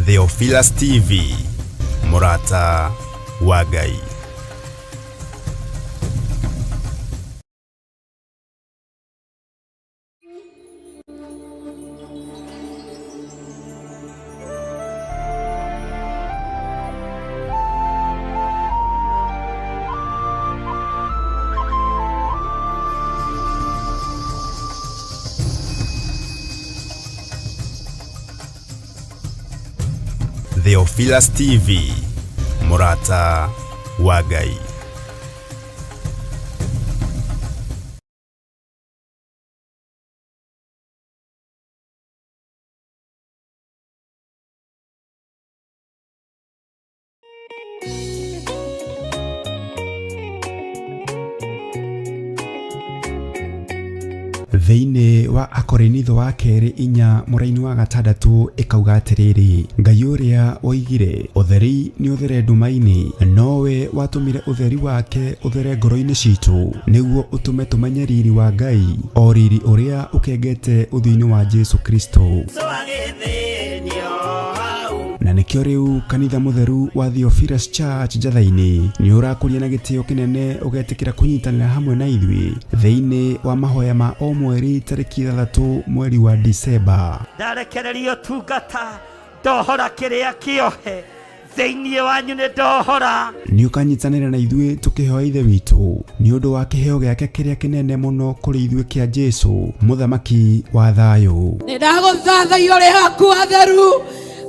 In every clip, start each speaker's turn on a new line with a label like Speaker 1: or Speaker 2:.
Speaker 1: Theophilus TV, mũrata wa Ngai. Theophilus TV, mũrata wa Ngai.
Speaker 2: Thĩinĩ wa Akorinitho wa kerĩ inya mũraini wa gatandatũ ĩkauga atĩrĩrĩ, Ngai ũrĩa woigire ũtheri nĩ ũthere nduma-inĩ, nowe watũmire ũtheri wake ũthere ngoro-inĩ citũ, nĩguo ũtũme tũmenye riri wa Ngai, o riri ũrĩa ũkengete ũthiũ-inĩ wa Jesu Kristo. Na nĩkĩo rĩu kanitha mũtheru wa Theophilus Church Njatha-inĩ nĩ ũrakũria na gĩtĩo kĩnene ũgetĩkĩra kũnyitanĩra hamwe na ithuĩ thĩinĩ wa mahoya ma o mweri tarĩki 6 mweri wa Disemba.
Speaker 3: Ndarekereria ũtungata, ndohora kĩrĩa kĩohe thĩinĩ wanyu, nĩ ndohora.
Speaker 2: Nĩ ũkanyitanĩra na ithuĩ tũkĩhoya Ithe witũ nĩ ũndũ wa kĩheo gĩake kĩrĩa kĩnene mũno kũrĩ ithuĩ kĩa Jesu, mũthamaki wa thayũ.
Speaker 4: Nĩ ndagũthathaiya ũrĩ haku hatheru,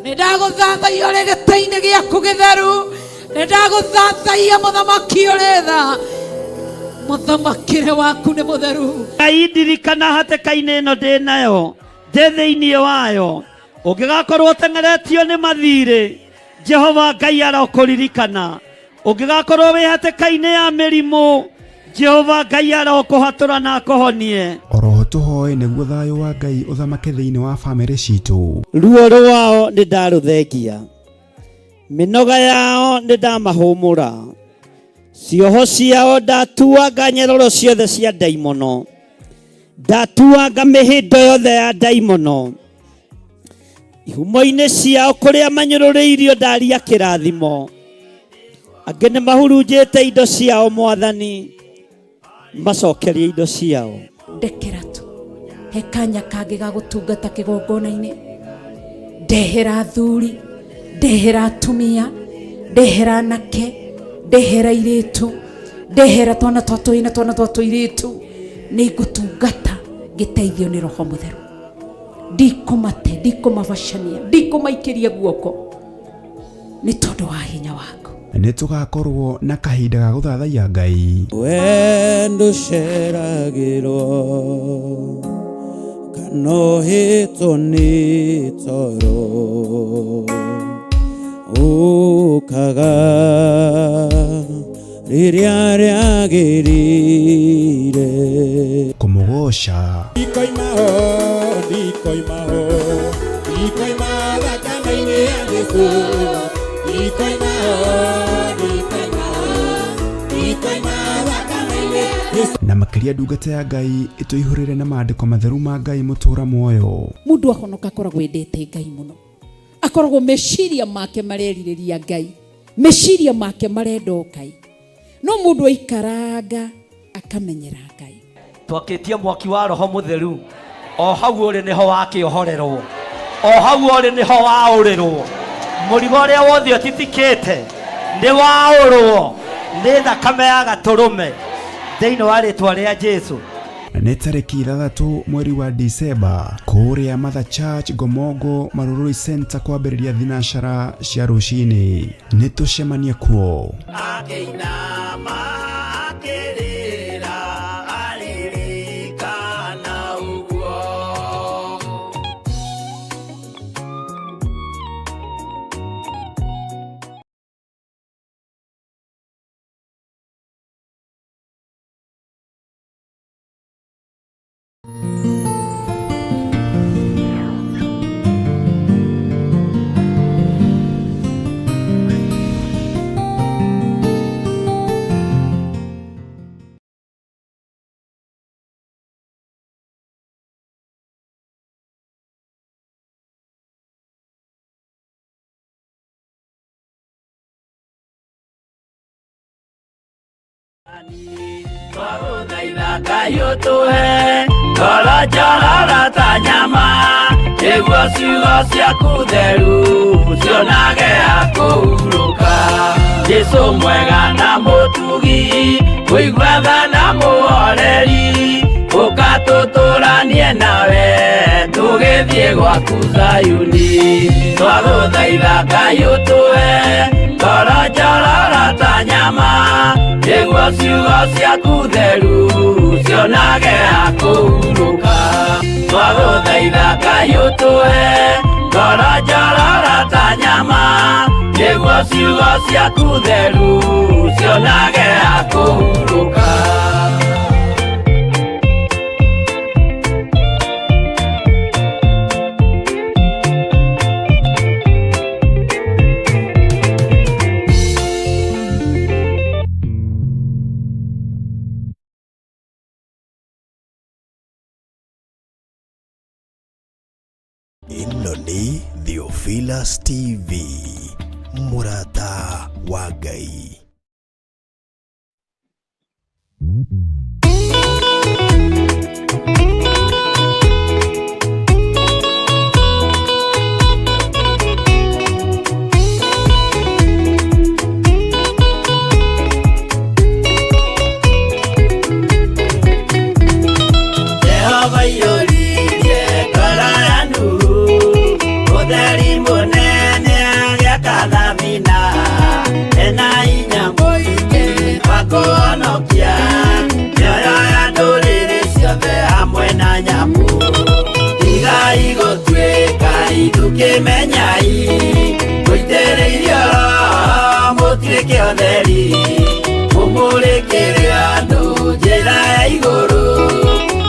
Speaker 4: nĩ ndagũthathaiya ũrĩ gĩtĩ-inĩ gĩaku gĩtheru, nĩ ndagũthathaiya mũthamaki ũrĩ tha, mũthamakĩre waku nĩ mũtheru.
Speaker 3: Ngai ndirikana hatĩka-inĩ ĩno ndĩ nayo, ndĩ thĩinĩ wayo, ũngĩgakorwo ũteng'eretio nĩ mathirĩ, Jehova Ngai arokũririkana. Ũngĩgakorwo wĩ hatĩka-inĩ ya mĩrimũ, Jehova Ngai arokũhatũra na akũhonie.
Speaker 2: Oroho tũhoe nĩguo thayũ wa Ngai ũthamake thĩinĩ wa famĩlĩ citũ.
Speaker 3: Ruo rwao nĩ ndarũthengia, mĩnoga yao nĩ ndamahũmũra, cioho ciao ndatuanga nyeroro ciothe cia ndaimono, ndatuanga mĩhĩndo yothe ya ndaimono, ihumo-inĩ ciao kũrĩa manyũrũrĩirio ndaria kĩrathimo, angĩ nĩ mahurunjĩte indo ciao, Mwathani macokerie indo ciao.
Speaker 4: Ndekera tu he kanya kangĩ ga gũtungata kĩgongona-inĩ, ndehera athuri, ndehera atumia, ndehera anake, ndehera airĩtu, ndehera twana twa tũhĩĩ na twana twa tũirĩtu, nĩ ngũtungata ngĩteithio nĩ Roho Mũtheru. Ndikũmate, ndikũmabacania, ndikũmaikĩria guoko nĩ tondũ wa hinya waku.
Speaker 2: Nĩ tũgakorwo na kahinda ga gũthathaiya Ngai.
Speaker 5: We ndũceragĩrwo kana ũhĩtwo nĩ toro, ũkaga rĩrĩa rĩagĩrĩire.
Speaker 2: Kũmũgoca.
Speaker 6: Ndikoima ho, ndikoima ho, ndikoima thakame-inĩ ya Jesũ. Ndikoima ho, ndikoima ho, ndikoima thakame-inĩ ya Jesũ.
Speaker 2: Na makĩria ndungata ya Ngai ĩtũihũrĩre na maandĩko matheru ma Ngai mũtũra muoyo.
Speaker 4: Mũndũ ahonoka akoragwo endete Ngai mũno, akoragwo meciria make marerirĩria Ngai, meciria make marenda o Ngai. No mũndũ aikaranga akamenyera Ngai.
Speaker 3: Twakĩtie mwaki wa Roho Mũtheru, o hau ũrĩ nĩho wakĩohorerwo, o hau ũrĩ nĩho waũrĩrwo. Mũrigo ũrĩa wothe ũtitikĩte nĩ waũrwo nĩ thakame ya Gatũrũme thĩinĩ wa rĩtwa rĩa Jesu.
Speaker 2: Nĩ tarĩki 6 mweri wa Disemba kũrĩa Mother Church Ngomongo Marurui Center kwambĩrĩria thinacara cia rũcinĩ. Nĩ tũcemanie kuo.
Speaker 3: Akĩinama akĩrĩra aririkana ũguo. Twagũthaitha Ngai ũtũhe ngoro njororo ta nyama, nĩguo ciugo ciaku theru cionage ha kũhurũka. Jesũ mwega na mũtugi, mũigua tha na mũhoreri, ũka tũtũranie nawe tũgĩthiĩ gwaku Zayuni. Twagũthaitha Ngai ũtũhe ngoro njororo ta nyama, nĩguo ciugo ciaku theru cionage ha kũhurũka. Twagũthaitha Ngai ũtũhe ngoro njororo ta nyama, nĩguo ciugo ciaku theru cionage ha kũhurũka.
Speaker 1: Ĩno nĩ Theophilus TV, mũrata wa Ngai.
Speaker 3: Jehova iyũririe ngoro ya Nuhu, ũtheri mũnene agĩaka thabina, ena hinya mũingĩ wa kũhonokia mĩoyo ya ndũrĩrĩ ciothe hamwe na nyamũ. Tigai gũtuĩka ithukĩmenyai, mũitĩrĩirio Roho mũtuĩke ũtheri, mũmũrĩkĩre andũ njĩra ya igũrũ,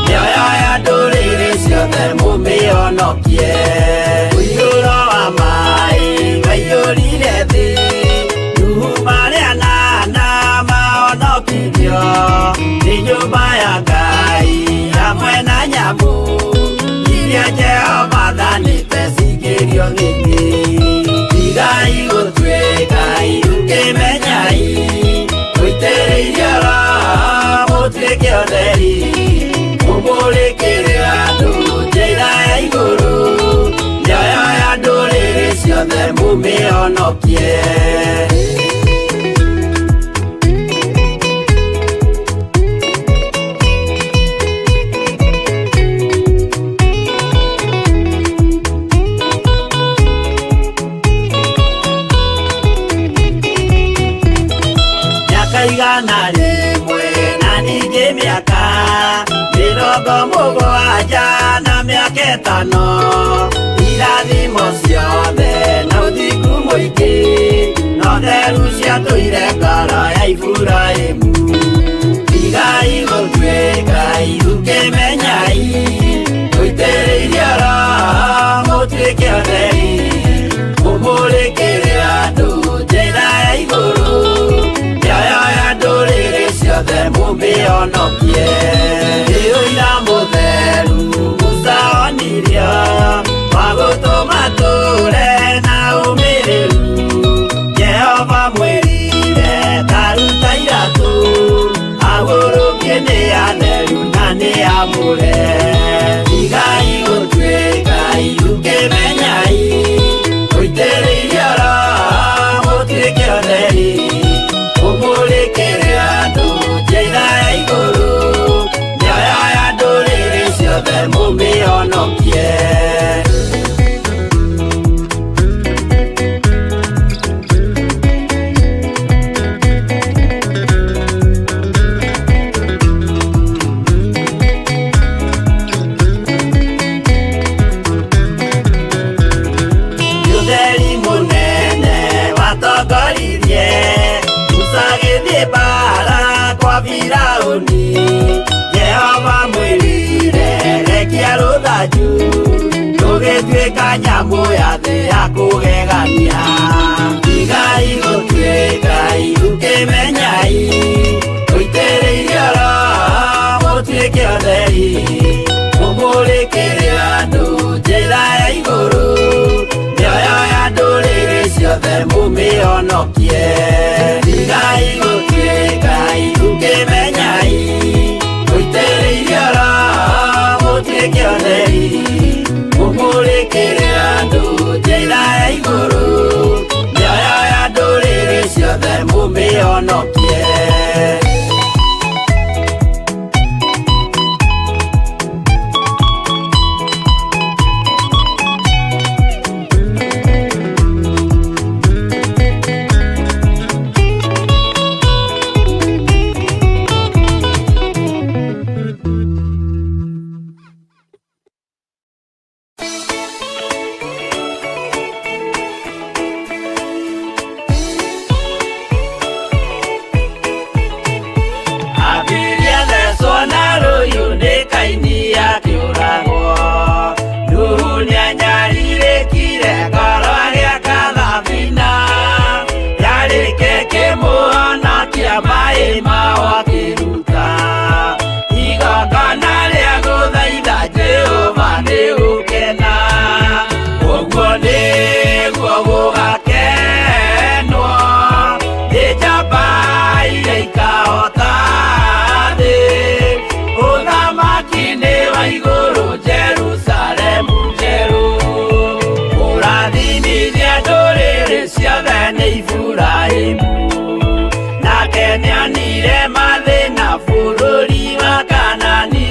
Speaker 3: mĩoyo ya ndũrĩrĩ ciothe mũmĩhonokie. Mũiyũro wa maĩ waiyũrire thĩ, Nuhu marĩ anana mahonokirio nĩ nyũmba ya Ngai hamwe na nyamũ iria Jehova athanĩte cingĩrio gĩtĩ. Tigai gũtuĩka ithukĩmenyai, mũitĩrĩirio Roho mũtuĩke ũtheri, mũmũrĩkĩre andũ njĩra ya igũrũ, mĩoyo ya ndũrĩrĩ ciothe mũmĩhonokie. Mĩaka 100 na ningĩ mĩaka 70 na mĩaka 5, irathimo ciothe na ũthingu mũingĩ, na ũtheru ciatũire ngoro ya Iburahĩmu. Tigai gũtuĩka ithukĩmenyai, mũitĩrĩirio Roho mũtuĩke ũtheri, mũmũrĩkĩre andũ njĩra ya igũrũ, mĩoyo ya ndũrĩrĩ ciothe mũmĩhonokie. Nĩ ũira mũtheru Musa onirio, wa gũtũma tũre na ũmĩrĩru. Jehova mwĩrire ta ruta iratũ, agũrũkie nĩ atheru na nĩ amũre. Tigai gũtuĩka ithukĩmenyai, mũitĩrĩirio Roho mũtuĩke ũtheri, mũmũrĩkĩre andũ njĩra ya igũrũ, mĩoyo ya ndũrĩrĩ ciothe mũmĩhonokie. Ũtheri mũnene watongoririe Musa agĩthiĩ mbaara kwa Firaũni. Jehova mwĩrire rekia rũthanju, rũgĩtuĩka nyamũ ya thĩ ya kũgegania. Tigai gũtuĩka ithukĩmenyai, mũitĩrĩirio Roho mũtuĩke ũtheri, mũmũrĩkĩre andũ njĩra ya igũrũ, mĩoyo ya ndũrĩrĩ ciothe mũmĩhonokie. Tigai gũtuĩka ithukĩmenyai,
Speaker 7: Mũmũrĩkĩre andũ njĩra ya igũrũ, mĩoyo ya ndũrĩrĩ ciothe mũmĩhonokie. Abiria thecwo na rũhiũ nĩ Kaini akĩũragwo. Nuhu nĩanyarirĩkire ngoro agĩaka thabina, yarĩke kĩmũhonokia maĩ mao akĩruta. Igongona rĩa gũthaitha Jehova nĩ gũkena, ũguo nĩguo gũgakenwo nĩ njamba iria ikahota thĩ. Ũthamaki nĩ wa igũrũ Jerusalemu njerũ, kũrathimithia ndũrĩrĩ ciothe nĩ Iburahĩmu. Nake nĩonire mathĩna bũrũri wa Kanani,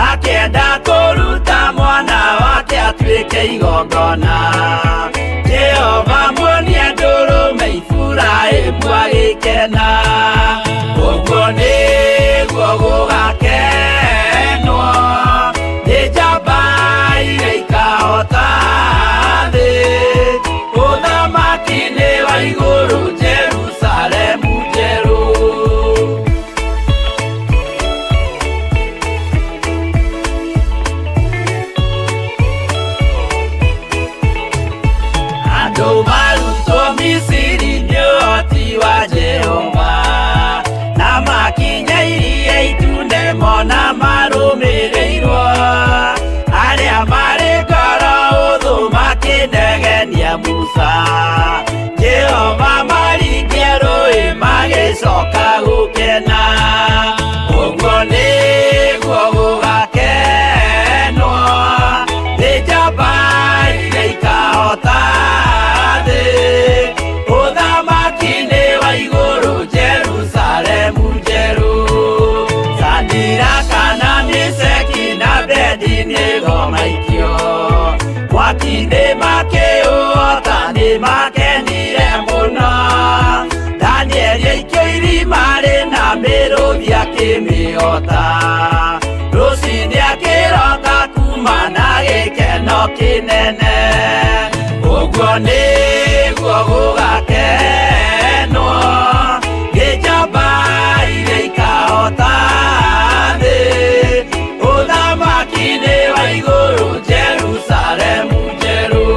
Speaker 7: akĩenda kũruta mwana wake atuĩke igongona. Jehova muonie ndũrũme Iburahĩmu agĩkena, ũguo nĩguo gũgakenwo nĩ njamba iria ikahota thĩ. Ũthamaki nĩ wa igũrũ Jerusalemu njerũ. Andũ marutwo Misiri nĩ ũhoti wa Jehova, na makinya iria itune mona marũmĩrĩirwo. Arĩa marĩ ngoro hũthũ makĩnegenia Musa, Jehova maringia rũĩ magĩcoka gũkena. Ũguo nĩguo gũgakenwo nĩ njamba iria ikahota thĩ. Ũthamaki nĩ wa igũrũ Jerusalemu njerũ. Sadiraka na Meshaki na Abednego maikio mwaki-inĩ makĩũhota nĩmakenire mũno. Danieli aikio irima rĩna mĩrũthi akĩmĩhota, rũciinĩ akĩroka kuma na gĩkeno kĩnene. Ũguo nĩguo gũgakenwo nĩ njamba iria ikahota thĩ. Ũthamaki nĩ wa igũrũ Jerusalemu njerũ.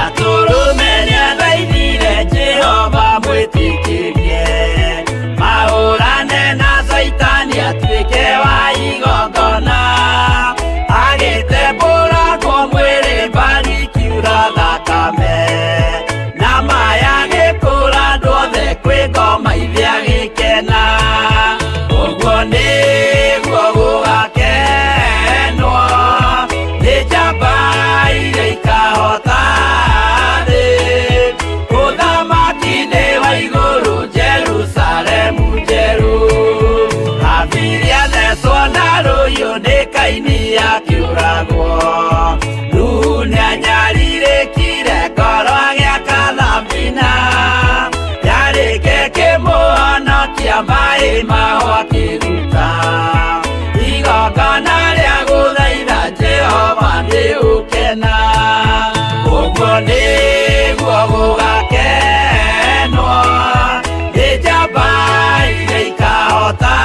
Speaker 7: Atũrũme nĩathaithire Jehova mwĩtĩkĩrie, mahũrane na Caitani atuĩke wa igongona. Agĩtembũrangwo mwĩrĩ mbari ikiura thakame, na maya agĩkũra andũ othe kwĩ ngoma ithe agĩkena. Ũguo nĩguo gũgakenwo nĩ njamba iria ikahota thĩ. Ũthamaki nĩ wa igũrũ Jerusalemu njerũ. Abiria thecwo na rũhiũ nĩ Kaini akĩũragwo. Nuhu nĩanyarirĩkire ngoro agĩaka thabina, yarĩke kĩmũhonokia maĩ mao akĩruta. Igongona rĩa gũthaitha Jehova nĩ gũkena, ũguo nĩguo gũgakenwo nĩ njamba iria ikahota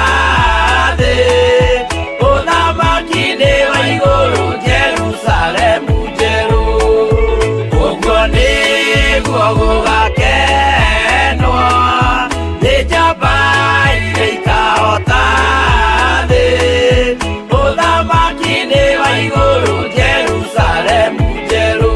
Speaker 7: thĩ. Ũthamaki nĩ wa igũrũ Jerusalemu njerũ, ũguo nĩguo gũgakenwo nĩ njamba iria ikahota thĩ. Ũthamaki nĩ wa igũrũ Jerusalemu njerũ.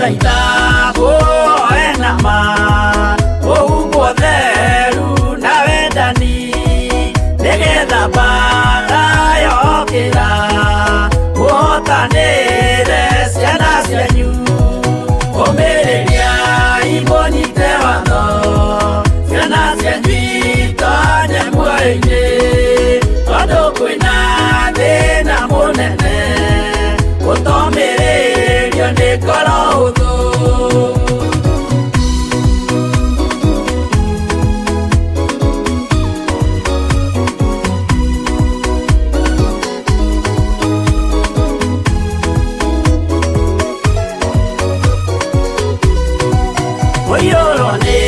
Speaker 7: Ndamũthaitha muoe na ma ũhumbwo theru na wendani nĩgetha mbaara yokĩra mũhotanĩre ciana cianyu ũmĩrĩriai mũnyite watho ciana cianyu itonye muoyo-inĩ tondũ kwĩna thĩna mũnene ũtomĩrĩrio nĩ ngoro hũthũ. Mũiyũrwo nĩ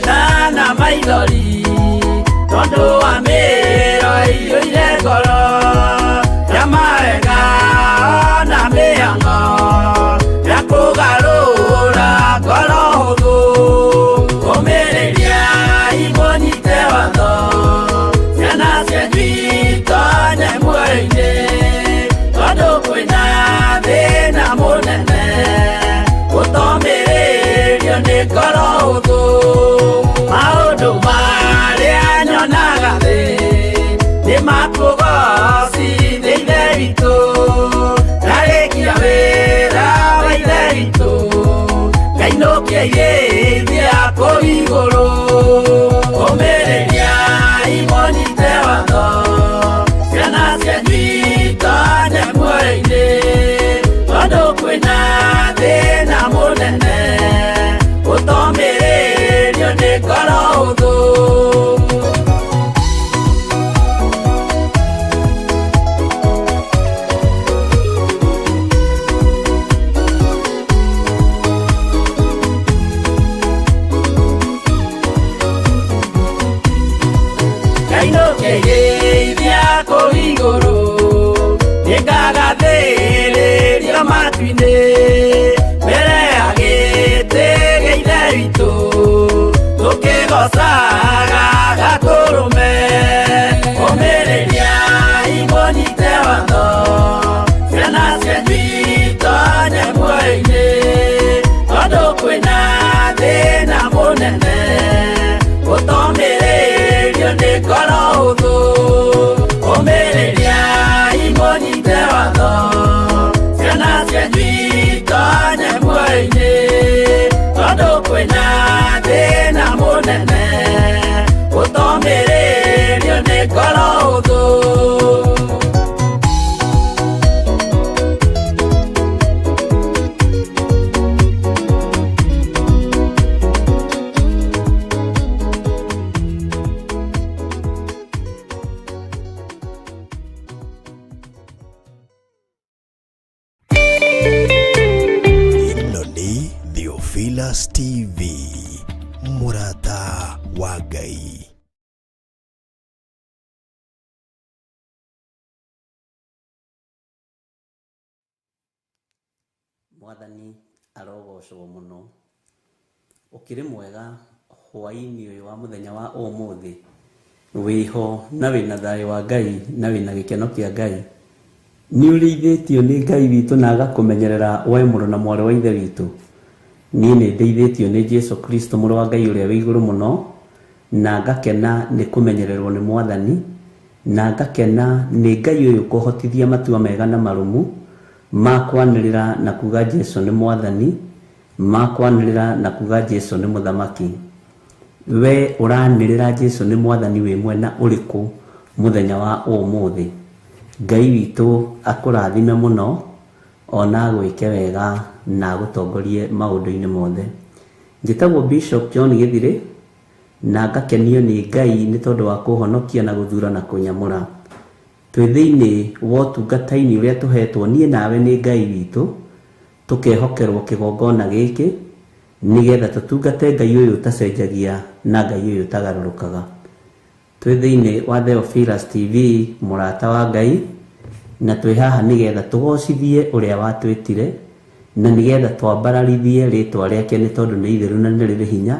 Speaker 7: tha na maithori tondũ wa mĩĩro ĩiyũire ngoro ya mawega na mĩhang'o ya kũgarũra ngoro hũthũ. Ũmĩrĩriai mũnyite watho ciana cianyu itonye muoyo-inĩ tondũ kwĩna thĩna mũnene ũtomĩrĩrio nĩ ngoro hũthũ. Maũndũ marĩa nyonaga thĩ nĩ makũgocithia Ithe witũ ndarĩkia wĩra wa Ithe witũ ngainũkia irĩithia kũu igũrũ. Ũmĩrĩriai mũnyite watho ciana cianyu itonye muoyo-inĩ tondũ kwĩna thĩna mũnene ũtomĩrĩrio nĩ ngoro hũthũ. Ngainũkia irĩithia kũu igũrũ nĩngagathĩrĩrio matu-inĩ mbere ya gĩtĩ gĩa Ithe witũ tũkĩgocaga Gatũrũme. Ũmĩrĩriai mũnyite watho ciana cianyu itonye muoyo-inĩ tondũ kwĩna thĩna mũnene ũtomĩrĩrio nĩ ngoro hũthũ. Ũmĩrĩriai mũnyite watho ciana cianyu itonye muoyo-inĩ tondũ kwĩna thĩna mũnene ũtomĩrĩrio nĩ ngoro hũthũ.
Speaker 1: Ĩno nĩ Theophilus TV, mũrata wa Ngai.
Speaker 8: Mwathani arogocwo mũno. Ũkĩrĩ mwega hwaĩ-inĩ ũyũ wa mũthenya wa ũmũthĩ, wĩho na wĩna thayũ wa Ngai na wĩna gĩkeno kĩa Ngai. Nĩ ũrĩithĩtio nĩ Ngai witũ na agakũmenyerera we mũrũ na mwarĩ wa Ithe witũ. Niĩ nĩ ndeithĩtio nĩ Jesu Kristo mũrũ wa Ngai ũrĩa wĩ igũrũ mũno, na ngakena nĩ kũmenyererwo nĩ Mwathani, na ngakena nĩ Ngai ũyũ kũhotithia matua mega na marũmu ma kwanĩrĩra na kuga Jesu nĩ Mwathani, ma kwanĩrĩra na kuga Jesu nĩ Mũthamaki. We ũranĩrĩra Jesu nĩ Mwathani wĩ mwena ũrĩkũ mũthenya wa ũmũthĩ? Ngai witũ akũrathime mũno ona agwĩke wega na agũtongorie maũndũ-inĩ mothe. Njĩtagwo Bishop John Gĩthirĩ na ngakenio nĩ Ngai nĩ tondũ wa kũhonokia na gũthura na kũnyamũra. Twĩ thĩinĩ wa ũtungata-inĩ ũrĩa tũhetwo niĩ nawe nĩ Ngai witũ, tũkehokerwo kĩgongona gĩkĩ nĩgetha tũtungate Ngai ũyũ ũtacenjagia na Ngai ũyũ ũtagarũrũkaga. Twĩ thĩinĩ wa Theophilus TV, mũrata wa Ngai, na twĩ haha nĩgetha tũgocithie ũrĩa watwĩtire na nĩgetha twambararithie rĩtwa rĩake nĩ tondũ nĩ itheru na nĩ rĩrĩ hinya.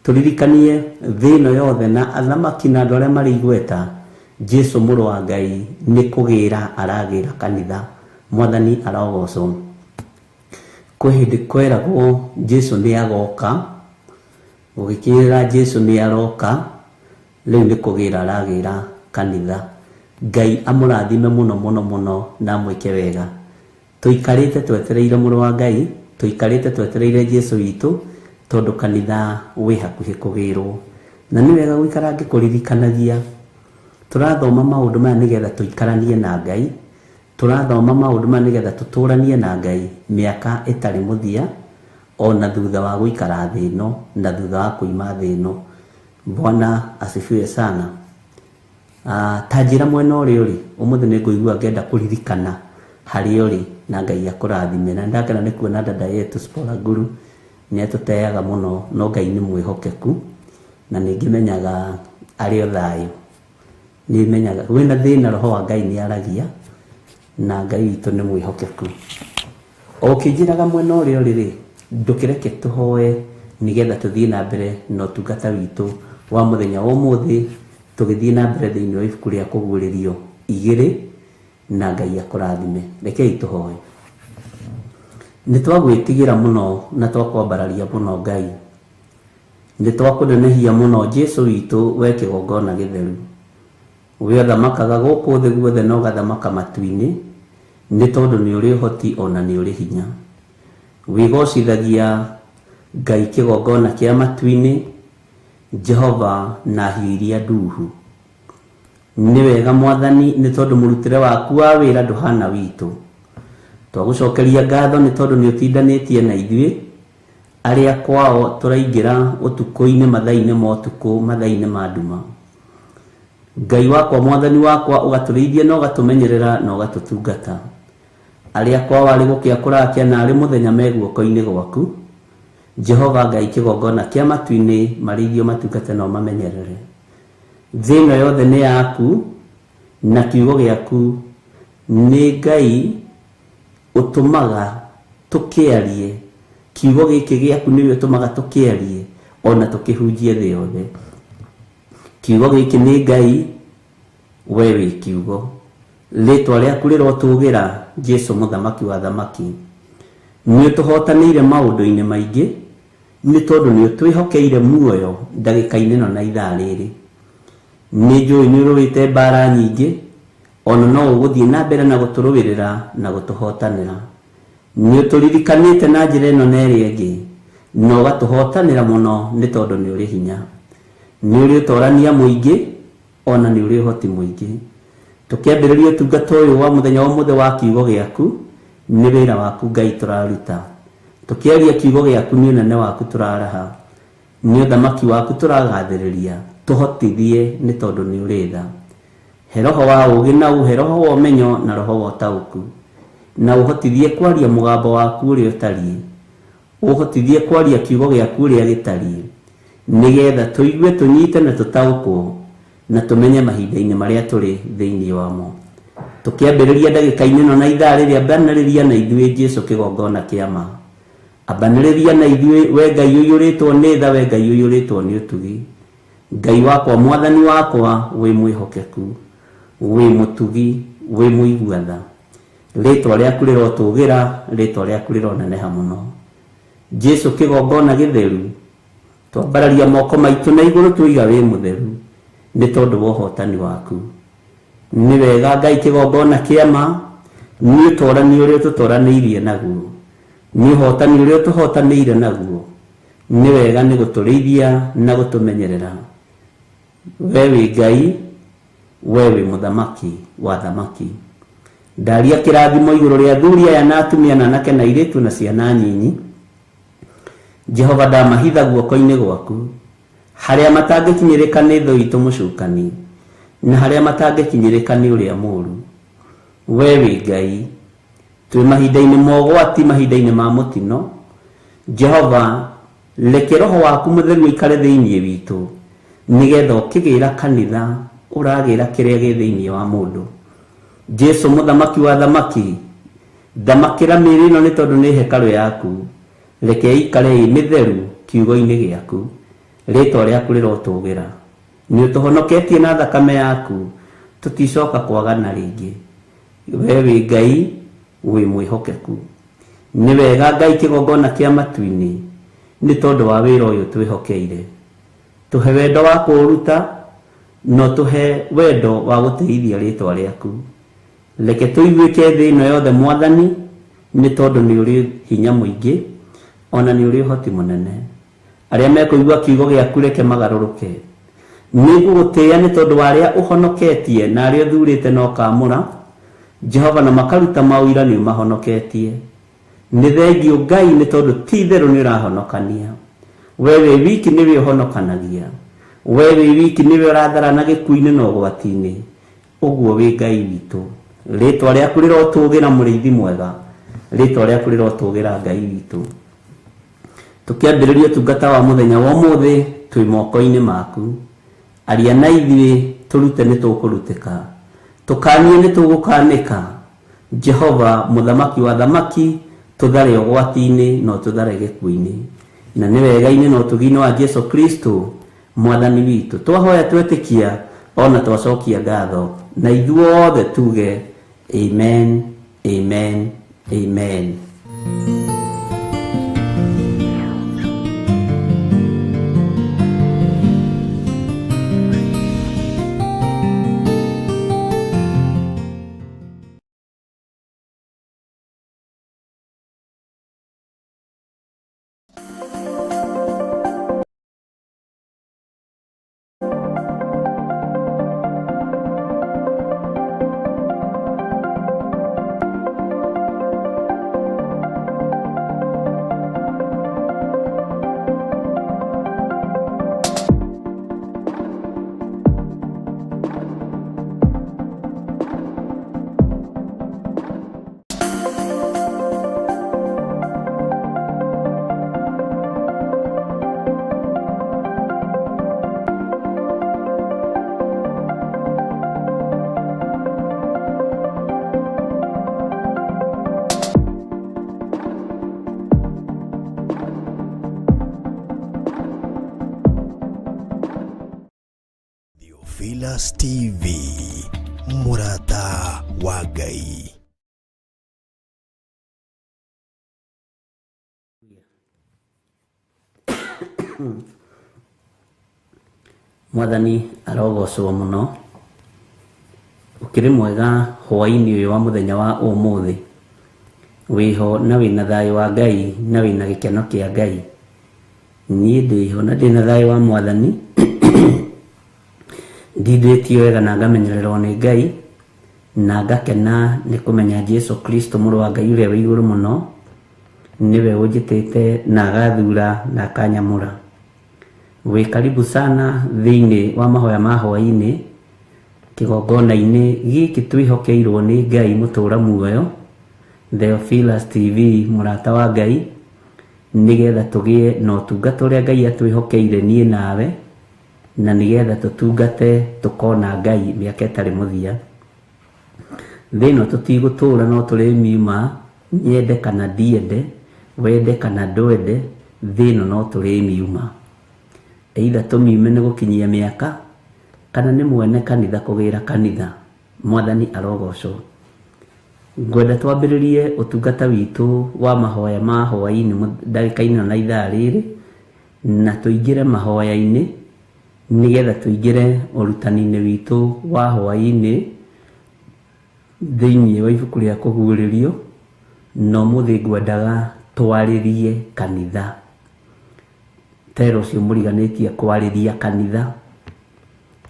Speaker 8: Tũririkanie thĩ ĩno yothe na athamaki na andũ arĩa marĩ igweta, Jesu mũrũ wa Ngai nĩ kũgĩra aragĩra kanitha. Mwathani arogocwo. Kwĩ hĩndĩ kweragwo Jesu nĩ agoka, gũgĩkinyĩrĩra Jesu nĩ aroka, rĩu nĩ kũgĩra aragĩra kanitha. Ngai amũrathime mũno mũno mũno na amwĩke wega. Tũikarĩte twetereire mũrũ wa Ngai, tũikarĩte twetereire Jesu witũ, tondũ kanitha wĩ hakuhĩ kũgĩrwo. Na nĩ wega gũikara ngĩkũririkanagia, tũrathoma maũndũ maya nĩgetha tũikaranie na Ngai, Tũrathoma maũndũ maya nĩgetha tũtũranie na Ngai mĩaka ĩtarĩ mũthia o na thutha wa gũikara thĩ ĩno na thutha wa kuima thĩ ĩno. Bwana asifiwe sana. Ah, ta njĩra mwena ũrĩa ũrĩ, ũmũthĩ nĩ ngũigua ngenda kũririkana harĩa ũrĩ na Ngai akũrathime. Na nĩndakena nĩ kuona dada yetu Spora Guru nĩ atũteaga mũno, no Ngai nĩ mwĩhokeku na nĩ ngĩmenyaga arĩ o thayũ. Nĩ menyaga wĩna thĩna roho wa Ngai nĩ aragia na Ngai witũ nĩ mwĩhokeku. O ũkĩnjĩraga mwena ũrĩa ũrĩ rĩ, ndũkĩreke tũhoe nĩgetha tũthiĩ na mbere na ũtungata witũ wa mũthenya wa ũmũthĩ, tũgĩthiĩ na mbere thĩinĩ wa ibuku rĩa Kũguũrĩrio igĩrĩ, na Ngai akũrathime. Rekei tũhoe. Nĩ twagwĩtigĩra mũno na twakwambararia mũno Ngai. Nĩ twakũnenehia mũno Jesu witũ we kĩgongona gĩtheru. We ũthamakaga gũkũ thĩ guothe na ũgathamaka matu-inĩ, nĩ tondũ nĩ ũrĩ ũhoti o na nĩ ũrĩ hinya. Wĩgocithagia Ngai kĩgongona kĩa matu-inĩ, Jehova na hiũ iria nduhu. Nĩ wega Mwathani nĩ tondũ mũrutĩre waku wa wĩra ndũhana witũ. Twagũcokeria ngatho nĩ tondũ nĩ ũtindanĩtie na ithuĩ Arĩa kwao tũraingĩra ũtukũ-inĩ mathaa-inĩ ma ũtukũ, mathaa-inĩ ma nduma. Ngai wakwa, Mwathani wakwa, ũgatũrĩithia na ũgatũmenyerera na ũgatũtungata. Arĩa kwao arĩ gũkĩa kũrakĩa na arĩ mũthenya me guoko-inĩ gwaku. Jehova Ngai kĩgongona kĩa matu-inĩ, marĩithie ũmatungate na ũmamenyerere. Thĩ ĩno yothe nĩ yaku, na kiugo gĩaku nĩ Ngai ũtũmaga tũkĩarie, kiugo gĩkĩ gĩaku nĩwe ũtũmaga tũkĩarie o na tũkĩhunjie thĩ yothe. Kiugo gĩkĩ nĩ Ngai, we wĩ kiugo. Rĩtwa rĩaku rĩrotũgĩra, Jesu mũthamaki wa athamaki. Nĩ ũtũhotanĩire maũndũ-inĩ maingĩ, nĩ tondũ nĩ ũtwĩhokeire muoyo ndagĩka-inĩ ĩno na ithaa rĩrĩ. Nĩ njũĩ nĩ ũrũĩte mbara nyingĩ, O na no ũgũthiĩ na mbere na gũtũrũĩrĩra na gũtũhootanĩra. Nĩ ũtũririkanĩte na njĩra ĩno na ĩrĩa ĩngĩ, na ũgatũhootanĩra mũno nĩ tondũ nĩ ũrĩ hinya. Nĩ ũrĩ ũtoorania mũingĩ, o na nĩ ũrĩ ũhoti mũingĩ. Tũkĩambĩrĩria ũtungata ũyũ wa mũthenya wa ũmũthĩ wa kiugo gĩaku, nĩ wĩra waku Ngai tũraruta. Tũkĩaria kiugo gĩaku nĩ ũnene waku tũraraha. Nĩ ũthamaki waku tũragathĩrĩria. Tũhotithie nĩ tondũ nĩ ũrĩ tha. He roho wa ũũgĩ na ũhe roho wa ũmenyo na roho wa ũtaũku, na ũhotithie kwaria mũgambo waku ũrĩa ũtariĩ, ũhotithie kwaria kiugo gĩaku ũrĩa gĩtariĩ, nĩ getha tũigue, tũnyite na tũtaũkwo, na tũmenye mahinda-inĩ marĩa tũrĩ thĩinĩ wamo. Tũkĩambĩrĩria ndagĩka-inĩ ĩno na ithaa rĩrĩ, ambanĩrĩria na ithuĩ Jesu kĩgongona kĩa ma. Ambanĩrĩria na ithuĩ, we Ngai ũiyũrĩtwo nĩ tha, we Ngai ũiyũrĩtwo nĩ ũtugi. Ngai wakwa, Mwathani wakwa, wĩ mwĩhokeku, wĩ mũtugi, wĩ mũigua tha. Rĩĩtwa rĩaku rĩrotũũgĩra, rĩĩtwa rĩaku rĩroneneha mũno. Jesu kĩgongona gĩtheru, twambararia moko maitũ na igũrũ twoiga wĩ mũtheru, nĩ tondũ wa ũhotani waku. Nĩ wega Ngai kĩgongona kĩa ma, nĩ ũtorani ũrĩa ũtũtoranĩirie naguo, nĩ ũhotani ũrĩa ũtũhotanĩire naguo. Nĩ wega nĩ gũtũrĩithia na gũtũmenyerera. We wĩ Ngai, we wĩ Mũthamaki wa athamaki. Ndaria kĩrathimo igũrũ rĩa athuri aya na atumia na anake na airĩtu na ciana nyinyi. Jehova ndamahitha guoko-inĩ gwaku, harĩa matangĩkinyĩrĩka nĩ thũ itũ mũcukani, na harĩa matangĩkinyĩrĩka nĩ ũrĩa mũũru. We wĩ Ngai. Twĩ mahinda-inĩ ma ũgwati, mahinda-inĩ ma mũtino. Jehova, reke Roho waku Mũtheru aikare thĩinĩ witũ, nĩgetha ũkĩgĩra kanitha, ũragĩra kĩrĩa gĩ thĩinĩ wa mũndũ. Jesu, Mũthamaki wa athamaki, thamakĩra mĩĩrĩ ĩno nĩ tondũ nĩ hekarũ yaku. Reke ĩikare ĩ mĩtheru kiugo-inĩ gĩaku. Rĩĩtwa rĩaku rĩrotũgĩra. Nĩ ũtũhonoketie na thakame yaku, tũticoka kwagana rĩngĩ. We wĩ Ngai wĩ mwĩhokeku. Nĩ wega Ngai kĩgongona kĩa matu-inĩ nĩ tondũ wa wĩra ũyũ twĩhokeire. Tũhe wendo wa kũũruta na ũtũhe wendo wa gũtĩithia rĩtwa rĩaku. Reke tũiguĩke thĩ ĩno yothe Mwathani nĩ tondũ nĩ ũrĩ hinya mũingĩ ona nĩ ũrĩ ũhoti mũnene. Arĩa mekũigua kiugo gĩaku reke magarũrũke. Nĩ ngũgũtĩĩa nĩ tondũ wa arĩa ũhonoketie na arĩa ũthuurĩte na ũkaamũra, Jehova, na makaruta maũira nĩ ũmahonoketie. Nĩ thengiũ Ngai nĩ tondũ ti itherũ nĩ ũrahonokania. Wee wĩ wiki nĩwe ũhonokanagia. Wee wĩ wiki nĩwe ũratharana gĩkuũ-inĩ na ũgwati-inĩ. Ũguo wĩ Ngai witũ. Rĩtwa rĩaku rĩrotũgĩra mũrĩithi mwega. Rĩtwa rĩaku rĩrotũgĩra Ngai witũ. Tũkĩambĩrĩria ũtungata wa mũthenya wa ũmũthĩ twĩ moko-inĩ maku. Aria na ithuĩ, tũrute nĩ tũkũrutĩka. Tũkanie nĩ tũgũkanĩka. Jehova, Mũthamaki wa athamaki, tũthare ũgwati-inĩ na ũtũthare gĩkuũ-inĩ. Na nĩ wega-inĩ na ũtugi-inĩ wa Jesu Kristo, Mwathani witũ, twahoya twetĩkia o na twacokia ngatho, na ithuothe tuge Amen, amen, amen.
Speaker 1: Theophilus TV, mũrata wa Ngai.
Speaker 8: Mwathani arogocwo mũno. Ũkĩrĩ mwega hwainĩ ũyũ wa mũthenya wa ũmũthĩ. Wĩho na wĩna thayũ wa Ngai na wĩna gĩkeno kĩa Ngai. Niĩ ndĩho na ndĩna thayũ wa Mwathani. Ndindĩtio wega na ngamenyererwo nĩ Ngai na ngakena nĩ kũmenya Jesu Kristo mũrũ wa Ngai ũrĩa wĩ igũrũ mũno nĩwe ũnjĩtĩte na agathura na akanyamũra. Wĩ karibu sana thĩinĩ wa mahoya ma hwainĩ kĩgongona-inĩ gĩkĩ twĩhokeirwo nĩ Ngai mũtũra muoyo, Theophilus TV mũrata wa Ngai, nĩgetha tũgĩe na ũtungata ũrĩa Ngai atwĩhokeire niĩ nawe, na nĩgetha tũtungate tũkona Ngai mĩaka ĩtarĩ mũthia. Thĩ ĩno tũtigũtũra no tũrĩmiuma, nyende kana ndiende, wende kana ndwende, thĩ ĩno no tũrĩmiuma. Either tũmiume nĩ gũkinyia mĩaka, kana nĩ mwene kanitha kũgĩra kanitha. Mwathani arogocwo. Ngwenda twambĩrĩrie ũtungata witũ wa mahoya ma hwainĩ ndagĩka-inĩ ĩno na ithaa rĩrĩ, na tũingĩre mahoya-inĩ, nĩgetha tũingĩre ũrutani-inĩ witũ wa hwainĩ thĩinĩ wa ibuku rĩa kũguũrĩrio, na ũmũthĩ ngwendaga twarĩrie kanitha. Tera ũcio mũriganĩtie kwarĩria kanitha,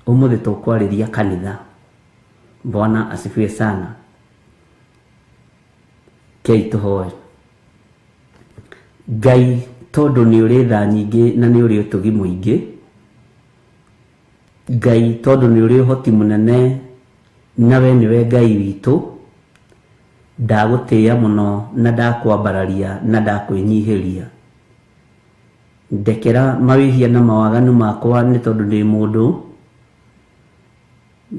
Speaker 8: ũmũthĩ tũkwarĩria kanitha. Bwana asifiwe sana. Kei tũhoe. Ngai tondũ nĩ ũrĩ tha nyingĩ na nĩ ũrĩ ũtugi mũingĩ, Ngai tondũ nĩ ũrĩ ũhoti mũnene na we nĩwe Ngai witũ, ndagũtĩĩa mũno na ndakwambararia na ndakwĩnyihĩria. Ndekera mawĩhia na mawaganu makwa nĩ tondũ ndĩ mũndũ,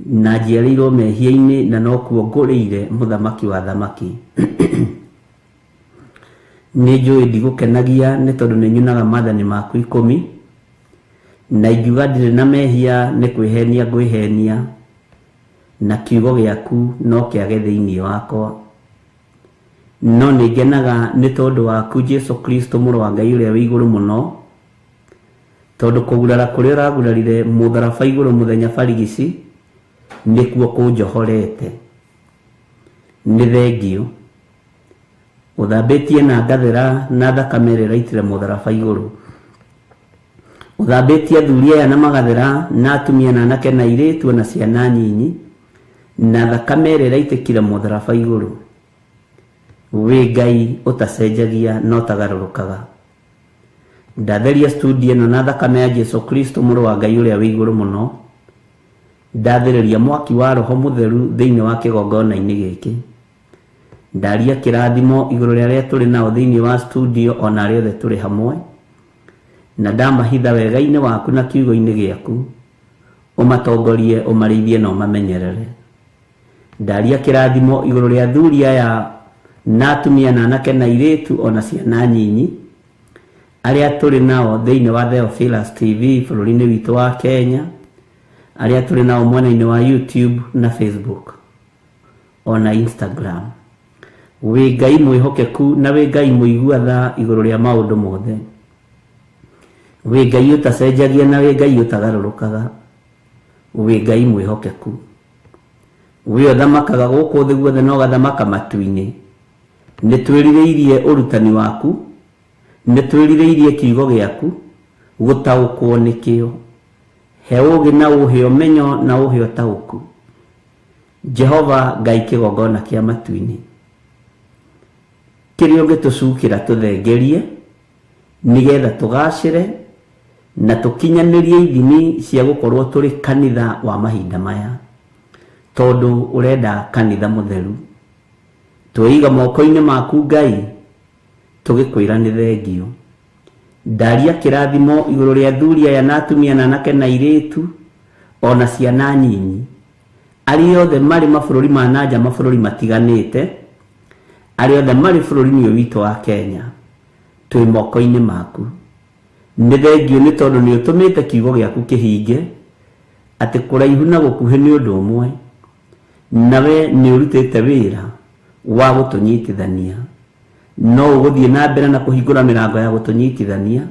Speaker 8: na njiarĩirwo mehia-inĩ na nokuo ngũrĩire mũthamaki wa athamaki. Nĩ njũĩ ndigũkenagia nĩ tondũ nĩ nyunaga maathani maku ikũmi, na ingiuga ndirĩ na mehia nĩ kwĩhenia ngwĩhenia, na kiugo gĩaku no kĩage thĩinĩ wakwa. No nĩ ngenaga nĩ tondũ waku Jesu Kristo mũrũ wa Ngai ũrĩa wĩ igũrũ mũno, tondũ kũgurara kũrĩa ũragurarire mũtharaba igũrũ mũthenya barigici nĩkuo kũnjohorete. Nĩ thengio ũthambĩtie na ngathera na thakame ĩrĩa ĩraitire mũtharaba igũrũ. Ũthambĩtie athuri aya na magathera na atumia na anake na airĩtu na ciana nyinyi na thakame ĩrĩa ĩraitĩkire mũtharaba igũrũ. Wĩ Ngai ũtacenjagia na ũtagarũrũkaga. Ndatheria studio ĩno na thakame ya Jesu Kristo mũrũ wa Ngai ũrĩa wĩ igũrũ mũno. Ndathĩrĩria mwaki wa Roho Mũtheru thĩinĩ wa kĩgongona-inĩ gĩkĩ. Ndaria kĩrathimo igũrũ rĩa arĩa tũrĩ nao thĩinĩ wa studio ona arĩa othe tũrĩ hamwe, na ndamahitha wega-inĩ waku na kiugo-inĩ gĩaku, ũmatongorie, ũmarĩithie na ũmamenyerere. Ndaria kĩrathimo igũrũ rĩa athuri aya na atumia na anake na airĩtu ona ciana nyinyi arĩa tũrĩ nao thĩinĩ wa Theophilus TV bũrũri-inĩ witũ wa Kenya, arĩa tũrĩ nao mwena-inĩ wa YouTube na Facebook ona Instagram. Wĩ Ngai mwĩhokeku na wĩ Ngai mũigua tha igũrũ rĩa maũndũ mothe. Wĩ Ngai ũtacenjagia na wĩ Ngai ũtagarũrũkaga. Wĩ Ngai mwĩhokeku. Wĩ ũthamakaga gũkũ thĩ guothe na ũgathamaka matu-inĩ. Nĩ twĩrirĩirie ũrutani waku, nĩ twĩrirĩirie kiugo gĩaku, gũtaũkwo nĩkĩo. He ũũgĩ na ũhe ũmenyo na ũhe ũtaũku. Jehova Ngai kĩgongona kĩa matu-inĩ, kĩrĩa ũngĩtũcukĩra tũthengerie nĩgetha tũgacĩre na tũkinyanĩrie ithimi cia gũkorwo tũrĩ kanitha wa mahinda maya, tondũ ũrenda kanitha mũtheru. Twĩiga moko-inĩ maku Ngai, tũgĩkwĩra nĩ thengio. Ndaria kĩrathimo igũrũ rĩa athuri aya na atumia na anake na airĩtu ona ciana nyinyi, arĩa othe marĩ mabũrũri ma na nja, mabũrũri matiganĩte, arĩa othe marĩ bũrũri-inĩ ũyũ witũ wa Kenya, twĩ moko-inĩ maku. Nĩ thengio nĩ tondũ nĩ ũtũmĩte kiugo gĩaku kĩhinge, atĩ kũraihu na gũkuhĩ nĩ ũndũ ũmwe, nawe nĩ ũrutĩte wĩra wa gũtũnyitithania. No ũgũthiĩ na mbere na kũhingũra mĩrango ya gũtũnyitithania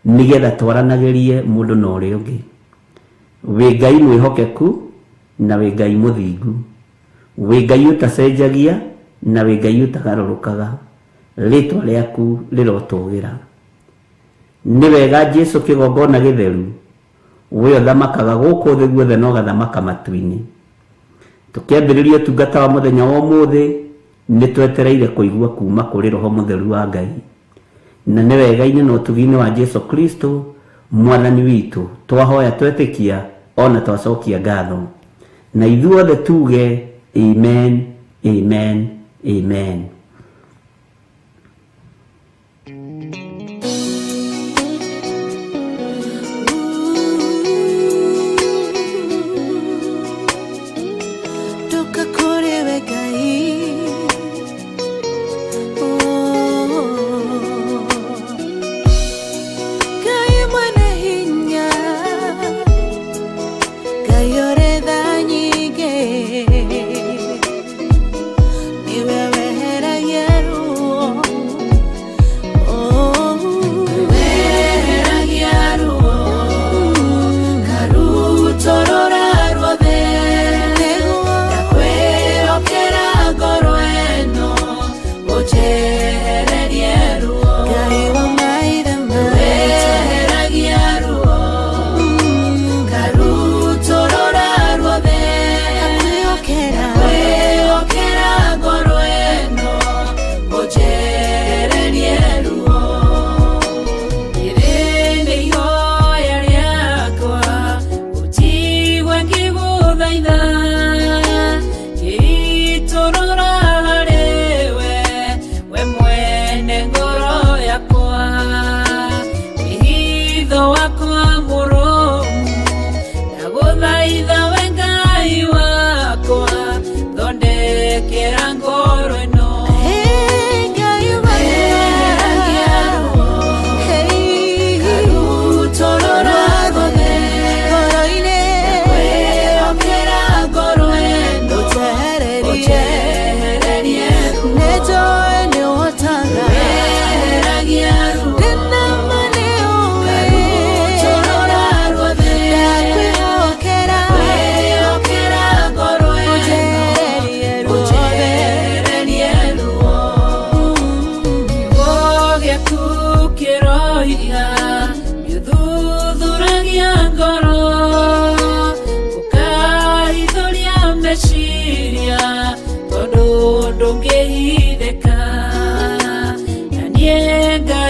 Speaker 8: nĩgetha twaranagĩrie mũndũ na ũrĩa ũngĩ. Wĩ Ngai mwĩhokeku na wĩ Ngai mũthingu. Wĩ Ngai ũtacenjagia na wĩ Ngai ũtagarũrũkaga. Rĩtwa rĩaku rĩrotũgĩra. Nĩ wega Jesu kĩgongona gĩtheru, we ũthamakaga gũkũ thĩ guothe na ũgathamaka matu-inĩ. Tũkĩambĩrĩria ũtungata wa mũthenya wa ũmũthĩ, nĩ twetereire kũigua kuma kũrĩ Roho Mũtheru wa Ngai. Na nĩ wega-inĩ na ũtugi-inĩ wa Jesu Kristo mwathani witũ, twahoya twetĩkia ona twacokia ngatho. Na ithuothe tuge amen, amen, amen.
Speaker 9: Toka kũrĩ we Ngai. Oh. Ngai mwene hinya, Ngai ũrĩ tha nyingĩ, nĩwe weheragia ruo. Oh.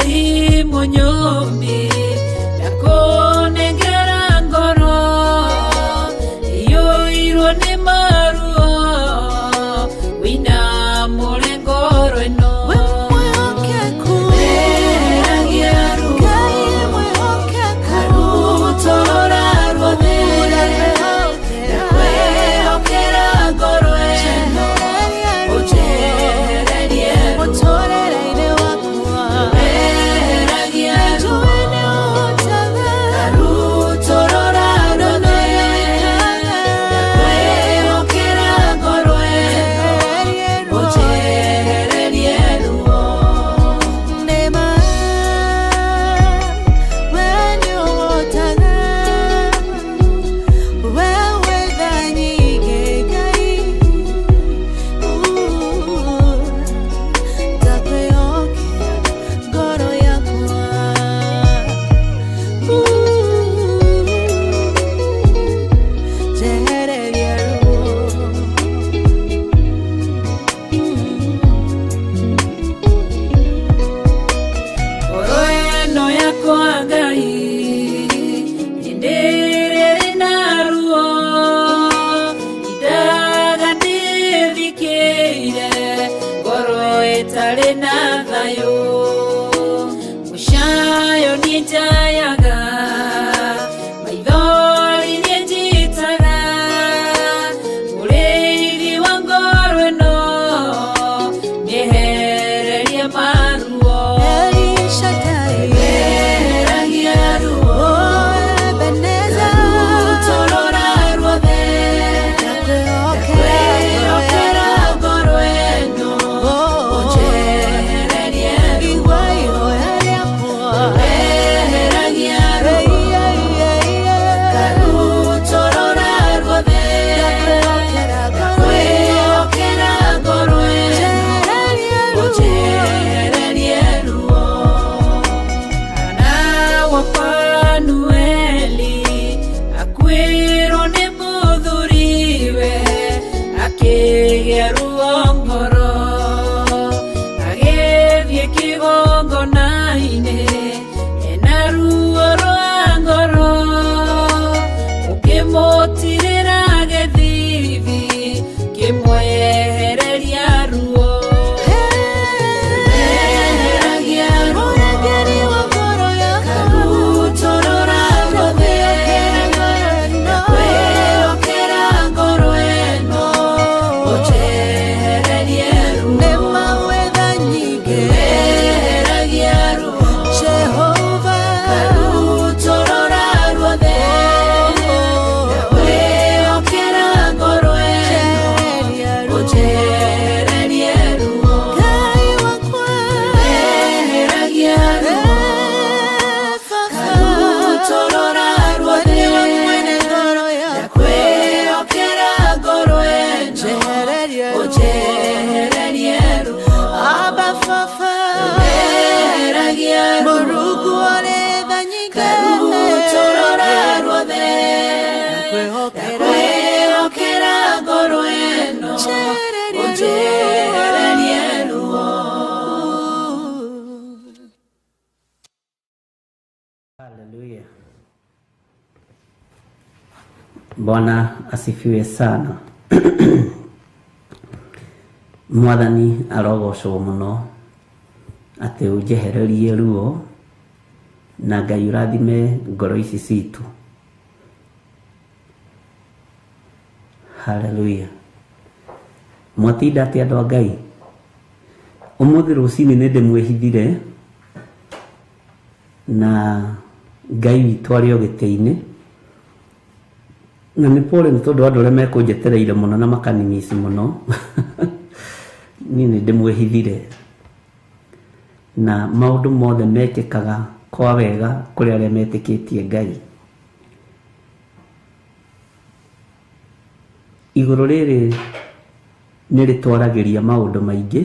Speaker 10: Ngai mũnyũmbi ndakũnengera ngoro iyũirwo nĩ maruo wĩna mũre ngoro ĩno. Weheragia ruo karutũrũra ruothe, ndakwĩhokera ngoro ĩno ũnjehererie ruo. Weheragia ruo karutũrũra ruothe, ndakwĩhokera ngoro ĩno ũnjehererie ruo. Ngoro ĩno yakwa Ngai hĩndĩ ĩrĩa ĩrĩ na ruo indaga ndĩthikĩire ngoro ĩtarĩ na thayũ mũcayo niĩ njayaga maithori niĩ njitaga mũrĩithi wa ngoro ĩno nĩehererie maruo. Weheragia ruo karutũrũra ruothe, ndakwĩhokera ngoro ĩno ũnjehererie ruo. Weheragia ruo karutũrũra ruothe, ndakwĩhokera ngoro ĩno ũnjehererie ruo. Hana wa Fanueli akuĩrwo nĩ mũthuriwe akĩgĩa ruo ngoro agĩthiĩ kĩgongona-inĩ ena ruo rwa ngoro ũkĩmũtirĩra gĩthithi kĩmwehereria ruo. Weheragia ruo karutũrũra ruothe, ndakwĩhokera ngoro ĩno ũnjehererie ruo. Weheragia ruo karutũrũra ruothe, ndakwĩhokera ngoro ĩno ũnjehererie ruo. Weheragia ruo karutũrũra ruothe, ndakwĩhokera ngoro ĩno ũnjehererie ruo. Weheragia ruo karutũrũra ruothe, ndakwĩhokera ngoro ĩno ũnjehererie ruo.
Speaker 8: Haleluya. Bwana asifiwe sana. Mwathani arogocwo mũno atĩ ũnjehererie ruo na Ngai ũrathime ngoro ici citũ. Haleluya. Mwatinda atĩa andũ a Ngai? Ũmũthĩ rũcinĩ nĩ ndĩmwĩhithire na Ngai witũ arĩ o gĩtĩ-inĩ na nĩ pole nĩ tondũ andũ arĩa mekũnjetereire mũno na makanimisi mũno niĩ nĩ ndĩmwĩhithire na maũndũ mothe mekĩkaga kwa wega kũrĩ arĩa metĩkĩtie Ngai. Igũrũ rĩrĩ nĩ rĩtwaragĩria maũndũ maingĩ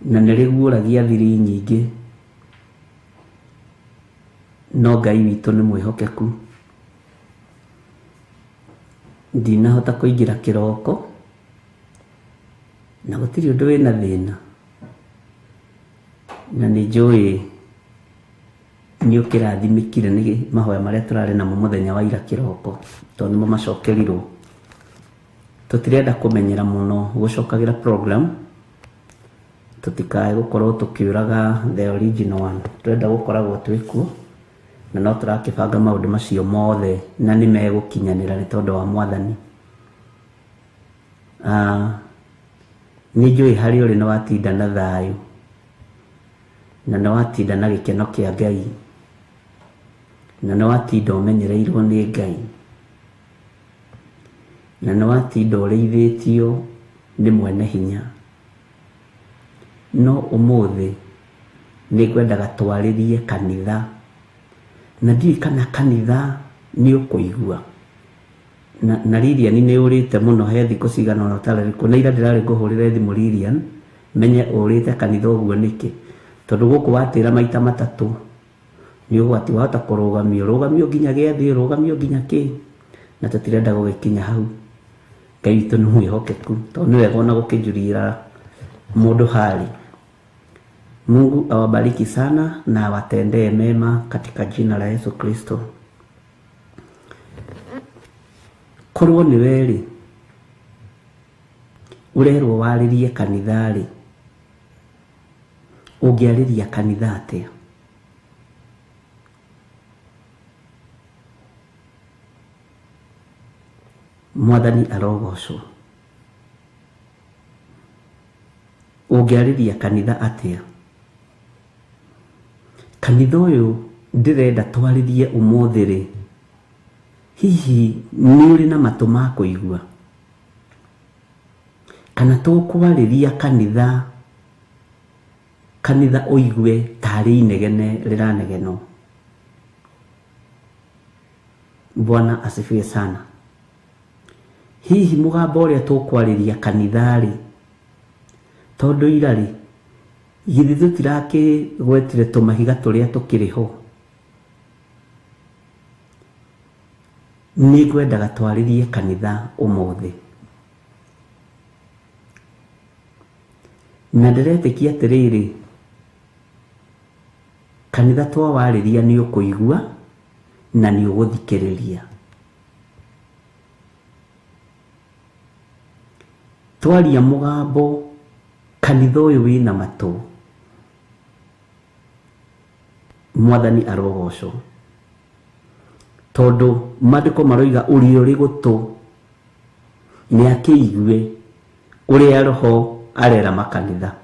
Speaker 8: na nĩ rĩguũragia thiri nyingĩ, no Ngai witũ nĩ mwĩhokeku. Ndinahota kũingĩra kĩroko na gũtirĩ ũndũ wĩna thĩna. Na nĩ njũĩ nĩ ũkĩrathimĩkire nĩ mahoya marĩa tũrarĩ namo mũthenya wa ira kĩroko, tondũ nĩmo macokerirwo. Tũtirenda kũmenyera mũno gũcokagĩra program, tũtikae gũkorwo tũkĩũraga the original one. Tũrenda gũkoragwo twĩ kuo, na no tũrakĩbanga maũndũ macio mothe na nĩ megũkinyanĩra nĩ tondũ wa Mwathani. Nĩ njũĩ harĩa ũrĩ nĩ watinda na thayũ, na nĩ watinda na gĩkeno kĩa Ngai, na nĩ watinda ũmenyereirwo nĩ Ngai, na nĩ watinda ũrĩithĩtio nĩ mwene hinya. No ũmũthĩ nĩ ngwendaga twarĩrie kanitha, na ndiũĩ kana kanitha nĩ ũkũigua. Na Lilian nĩ ũrĩte mũno, he thikũ cigana ũna ũtararĩ kuo. Na ira ndĩrarĩ ngũhũrĩre thimũ Lilian, menye ũrĩte kanitha ũguo nĩkĩ, tondũ gũkũ watĩra maita matatũ nĩ ũgwati, wahota kũrũgamio, rũgamio nginya gĩathĩ, rũgamio nginya kĩ, na tũtirenda gũgĩkinya hau. Ngai witũ nĩ mwĩhokeku, tondũ nĩ wega ona gũkĩnjurira mũndũ hali. Mungu awabariki sana na awatendee mema katika jina la Yesu Kristo. Korwo nĩ we rĩ, ũrerwo warĩrie kanitha rĩ, ũngĩarĩria kanitha atĩa? Mwathani arogocwo. Ũngĩarĩria kanitha atĩa? Kanitha ũyũ ndĩrenda twarĩrie ũmũthĩ rĩ, hihi nĩ ũrĩ na matũ ma kũigua? Kana tũkwarĩria kanitha, kanitha ũigue tarĩ inegene rĩranegenwo? Bwana asifiwe sana. Hihi mũgambo ũrĩa tũkwarĩria kanitha rĩ, tondũ ira rĩ, githĩ tũtirakĩgwetire tũmahiga tũrĩa tũkĩrĩ ho? Nĩ ngwendaga twarĩrie kanitha ũmũthĩ, na ndĩretĩkia atĩrĩrĩ, kanitha twawarĩria nĩ ũkũigua na nĩ ũgũthikĩrĩria. Twaria mũgambo kanitha ũyũ wĩna matũ, Mwathani arogocwo, tondũ maandĩko maroiga ũrĩa ũrĩ gũtũ nĩ akĩigue ũrĩa Roho arera makanitha.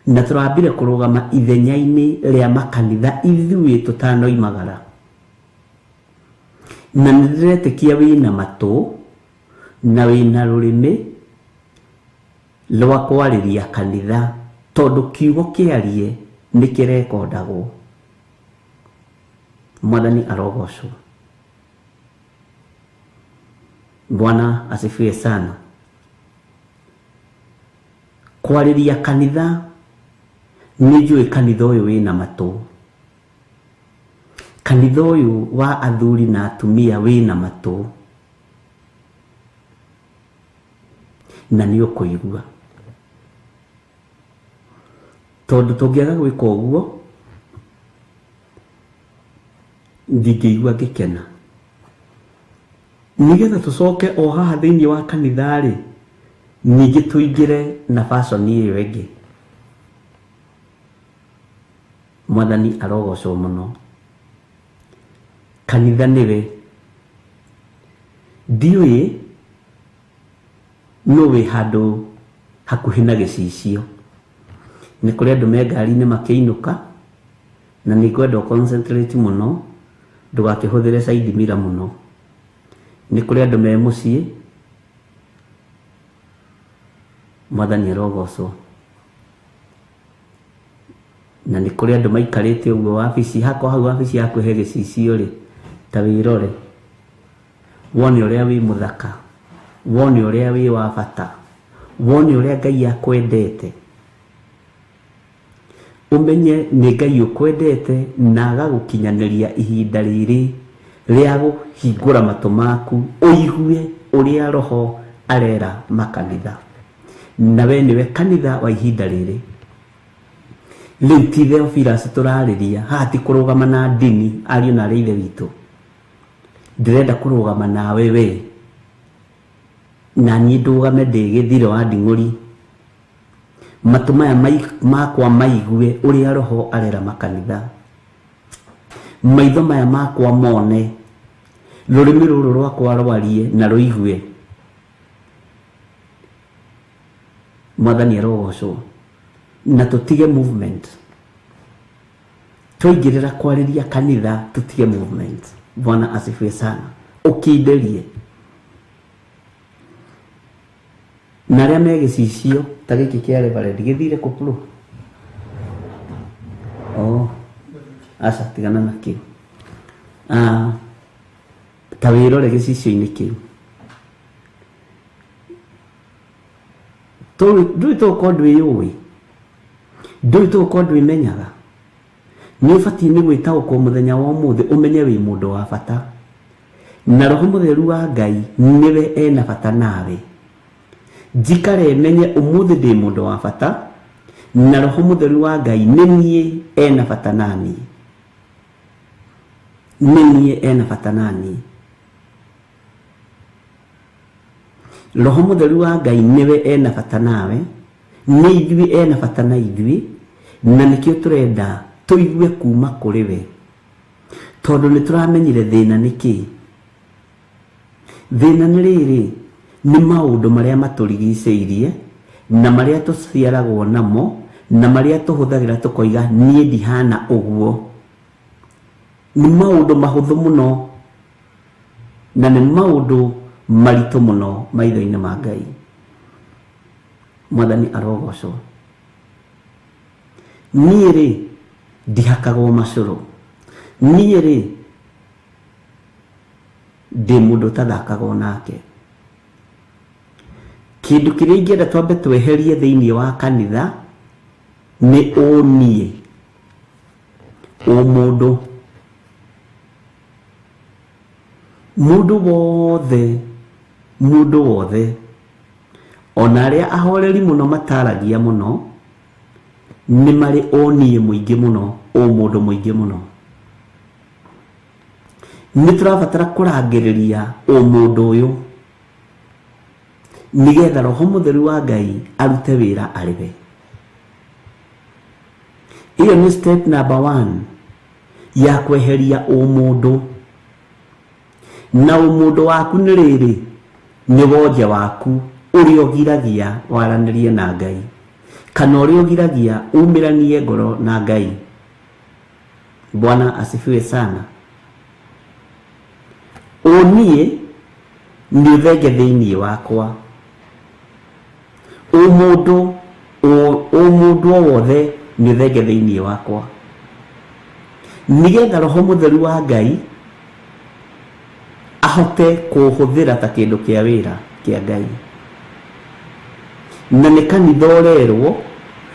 Speaker 8: Na tũrambire kũrũgama ithenya-inĩ rĩa makanitha ithuĩ tũtanoimagara. Na nĩ ndĩretĩkia wĩna matũ na wĩna rũrĩmĩ rwa kwarĩria kanitha, tondũ kiugo kĩarie nĩ kĩrekondagwo. Mwathani arogocwo. Bwana asifiwe sana. Kwarĩria kanitha, nĩ njũĩ kanitha ũyũ wĩna matũ, kanitha ũyũ wa athuri na atumia wĩna matũ, na nĩ ũkũigua. Tondũ tũngĩaga gwĩka ũguo, ndingĩigua ngĩkena. Nĩgetha tũcoke o haha thĩinĩ wa kanitha rĩ, ningĩ tũingĩre na fashion ĩyo ĩngĩ. Mwathani arogocwo mũno. Kanitha nĩwe. Ndiũĩ no wĩ handũ hakuhĩ na gĩcicio. Nĩ kũrĩ andũ me ngari-inĩ makĩinũka, na nĩ ngwenda concentrate mũno, ndũgakĩhũthĩre side mirror mũno. Nĩ kũrĩ andũ me mũciĩ. Mwathani arogocwo. Na nĩ kũrĩ andũ maikarĩte ũguo wabici, hakwa hau wabici yaku he gĩcicio rĩ, ta wĩrore wone ũrĩa wĩ mũthaka, wone ũrĩa wĩ wa bata, wone ũrĩa Ngai akwendete, ũmenye nĩ Ngai ũkwendete na agagũkinyanĩria ihinda rĩrĩ rĩa kũhingũra matũ maku ũigue ũrĩa Roho arera makanitha. Na we nĩwe kanitha wa ihinda rĩrĩ. Rĩu ti Theophilus tũrarĩria haha, ti kũrũgama na ndini, ariũ na arĩa ithe witũ. Ndĩrenda kũrũgama nawe we, na niĩ ndũgame ndĩ gĩthiro wa nding'ũri, matũ maya makwa maigue ũrĩa roho arera makanitha, maitho maya makwa mone, rũrĩmĩ rũrũ rwakwa rwarie na rũigue. Mwathani arogocwo. Na tũtige movement, twaingĩrĩra kwarĩria kanitha tũtige movement. Bwana asifiwe sana. Ũkindĩrie na arĩa me gĩcicio ta gĩkĩ kĩa Reverend gĩthire kũ bro? Oh, aca tigana na kĩu. Ta wĩrore gĩcicio-inĩ kĩu. Ndũĩ tũgũkorwo ndwĩyũĩ, ndũĩ tũgũkorwo ndwĩmenyaga. Nĩ ũbatiĩ nĩ gwĩtaũkwo mũthenya wa ũmũthĩ, ũmenye wĩ mũndũ wa bata, na Roho Mũtheru wa Ngai nĩwe ena bata nawe. Njikare menye ũmũthĩ ndĩ mũndũ wa bata, na Roho Mũtheru wa Ngai nĩ niĩ ena bata naniĩ, nĩ niĩ ena bata naniĩ. Roho Mũtheru wa Ngai nĩwe ena bata nawe, nĩ ithuĩ ena bata na ithuĩ, na nĩkĩo tũrenda tũigue kuma kũrĩ we, tondũ nĩ tũramenyire thĩna nĩ kĩĩ. Thĩna nĩ rĩrĩ, nĩ maũndũ marĩa matũrigicĩirie na marĩa tũciaragwo namo na marĩa tũhũthagĩra tũkoiga niĩ ndihana ũguo. Nĩ maũndũ mahũthũ mũno na nĩ maũndũ maritũ mũno maitho-inĩ ma Ngai. Mwathani arogocwo. Niĩ rĩ ndihakagwo macũrũ, niĩ rĩ ndĩ mũndũ ũtathakagwo nake. Kĩndũ kĩrĩa ingĩenda twambe tweherie thĩinĩ wa kanitha nĩ ũniĩ, ũmũndũ. Mũndũ wothe, mũndũ wothe, ona arĩa ahoreri mũno mataragia mũno, nĩ marĩ ũniĩ mũingĩ mũno, ũmũndũ mũingĩ mũno. Nĩ tũrabatara kũrangĩrĩria ũmũndũ ũyũ nĩgetha Roho Mũtheru wa Ngai arute wĩra arĩ we. Ĩyo nĩ step number 1 ya kweheria ũmũndũ. Na ũmũndũ waku nĩ rĩrĩ, nĩ wonje waku ũrĩa ũgiragia waranĩrie na Ngai, kana ũrĩa ũgiragia umĩranie ngoro na Ngai. Bwana asifiwe sana. Ũniĩ nĩ ũthenge thĩinĩ wakwa. Ũmũndũ, ũmũndũ o wothe nĩ ũthenge thĩinĩ wakwa, nĩgetha Roho Mũtheru wa Ngai ahote kũhũthĩra ta kĩndũ kĩa wĩra kĩa Ngai. Na nĩ kanitha ũrerwo,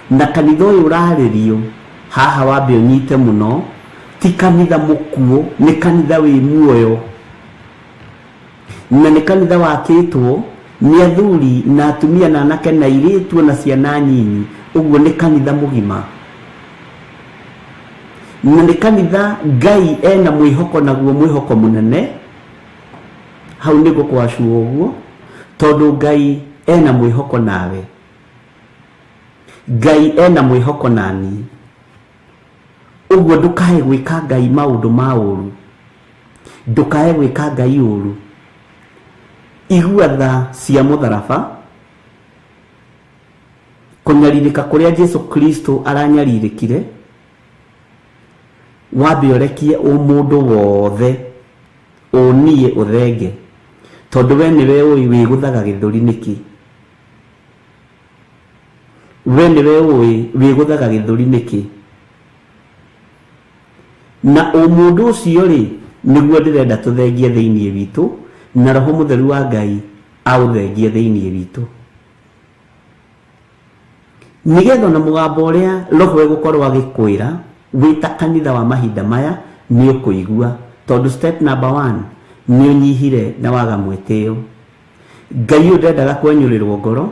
Speaker 8: na kanitha ũyũ ũrarĩrio haha wambe ũnyite mũno, ti kanitha mũkuũ, nĩ kanitha wĩ muoyo, na nĩ kanitha wakĩtwo nĩ athuri na atumia na anake na airĩtu na ciana nyinyi. Ũguo nĩ kanitha mũgima, na nĩ kanitha Ngai ena mwĩhoko, naguo mwĩhoko mũnene. Hau nĩ gũkwacua ũguo, tondũ Ngai ena mwĩhoko nawe, Ngai ena mwĩhoko naniĩ. Ũguo ndũkae gwĩka Ngai maũndũ ma ũru, ndũkae gwĩka Ngai ũru. Igua tha cia mũtharaba, kũnyarirĩka kũrĩa Jesu Kristo aranyarirĩkire, wambe ũrekie ũmũndũ wothe ũniĩ ũthenge, tondũ we nĩwe ũĩ wĩgũthaga gĩthũri nĩkĩ, we nĩwe ũĩ wĩgũthaga gĩthũri nĩkĩ. Na ũmũndũ ũcio rĩ, nĩguo ndĩrenda tũthengie thĩinĩ witũ, na Roho Mũtheru wa Ngai aũthengie thĩinĩ witũ, nĩgetha ona mũgambo ũrĩa Roho egũkorwo agĩkwĩra wĩ ta kanitha wa mahinda maya nĩ ũkũigua, tondũ step number 1 nĩ ũnyihire na waga mwĩtĩo. Ngai ũyũ ndendaga kwenyũrĩrwo ngoro,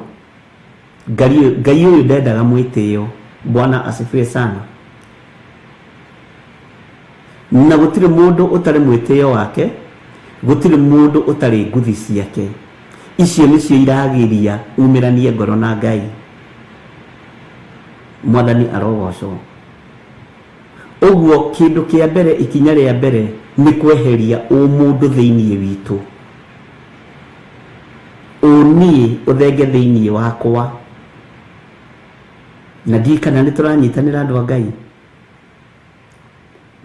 Speaker 8: Ngai ũyũ ndendaga mwĩtĩo. Bwana asifiwe sana. Na gũtirĩ mũndũ ũtarĩ mwĩtĩo wake, gũtirĩ mũndũ ũtarĩ nguthi ciake. Icio nĩcio iragiria umĩranie ngoro na Ngai. Mwathani arogocwo. Ũguo kĩndũ kĩa mbere, ikinya rĩa mbere nĩ kweheria ũmũndũ thĩinĩ witũ, ũniĩ ũthenge thĩinĩ wakwa. Na ndiũĩ kana nĩ tũranyitanĩra andũ a Ngai.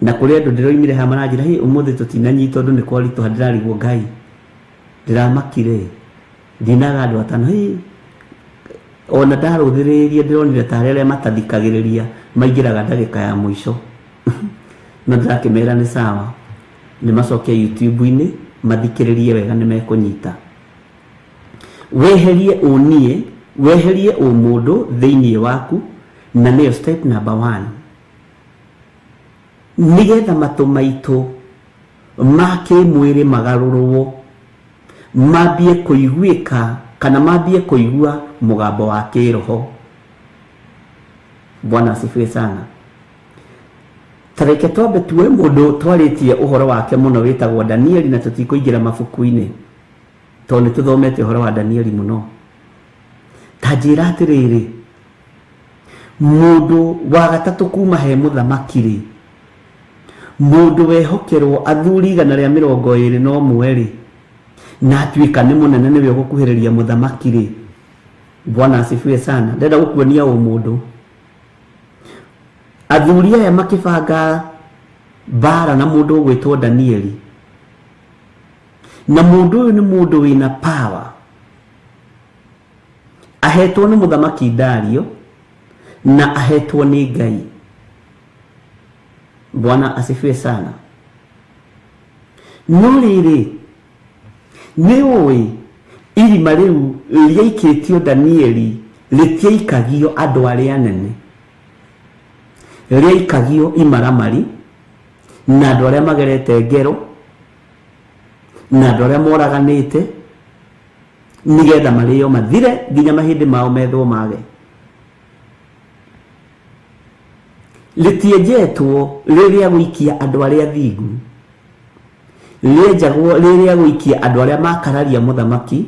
Speaker 8: Na kũrĩ andũ ndĩroimire haha maranjĩra, hĩ ũmũthĩ tũtinanyita ũndũ nĩ kwaritũha, ndĩrarigwo Ngai ndĩramakire ndinaga andũ atano. Hĩ ona ndarũthĩrĩria ndĩronire tarĩ arĩa matathikagĩrĩria maingĩraga ndagĩka ya mũico. No ndĩrakĩmera nĩ sawa, nĩ macoke YouTube-inĩ mathikĩrĩrie wega nĩ mekũnyita. Weherie ũniĩ, weherie ũmũndũ thĩinĩ waku, na nĩyo step number 1, nĩgetha matũ maitũ ma kĩmwĩrĩ magarũrwo, mambie kũiguĩka kana mambie kũigua mũgambo wa kĩroho. Bwana asifiwe sana. Tareke twambe tuoe mũndũ twarĩtie ũhoro wake mũno wĩtagwo Danieli, na tũtikũingĩra mabuku-inĩ tondũ nĩ tũthomete ũhoro wa Danieli mũno. Ta njĩra atĩrĩrĩ, mũndũ wa gatatũ kuma he mũthamaki rĩ, mũndũ wehokerwo athuri 121 rĩ, na atuĩka nĩ mũnene nĩwe ũgũkuhĩrĩria mũthamaki rĩ. Bwana asifiwe sana. Ndĩrenda gũkuonia ũmũndũ. Athuri aya makĩbanga mbara na mũndũ ũgwĩtwo Danieli, na mũndũ ũyũ nĩ mũndũ wĩna power, ahetwo nĩ mũthamaki Dario na ahetwo nĩ Ngai. Bwana asifiwe sana. No rĩrĩ, nĩ ũĩ irima rĩu rĩaikĩtio Danieli rĩtiaikagio andũ arĩa anene, rĩaikagio imaramari na andũ arĩa magerete ngero na andũ arĩa moraganĩte, nĩgetha marĩo mathire nginya mahĩndĩ mao methwo mage. Rĩtienjetwo rĩrĩa gũikia andũ arĩa athingu, rĩenjagwo rĩrĩa gũikia andũ arĩa makararia mũthamaki,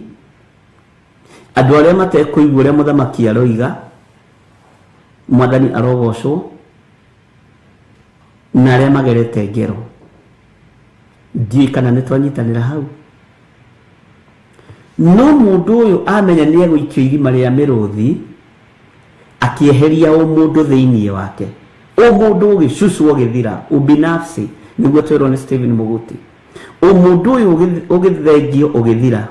Speaker 8: andũ arĩa matekũigua ũrĩa mũthamaki aroiga. Mwathani arogocwo. Na arĩa magerete ngero. Ndiũĩ kana nĩ twanyitanĩra hau. No mũndũ ũyũ amenya nĩ egũikio irima rĩa mĩrũthi, akĩeheria ũmũndũ thĩinĩ wake. Ũmũndũ ũgĩcucwo ũgĩthira, ubinafsi, nĩguo twĩrwo nĩ Stephen Muguti. Ũmũndũ ũyũ ũgĩthengio ũgĩthira.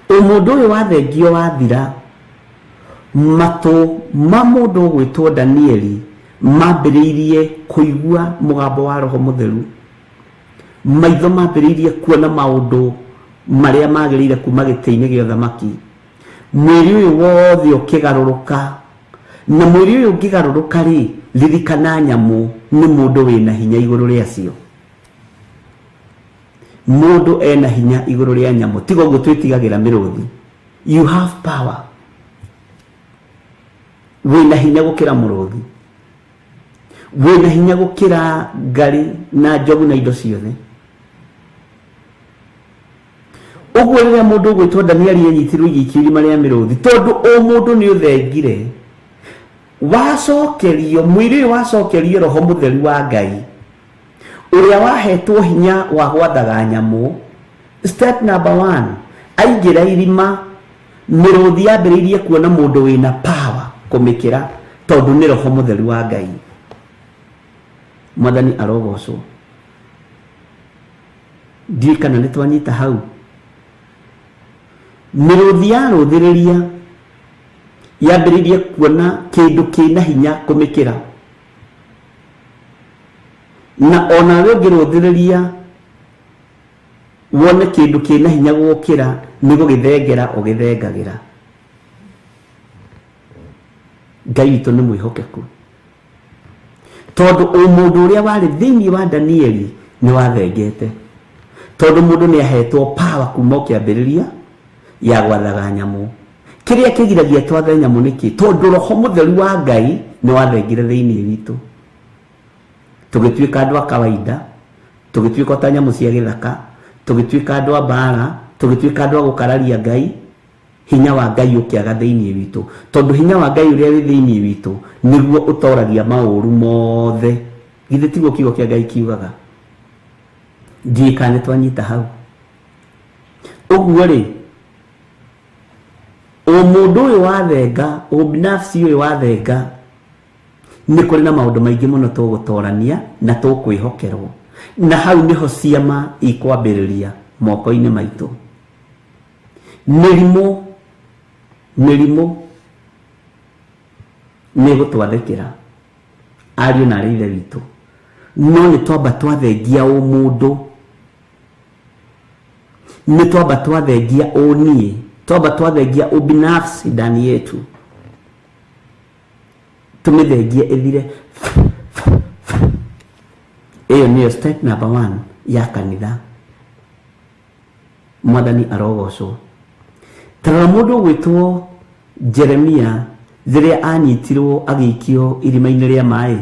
Speaker 8: Ũmũndũ ũyũ wathengio wathira, matũ ma mũndũ ũgwĩtwo Danieli mambĩrĩirie kũigua mũgambo wa Roho Mũtheru, maitho mambĩrĩirie kuona maũndũ marĩa magĩrĩire kuma gĩtĩ-inĩ gĩa ũthamaki, mwĩrĩ ũyũ wothe ũkĩgarũrũka. Na mwĩrĩ ũyũ ũngĩgarũrũka rĩ, ririkana nyamũ nĩ mũndũ wĩna hinya igũrũ rĩacio. Mũndũ ena hinya igũrũ rĩa nyamũ, tiga ũguo twĩtigagĩra mĩrũthi. You have power, wĩna hinya gũkĩra mũrũthi, wĩna hinya gũkĩra ngari na njogu na indo ciothe. Ũguo rĩrĩa mũndũ ũgwĩtwo Danieli anyitirwo igĩikio irima rĩa mĩrũthi, tondũ o mũndũ nĩ ũthengire, wacokerio mwĩrĩ ũyũ, wacokerio Roho Mũtheru wa Ngai ũrĩa wahetwo hinya wa gwathaga nyamũ. Step number 1, aingĩra irima, mĩrũthi yambĩrĩirie kuona mũndũ wĩna power kũmĩkĩra, tondũ nĩ Roho Mũtheru wa Ngai. Mwathani arogocwo. Ndiũĩ kana nĩ twanyita hau. Mĩrũthi yarũthĩrĩria yambĩrĩirie kuona kĩndũ kĩna hinya kũmĩkĩra, na onawe ũngĩrũthĩrĩria wone kĩndũ kĩna hinya gũkĩra, nĩ gũgĩthengera ũgĩthengagĩra. Ngai witũ nĩ mwĩhokeku, tondũ ũmũndũ ũrĩa warĩ thĩinĩ wa Danieli nĩ wathengete, tondũ mũndũ nĩ ahetwo power kuma o kĩambĩrĩria ya gwathaga nyamũ. Kĩrĩa kĩgiragia twathe nyamũ nĩkĩ? Tondũ roho mũtheru wa Ngai nĩ wathengire thĩinĩ witũ, tũgĩtuĩka andũ a kawaida, tũgĩtuĩka ta nyamũ cia gĩthaka, tũgĩtuĩka andũ a mbara, tũgĩtuĩka andũ a gũkararia Ngai. Hinya wa Ngai ũkĩaga thĩinĩ witũ, tondũ hinya wa Ngai ũrĩa wĩ thĩinĩ witũ nĩguo ũtoragia maũru mothe. Githĩ tiguo kiugo kĩa Ngai kiugaga? Ndiũĩ kana nĩ twanyita hau. Ũguo rĩ, ũmũndũ ũyũ wathenga, ũbinafsi ũyũ wathenga, nĩ kũrĩ na maũndũ maingĩ mũno tũgũtorania na tũkwĩhokerwo, na hau nĩho ciama ikwambĩrĩria moko-inĩ maitũ. Mĩrimũ, mĩrimũ nĩ ĩgũtwathĩkĩra ariũ na arĩ ithe witũ, no nĩ twamba twathengia ũmũndũ, nĩ twamba twathengia ũniĩ, twamba twathengia ubinafsi ndani yetu, tũmĩthengie ĩthire. Ĩyo nĩyo step number 1 ya kanitha. Mwathani arogocwo. Tarora mũndũ ũgwĩtwo Jeremia rĩrĩa anyitirwo agĩikio irima-inĩ rĩa maĩ.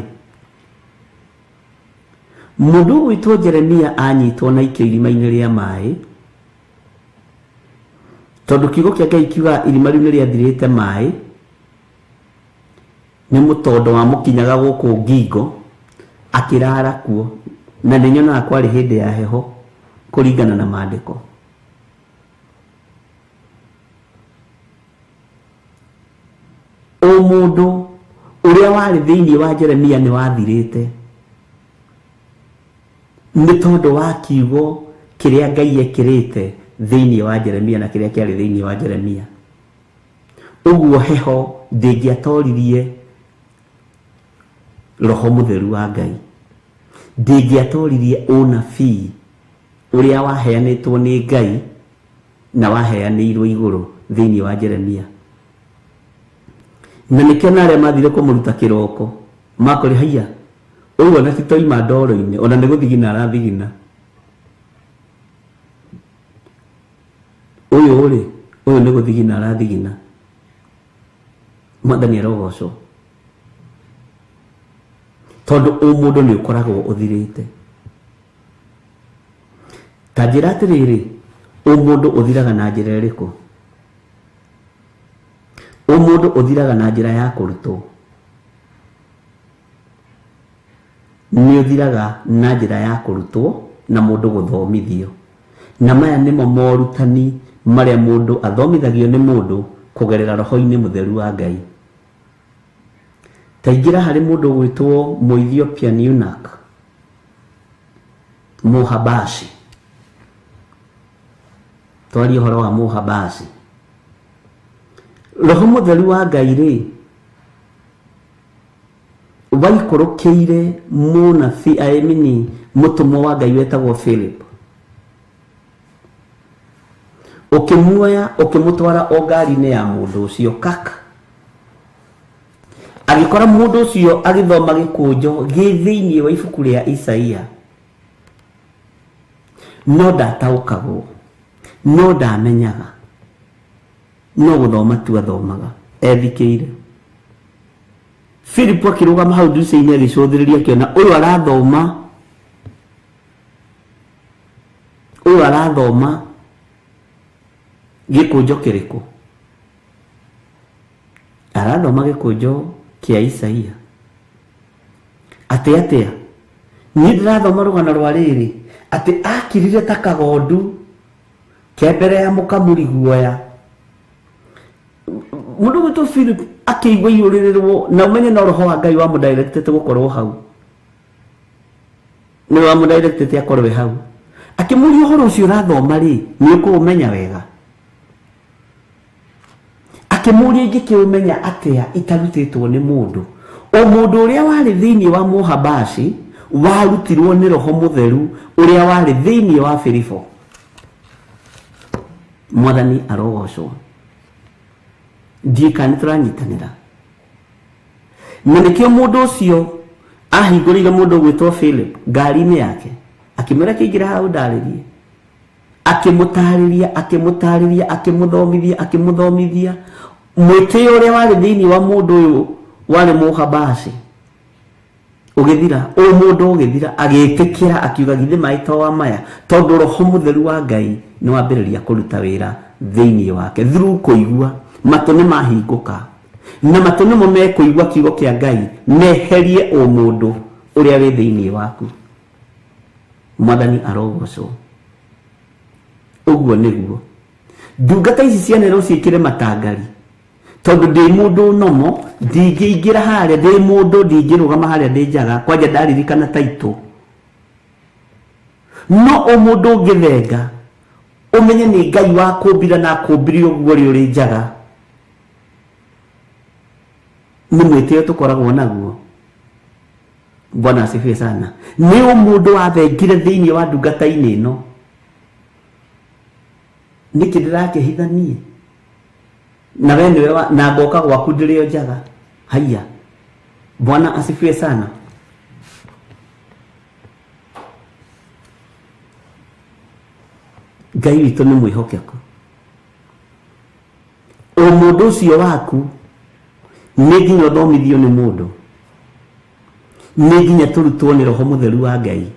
Speaker 8: Mũndũ ũgwĩtwo Jeremia anyitwo na aikio irima-inĩ rĩa maĩ, tondũ kiugo kĩa Ngai kiugaga irima rĩu nĩ rĩathirĩte maĩ, nĩ mũtondo wamũkinyaga gũkũ ngingo, akĩrara kuo, na nĩ nyonaga kwarĩ hĩndĩ ya heho kũringana na maandĩko. Ũmũndũ ũrĩa warĩ thĩinĩ wa Jeremia nĩ wathirĩte, nĩ tondũ wa kiugo kĩrĩa Ngai ekĩrĩte thĩinĩ wa Jeremia na kĩrĩa kĩarĩ thĩinĩ wa Jeremia. Ũguo heho ndĩngĩatoririe roho mũtheru wa Ngai, ndĩngĩatoririe ũnabii ũrĩa waheanĩtwo nĩ Ngai na waheanĩirwo igũrũ thĩinĩ wa Jeremia. Na nĩkĩo na arĩa mathire kũmũruta kĩroko makore haiya, ũyũ ona ti toima ndoro-inĩ, ona nĩ gũthigina arathigina. Ũyũ rĩ, ũyũ nĩ gũthigina arathigina. Mwathani arogocwo, tondũ ũmũndũ nĩ ũkoragwo ũthirĩte. Ta njĩra atĩrĩrĩ, ũmũndũ ũthiraga na njĩra ĩrĩkũ? Ũmũndũ ũthiraga na njĩra ya kũrutwo. Nĩ ũthiraga na njĩra ya kũrutwo na mũndũ gũthomithio. Na maya nĩmo morutani marĩa mũndũ athomithagio nĩ mũndũ kũgerera roho-inĩ mũtheru wa Ngai. Ta ingĩra harĩ mũndũ ũgwĩtwo Mũethiopian eunuch, Mũhabashi. Twarie ũhoro wa Mũhabashi. Roho mũtheru wa Ngai rĩ, waikũrũkĩire mũnabii, I mean, mũtũmwo wa Ngai wetagwo Philip, ũkĩmuoya ũkĩmũtwara o ngari-inĩ ya mũndũ ũcio kaka. Agĩkora mũndũ ũcio agĩthoma gĩkũnjo gĩ thĩinĩ wa ibuku rĩa Isaia, no ndataũkagwo, no ndamenyaga, no gũthoma tu athomaga ethikĩire. Philip akĩrũgama hau ndirica-inĩ agĩcũthĩrĩria, akĩona ũyũ arathoma, ũyũ arathoma gĩkũnjo kĩrĩkũ? Arathoma gĩkũnjo kĩa Isaia. Atĩ atĩa? Niĩ ndĩrathoma rũgano rwa rĩrĩ, atĩ akirire ta kagondu ke mbere ya mũkamuri guoya. Mũndũ gwĩtwo Philip akĩigua iyũrĩrĩrwo, na ũmenye no roho wa Ngai wamũdirectete gũkorwo hau, nĩ wamũdirectete akorwo hau. Akĩmũria ũhoro ũcio ũrathoma rĩ, nĩ ũkũũmenya wega? Akĩmũria ingĩkĩũmenya atĩa itarutĩtwo nĩ mũndũ? O mũndũ ũrĩa warĩ thĩinĩ wa Mũhabashi warutirwo nĩ roho mũtheru ũrĩa warĩ thĩinĩ wa Filipo. Mwathani arogocwo. Ndiũĩ kana nĩ tũranyitanĩra. Na nĩkĩo mũndũ ũcio ahingũrĩire mũndũ ũgwĩtwo Philip ngari-inĩ yake, akĩmwĩra kĩingĩra hau ndarĩrie. Akĩmũtarĩria, akĩmũtarĩria, akĩmũthomithia, akĩmũthomithia Mwĩtĩo ũrĩa warĩ thĩinĩ wa mũndũ ũyũ warĩ mũhabaci ũgĩthira, ũmũndũ ũgĩthira, agĩtĩkĩra akiuga githĩ maĩ to wa maya, tondũ roho mũtheru wa Ngai nĩ wambĩrĩria kũruta wĩra thĩinĩ wake through kũigua. Matũ nĩ mahingũka na matũ nĩmo mekũigua kiugo kĩa Ngai, meherie ũmũndũ ũrĩa wĩ thĩinĩ waku. Mwathani arogocwo. Ũguo nĩguo ndungata ici cianerwo ciĩkĩre matangari, tondũ ndĩ mũndũ nomo, ndingĩingĩra harĩa, ndĩ mũndũ ndingĩrũgama harĩa ndĩ njaga, kwanja ndaririkana taitũ. No ũmũndũ ũngĩthenga ũmenye nĩ Ngai wakũmbire na akũmbire ũguo rĩ ũrĩ njaga, nĩ mwĩtĩo tũkoragwo naguo. Bwana asifiwe sana. Nĩ ũmũndũ wathengire thĩinĩ wa ndungata-inĩ ĩno, nĩkĩ ndĩrakĩhitha niĩ na we nĩwe na ngoka gwaku ndĩrĩ o njaga? Haiya, Bwana asifiwe sana. Ngai witũ nĩ mwĩhokeku. Ũmũndũ ũcio waku nĩ nginya ũthomithio nĩ mũndũ, nĩ nginya tũrutwo nĩ roho mũtheru wa Ngai,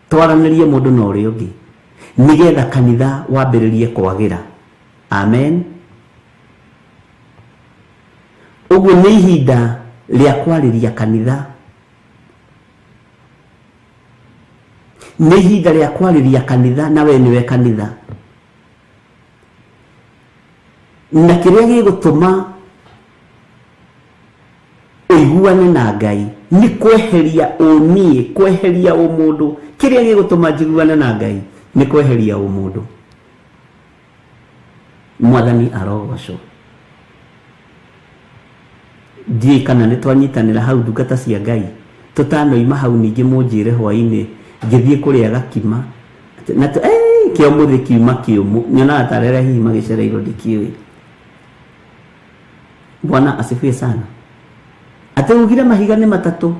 Speaker 8: twaranĩrie mũndũ na ũrĩa ũngĩ nĩgetha kanitha wambĩrĩrie kwagĩra. Amen. Ũguo nĩ ihinda rĩa kwarĩria kanitha, nĩ ihinda rĩa kwarĩria kanitha, na we nĩwe kanitha. Na kĩrĩa gĩgũtũma ũiguane na Ngai nĩ kweheria ũniĩ, kweheria ũmũndũ. Kĩrĩa gĩgũtũma njiguane na Ngai nĩ kweheria ũmũndũ. Mwathani arogocwo. Ndiũĩ kana nĩ twanyitanĩra hau ndungata cia Ngai, tũtanoima hau ningĩ mũnjĩre hwainĩ ngĩthiĩ kũrĩa gakima na kĩo mũthĩ kiuma kĩũmũ, nyonaga ta arĩa hihi magĩcereirwo, ndikĩũĩ. Bwana asifiwe sana. Atĩ ugire mahiga nĩ matatũ,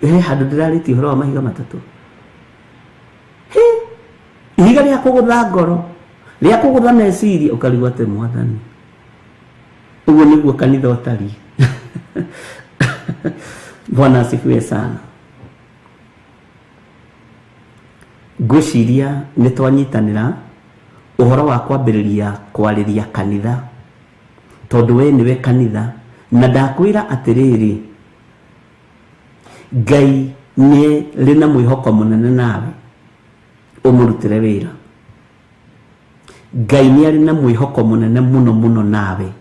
Speaker 8: he handũ ndĩrarĩtie ũhoro wa mahiga matatũ. Ihiga rĩa kũgũtha ngoro, rĩa kũgũtha meciria, ũkarigwo atĩ Mwathani, ũguo nĩguo kanitha ũtariĩ. Bwana asifiwe sana. Ngwĩciria nĩ twanyitanĩra ũhoro wa kwambĩrĩria kwarĩria kanitha, tondũ we nĩwe kanitha. Na ndakwĩra atĩrĩrĩ, Ngai nĩ rĩ na mwĩhoko mũnene nawe ũmũrutĩre wĩra. Ngai nĩ arĩ na mwĩhoko mũnene mũno mũno nawe.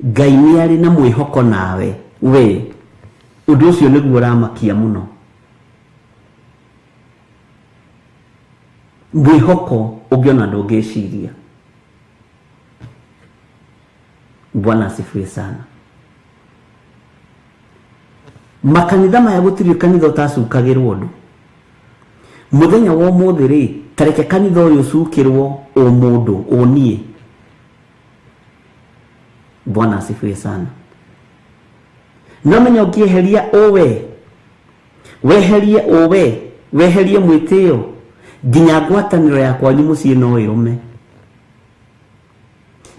Speaker 8: Ngai nĩ arĩ na mwĩhoko nawe we. Ũndũ ũcio nĩguo ũramakia mũno. Mwĩhoko ũngĩona ndũngĩciria. Bwana asifiwe sana. Makanitha maya gũtirĩ kanitha ũtacukagĩrwo ũndũ. Mũthenya wa ũmũthĩ rĩ, tareke kanitha ũyũ ũcukĩrwo ũmũndũ, ũniĩ. Bwana asifiwe sana. No menya ũkĩeheria ũwe, weherie ũwe, weherie mwĩtĩo, nginya ngwatanĩro ya kwanyu mũciĩ no ĩrũme,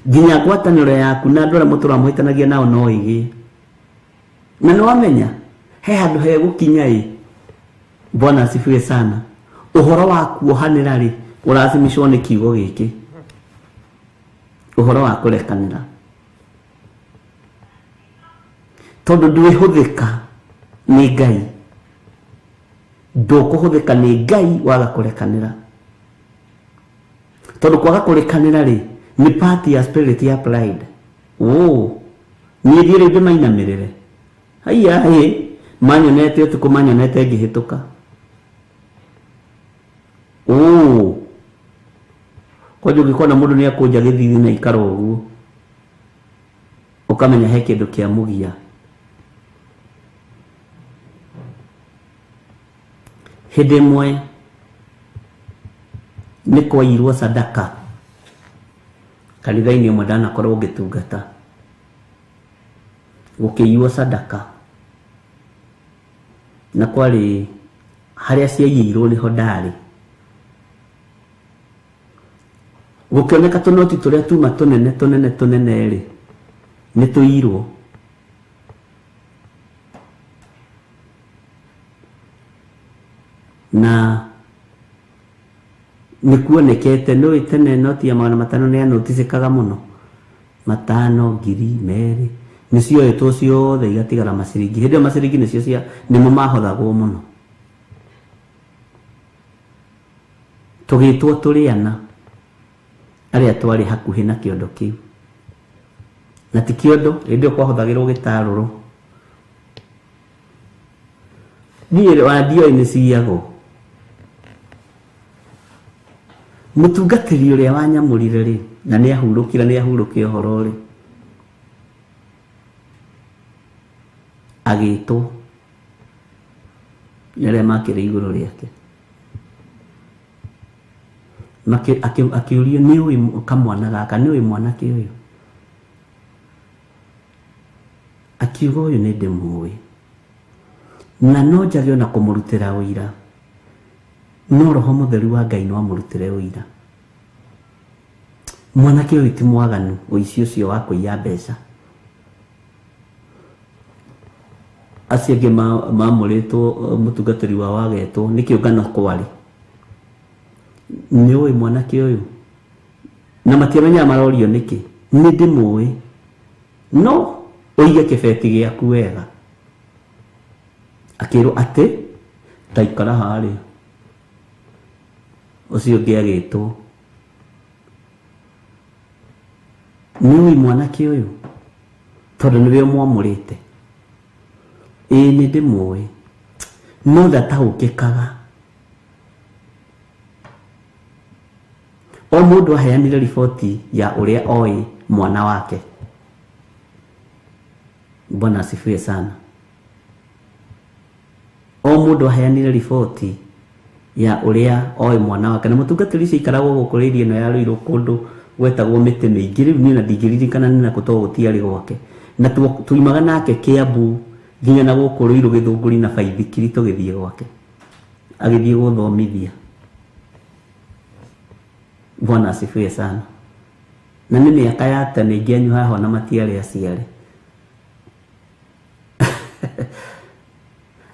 Speaker 8: nginya ngwatanĩro yaku na andũ arĩa mũtũraga mũhĩtanagia nao no ĩgĩe. Na nĩ wamenya he handũ hegũkinya ĩ. Bwana asifiwe sana. Ũhoro wa kuohanĩra rĩ, ũracimicwo nĩ kiugo gĩkĩ, ũhoro wa kũrekanĩra, tondũ ndwĩhũthĩka nĩ Ngai, ndũkũhũthĩka nĩ Ngai waga kũrekanĩra. Tondũ kwaga kũrekanĩra rĩ, nĩ part ya spirit ya pride. Niĩ thiĩ rĩu ndĩmainamĩrĩre. Haiya, hĩ, manyonete ũtukũ, manyonete ngĩhĩtũka. Kwanja ũngĩkona mũndũ nĩ akũnja gĩthithi na ikara ũguo, ũkamenya he kĩndũ kĩa mũgia. Hĩndĩ ĩmwe nĩ kwairwo sadaka kanitha-inĩ ũmwe ndanakorwo ngĩtungata, gũkĩiywo sadaka, na kwarĩ harĩa ciaiyĩirwo nĩho ndarĩ. Gũkĩoneka tũnoti tũrĩa tuma tũnene tũnene tũnene rĩ nĩ tũirwo. Na nĩ kuonekete nĩ tene noti ya 500 nĩ yanoticĩkaga mũno, 500, 1000, 2 nĩ cioetwo ciothe igatigara maciringi. Hĩndĩ ĩyo maciringi nĩcio cia nĩmo mahothagwo mũno. Tũgĩtwo tũrĩ ana arĩa twarĩ hakuhĩ na kĩondo kĩu, na ti kĩondo, hĩndĩ ĩyo kwahothagĩrwo gĩtarũrũ. Niĩ ona ndioĩ nĩ ciyagwo. Mũtungatĩri ũrĩa wanyamũrire rĩ, na nĩ ahurũkire, nĩ ahurũke ũhoro rĩ, agĩtwo nĩ arĩa makĩrĩ igũrũ rĩake. Akĩũrio nĩ ũĩ kamwana gaka, nĩ ũĩ mwanake ũyũ? Akiuga ũyũ nĩ ndĩmũĩ, na no njage ona kũmũrutĩra ũira, no Roho Mũtheru wa Ngai no amũrutĩre ũira. Mwanake ũyũ ti mwaganu, ũici ũcio wa kũiya mbeca. Acio angĩ mamũrĩtwo mũtungatĩri wao agetwo nĩ kĩũngano kwarĩ. Nĩ ũĩ mwanake ũyũ? Na matiamenyaga marorio nĩkĩ. Nĩ ndĩmũĩ, no ũige kĩbeti gĩaku wega. Akĩrwo atĩ ta ikara harĩa. Ũcio ũngĩ agĩtwo, nĩ ũĩ mwanake ũyũ? Tondũ nĩwe ũmwamũrĩte. Ĩĩ nĩ ndĩmũĩ, no ndataũkĩkaga. O mũndũ aheanire riboti ya ũrĩa oĩ mwana wake. Bwana asifiwe sana. O mũndũ aheanire riboti ya ũrĩa oĩ mwana wake. Na mũtungatĩri ũcio aikaragwo gũkũ rĩria ĩno ya Ruiru kũndũ gwetagwo mĩtĩ mĩingĩ. Rĩu niĩ na ndingĩririkana nĩ nakũ tondũ gũtiarĩ gwake. Na tuimaga nake Kiambu nginya na gũkũ Ruiru Gĩthũngũri na baithikiri tũgĩthiĩ gwake, agĩthiĩ gũthomithia. Bwana asifiwe sana. Na nĩ mĩaka ya tene ingĩ anyu haha ona matiarĩ aciare.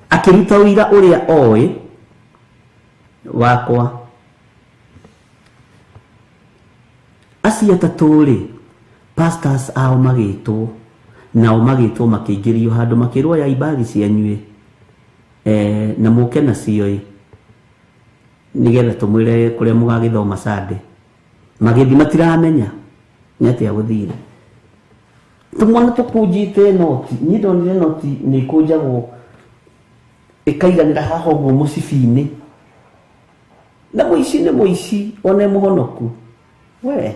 Speaker 8: Akĩruta ũira ũrĩa oĩ wakwa. Acio atatũ rĩ, pastors ao magĩtwo, nao magĩtwo makĩingĩrio handũ makĩrwo ya ibagi cianyu ĩ, na mũke nacio ĩ, nĩgetha tũmwĩre kũrĩa mũgagĩthoma Sunday. Magĩthiĩ matiramenya nĩ atĩa gũthire. Tũmwana tũkũnjĩte noti, niĩ ndonire noti nĩ ikũnjagwo ĩkaiganĩra haha ũguo mũcibi-inĩ. Na mũici nĩ mũici ona mũhonoku. We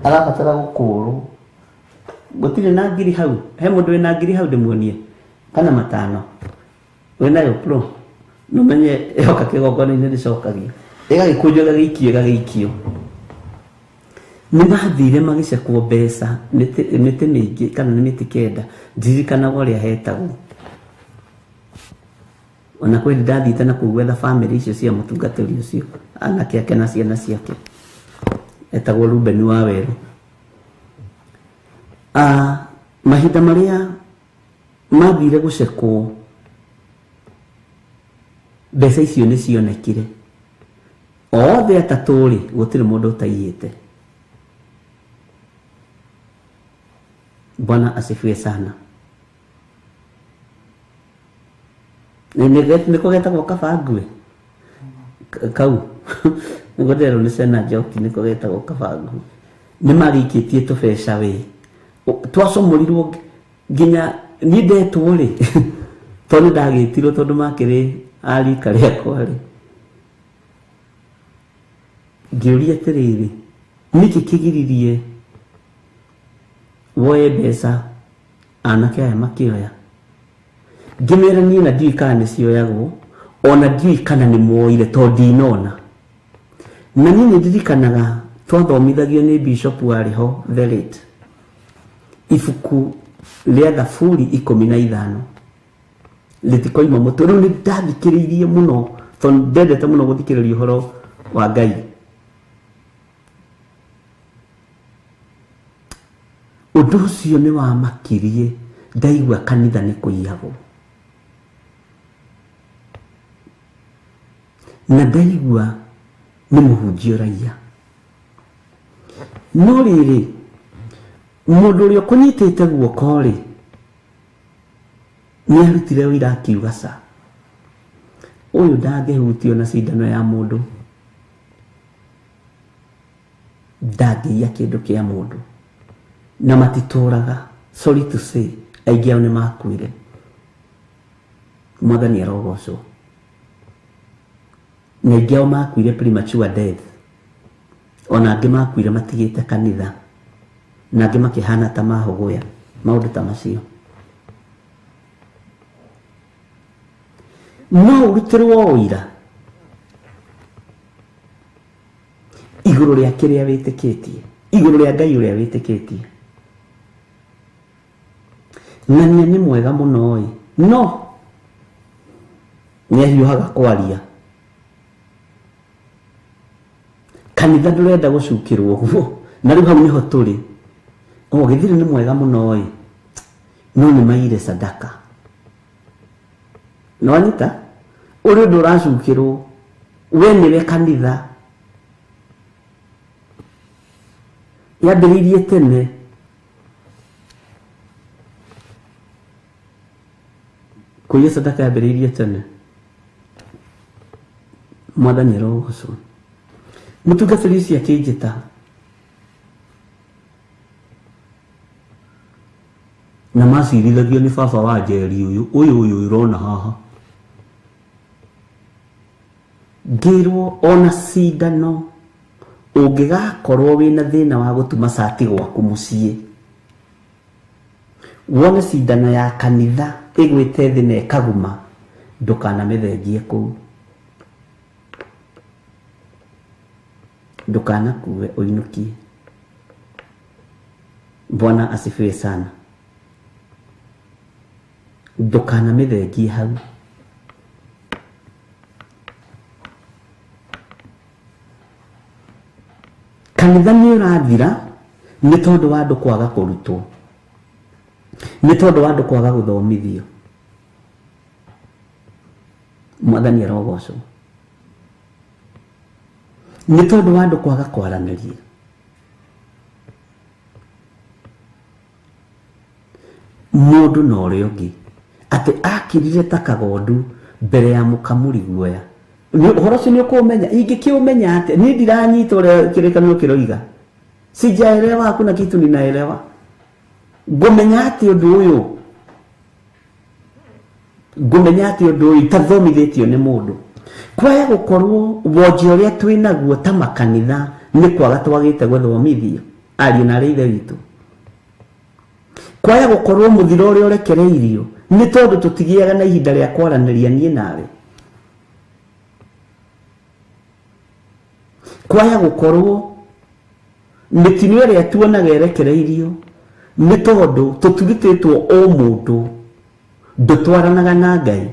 Speaker 8: arabatara gũkũrwo. Gũtirĩ na ngiri hau. He mũndũ wĩna ngiri hau ndĩmuonie kana 5. Wĩnayo pro. No menye yoka kĩgongona-inĩ nĩcokagio. Ĩgagĩkũnjwo ĩgagĩikio ĩgagĩikio. Nĩ mathire magĩcekwo mbeca mĩtĩ mĩingĩ kana nĩ mĩtĩ 9, ndirikanaga ũrĩa hetagwo. Ona kwĩ hĩndĩ ndathiĩte na kũu gwetha bamĩrĩ icio cia mũtungatĩri ũcio, anake ake na ciana ciake. Etagwo Ruben wa Werũ. Mahinda marĩa mathire gũcekwo mbeca icio nĩ cionekire. Othe atatũ rĩ, gũtirĩ mũndũ ũtaiyĩte. Bwana asifiwe sana. Nĩko getagwo kaba ngue kau. Nĩguo ndĩrerwo nĩ ciana njoki, nĩko getagwo kaba ngue. Nĩ marĩkĩtie tũbeca wĩ. Twacomũrirwo nginya niĩ ndetwo rĩ, tondũ ndagĩtirwo tondũ makĩrĩ a rika rĩakwa rĩ. Ngĩũria atĩrĩrĩ, nĩkĩ kĩgiririe woe mbeca anake aya makĩoya? Ngĩmera niĩ na ndiũĩ kana nĩ cioyagwo, ona ndiũĩ kana nĩ muoire tondũ ndinona. Na niĩ nĩ ndirikanaga twathomithagio nĩ bishop warĩ ho the late, ibuku rĩa Thaburi 15 rĩtikoima mũtwe. Rĩu nĩ ndathikĩrĩirie mũno tondũ ndendete mũno gũthikĩrĩria ũhoro wa Ngai. Ũndũ ũcio nĩ wamakirie ndaigua kanitha nĩ kũiyagwo. Na ndaigua nĩ mũhunjia ũraiya. No rĩrĩ, mũndũ ũrĩa ũkũnyitĩte guoko rĩ, nĩ arutire ũira akiuga ca. Ũyũ ndangĩhutio na cindano ya mũndũ. Ndangĩiya kĩndũ kĩa mũndũ. Na matitũraga, sorry to say, aingĩ ao nĩ makuire. Mwathani arogocwo. Na aingĩ ao makuire premature death. Ona angĩ makuire matigĩte kanitha. Na angĩ makĩhana ta mahũgũya. Maũndũ ta macio. No ũrutĩrwo ũira igũrũ rĩa kĩrĩa wĩtĩkĩtie, igũrũ rĩa Ngai ũrĩa wĩtĩkĩtie. Ng'ania nĩ mwega mũno ĩ, no nĩ ahiũhaga kwaria. Kanitha ndũrenda gũcukĩrwo ũguo, na rĩu hau nĩho tũrĩ. O gĩthiri nĩ mwega mũno ĩ, no nĩ maire sadaka. Nĩwanyita? Ũrĩ ũndũ ũracukĩrwo, we nĩwe kanitha. Yambĩrĩirie tene. Kũiya sadaka yambĩrĩirie tene. Mwathani arogocwo. Mũtungatĩri ũcio akĩnjĩta. Na macirithagio nĩ baba wa Njeri ũyũ, ũyũ ũyũ ũrona haha. Ngĩrwo ona cindano ũngĩgakorwo wĩna thĩna wa gũtuma cati gwaku mũciĩ. Wone cindano ya kanitha ĩgwĩte thĩ na ĩkaguma, ndũkanamĩthengie kũu. Ndũkanakue ũinũkie. Bwana asifiwe sana. Ndũkanamĩthengie hau. Kanitha nĩ ũrathira nĩ tondũ wa andũ kwaga kũrutwo, nĩ tondũ wa andũ kwaga gũthomithio. Mwathani arogocwo. Nĩ tondũ wa andũ kwaga kwaranĩria. Mũndũ na ũrĩa ũngĩ atĩ akirire ta kagondu mbere ya mũkamuri guoya. Ũhoro ũcio nĩ ũkũũmenya, ingĩkĩũmenya atĩa? Niĩ ndiranyita ũrĩa kĩrĩkanĩro kĩroiga. Sijaelewa, hakuna kitu ninaelewa. Ngũmenya atĩ ũndũ ũyũ, ngũmenya atĩ ũndũ ũyũ itathomithĩtio nĩ mũndũ. Kwaya gũkorwo wonje ũrĩa twĩnaguo ta makanitha nĩ kwaga twagĩte gũthomithio ariũ na arĩ ithe witũ. Kwaya gũkorwo mũthiro ũrĩa ũrekereirio nĩ tondũ tũtigĩaga na ihinda rĩa kwaranĩria niĩ nawe. Kwaya gũkorwo mĩtino ĩrĩa tuonaga ĩrekereirio nĩ tondũ tũturutĩtwo o mũndũ ndũtwaranaga na Ngai.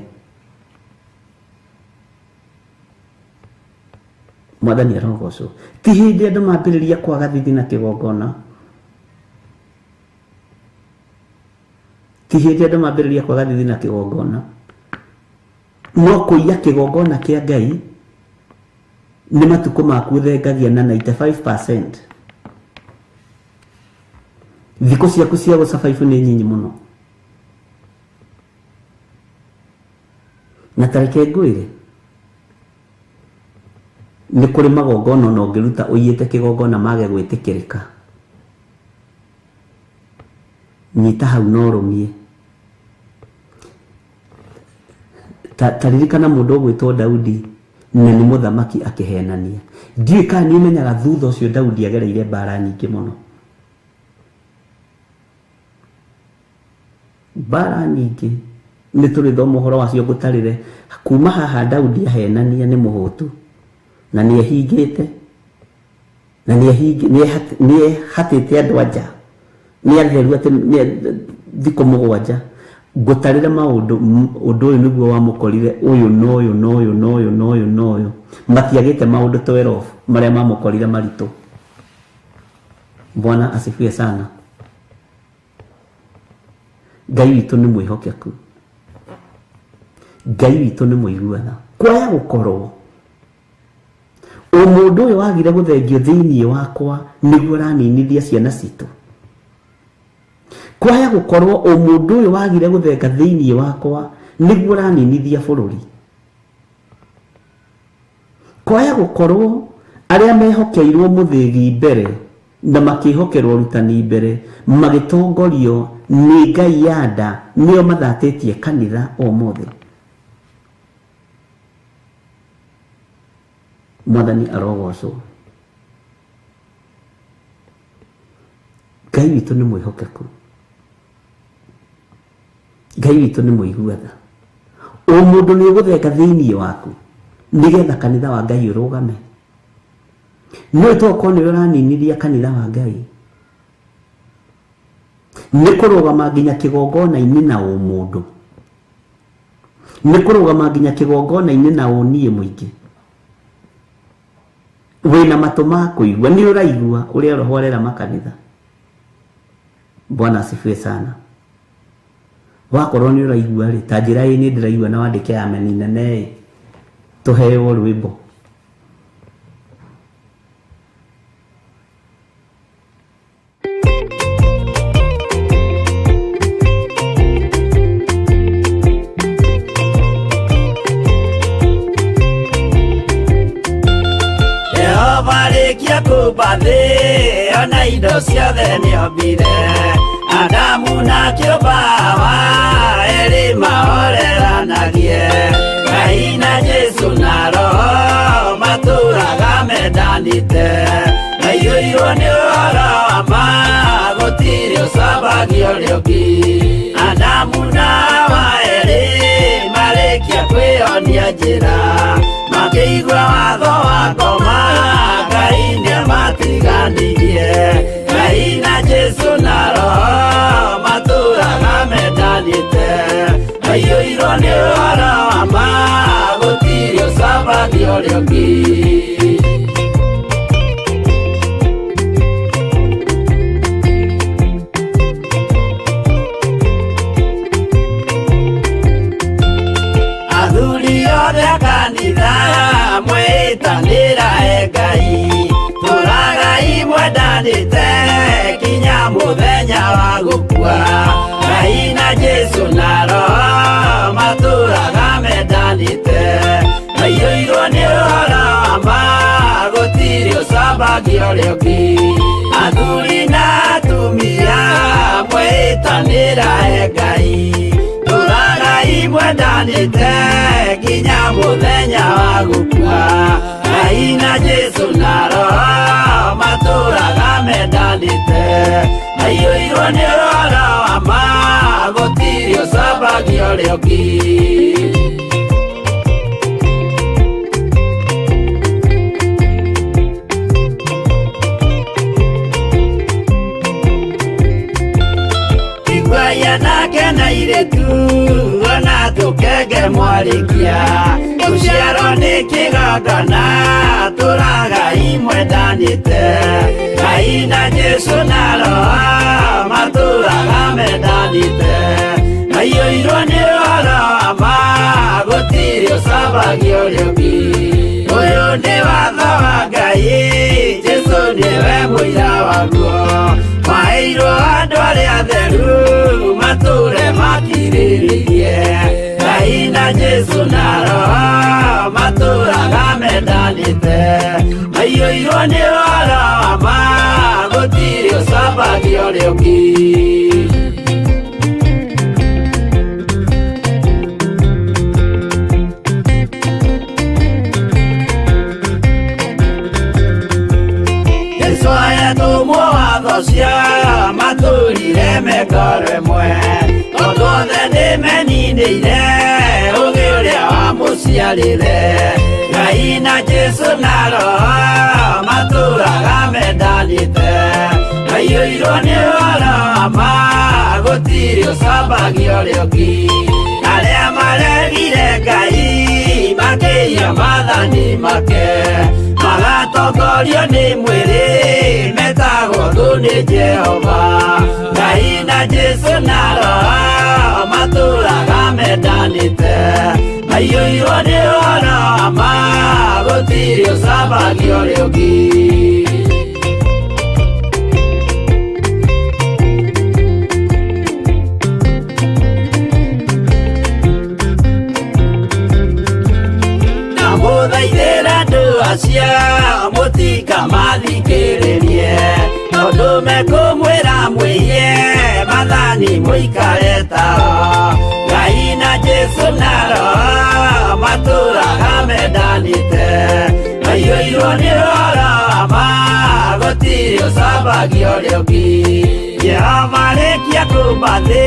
Speaker 8: Mwathani arogocwo. Ti hĩndĩ andũ mambĩrĩria kwaga thithi na kĩgongona. Ti hĩndĩ andũ mambĩrĩria kwaga thithi na kĩgongona. No kũiya kĩgongona kĩa Ngai nĩ matukũ maku ũthengagia na 95%. Thikũ ciaku cia gũsurvive nĩ nyinyi mũno. Na ta reke ngwĩre, nĩ kũrĩ magongona ona ũngĩruta ũiyĩte kĩgongona mage gwĩtĩkĩrĩka. Nyita hau na ũrũmie. Ta ririkana mũndũ ũgwĩtwo Daudi na nĩ mũthamaki akĩhenania. Ndiũĩ kana nĩ ũmenyaga thutha ũcio Daudi agereire mbara nyingĩ mũno. Mbara nyingĩ nĩ tũrĩthoma ũhoro wacio ngũtarĩre. Kuma haha Daudi ahenania nĩ mũhũtu na nĩ ehingĩte na nĩ ehatĩte andũ a nja, nĩ atheru atĩ nĩ thikũ mũgwanja. Ngũtarĩre maũndũ, ũndũ ũyũ nĩguo wamũkorire, ũyũ na ũyũ na ũyũ na ũyũ na ũyũ na ũyũ. Matiagĩte maũndũ 12 marĩa mamũkorire maritũ. Bwana asifiwe sana. Ngai witũ nĩ mwĩhokeku, Ngai witũ nĩ mũiguana. Kwaya gũkorwo ũmũndũ ũyũ wagire gũthengio thĩinĩ wakwa nĩguo ũraninithia ciana citũ. Kwaya gũkorwo ũmũndũ ũyũ wagire gũthenga thĩinĩ wakwa nĩguo ũraninithia bũrũri. Kwaya gũkorwo arĩa mehokeirwo mũthĩgi mbere na makĩhokerwo ũrutani mbere magĩtongorio nĩ Ngai ya nda nĩo mathatĩtie kanitha ũmũthĩ. Mwathani arogocwo. Ngai witũ nĩ mwĩhokeku, Ngai witũ nĩ mũiguatha. Ũmũndũ nĩ ũgũthenga thĩinĩ waku nĩgetha kanitha wa Ngai ũrũgame. Nĩ tokorwo nĩwe ũraninithia kanitha wa Ngai nĩ kũrũgama nginya kĩgongona-inĩ na ũmũndũ, nĩ kũrũgama nginya kĩgongona-inĩ na ũniĩ mũingĩ. Wĩna matũ ma kũigua, nĩ ũraigua ũrĩa Roho arera makanitha. Bwana asifiwe sana. Wakorwo nĩ ũraigua rĩ, ta njĩra ĩ nĩ ndĩraigua na wandĩke ameni nene ĩ, tũheo rwĩmbo.
Speaker 7: Jehova rĩkia kũmba thĩ ona indo ciothe nĩombire, Adamu na kĩũmba Hawa erĩ mahoreranagie. Ngai na Jesũ na Roho matũraga mendanĩte, maiyũirwo nĩ ũhoro wa ma gũtirĩ ũcambagio ũrĩa ũngĩ. Adamu na Hawa erĩ marĩkia kwĩyonia njĩra, makĩigua watho wa ngoma Ngai nĩamatiganirie. Ngai na Jesũ na Roho matũraga mendanĩte, maiyũirwo nĩ ũhoro wa ma gũtirĩ ũcambagio ũrĩa ũngĩ. Athuri othe a kanitha mwĩtanĩra e Ngai, tũragai mwendanĩte kinya mũthenya wa gũkua. Ngai na Jesũ na Roho matũraga mendanĩte, maiyũirwo nĩ ũhoro wa ma gũtirĩ ũcambagio ũrĩa ũngĩ. Athuri na atumia mwĩtanĩra e Ngai, tũragai mwendanĩte nginya mũthenya wa gũkua. Ngai na Jesũ na Roho matũraga mendanĩte, maiyũirwo nĩ ũhoro wa ma gũtirĩ ũcambagio ũrĩa ũngĩ. Iguai anake na airĩtu ona tũkenge mwarĩkia, gũciarwo nĩ kĩgongona tũragai mwendanĩte. Ngai na Jesũ na Roho matũraga mendanĩte, maiyũirwo nĩ ũhoro wa ma gũtirĩ ũcambagio ũrĩa ũngĩ. Ũyũ nĩ watho wa Ngai, Jesũ nĩwe mũira waguo. Maheirwo andũ arĩa atheru matũre makirĩrĩirie. Ngai na Jesũ na Roho matũraga mendanĩte, maiyũirwo nĩ ũhoro wa ma gũtirĩ ũcambagio ũrĩa ũngĩ. Jesũ ayatũmwo watho cia matũrire mekoro ĩmwe, tondũ othe nĩmeninĩire ũgĩ ũrĩa wamũciarire. Ngai na Jesũ na Roho matũraga mendanĩte, maiyũirwo nĩ ũhoro wa ma gũtirĩ ũcambagio ũrĩa ũngĩ. Arĩa maregire Ngai makĩiya maathani make, magatongorio nĩ mwĩrĩ metagwo thũ nĩ Jehova. Ngai na Jesũ na Roho Maiyũirwo nĩ ũhoro wa ma gũtirĩ ũcambagia ũrĩa ũngĩ. Ndamũthaithĩra andũ acio mũtikamathikĩrĩrie tondũ mekũmwĩra mwĩiye mathani mũikare tao. Ngai na Jesũ na Roho matũraga mendanĩte. Maiyũirwo nĩ ũhoro wa ma gũtirĩ ũcambagia ũrĩa ũngĩ. Jehova arĩkia kũũmba thĩ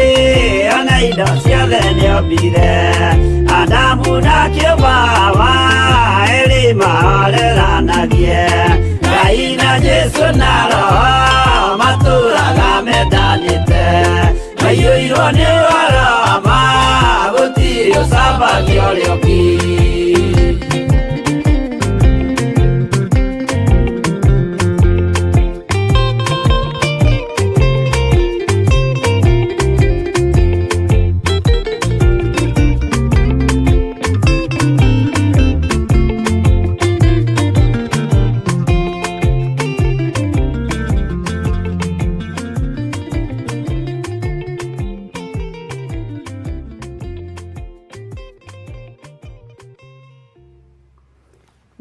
Speaker 7: ona indo ciothe nĩombire. Adamu na kĩũmba Hawa erĩ mahoreranagie. Ngai na Jesũ na Roho matũraga mendanĩte. Maiyũirwo nĩ ũhoro wa ma gũtirĩ ũcambagia ũrĩa ũngĩ.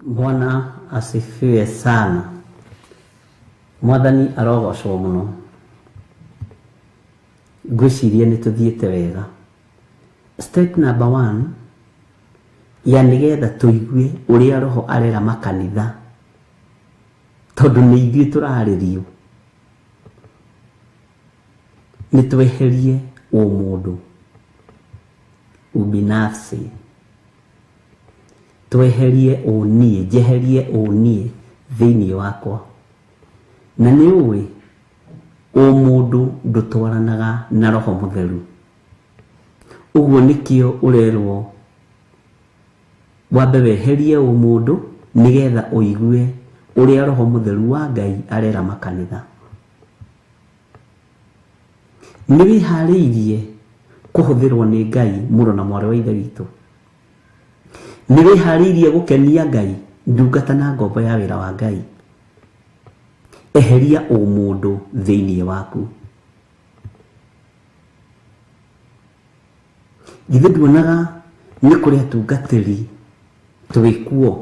Speaker 8: Bwana asifiwe sana. Mwathani arogocwo muno. Ngwĩciria nĩ tũthiĩte wega. Step number 1 ya nĩgetha tũigue ũrĩa Roho arera makanitha, tondũ nĩ ithuĩ tũrarĩrio, nĩ tweherie ũmũndũ, ubinafsi, tweherie ũniĩ, njeherie ũniĩ thĩinĩ wakwa. Na nĩ ũĩ ũmũndũ ndũtwaranaga na Roho Mũtheru. Ũguo nĩkĩo ũrerwo wambe weherie ũmũndũ nĩgetha ũigue ũrĩa Roho Mũtheru wa Ngai arera makanitha. Nĩ wĩharĩirie kũhũthĩrwo nĩ Ngai mũrũ na mwarĩ wa Ithe witũ? Nĩ wĩharĩirie gũkenia Ngai, ndungata na ngombo ya wĩra wa Ngai? Eheria ũmũndũ thĩinĩ waku. Githĩ nduonaga nĩ kũrĩ atungatĩri twĩkuo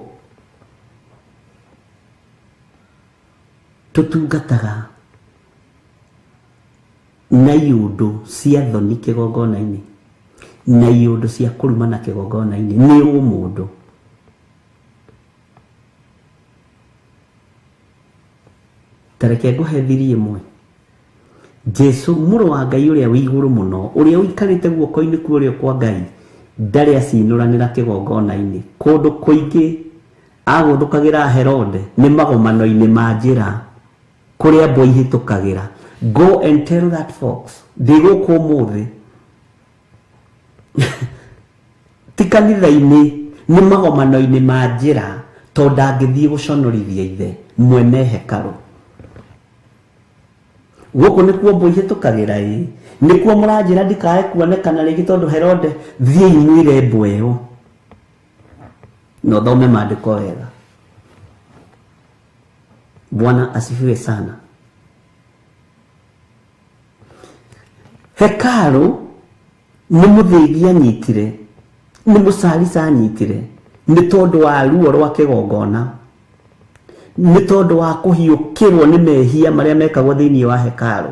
Speaker 8: tũtungataga na iũndũ cia thoni kĩgongona-inĩ, na iũndũ cia kũrumana kĩgongona-inĩ. Nĩ ũmũndũ. Ta reke ngũhe thiri ĩmwe. Jesu mũrũ wa Ngai ũrĩa wĩ igũrũ mũno, ũrĩa ũikarĩte guoko-inĩ kwa ũrĩo kwa Ngai, ndarĩ acinũranĩra kĩgongona-inĩ. Kũndũ kũingĩ agũthũkagĩra Herode nĩ magomano-inĩ ma njĩra kũrĩa mbwa ihĩtũkagĩra. Go and tell that fox, ndĩ gũkũ ũmũthĩ. Ti kanitha-inĩ, nĩ magomano-inĩ ma njĩra, tondũ ndangĩthiĩ gũconorithia ithe mwene hekarũ. Gũkũ nĩkuo mbwa ihĩtũkagĩra ĩ, nĩkuo mũranjĩra ndikae kuonekana rĩngĩ tondũ Herode, thiĩi mwĩre mbwa ĩyo. Na ũthome maandĩko wega. Bwana asifiwe sana. Hekarũ nĩ mũthĩgi anyitire, nĩ mũcarica anyitire, nĩ tondũ wa ruo rwa kĩgongona, nĩ tondũ wa kũhiũkĩrwo nĩ mehia marĩa mekagwo thĩinĩ wa hekarũ.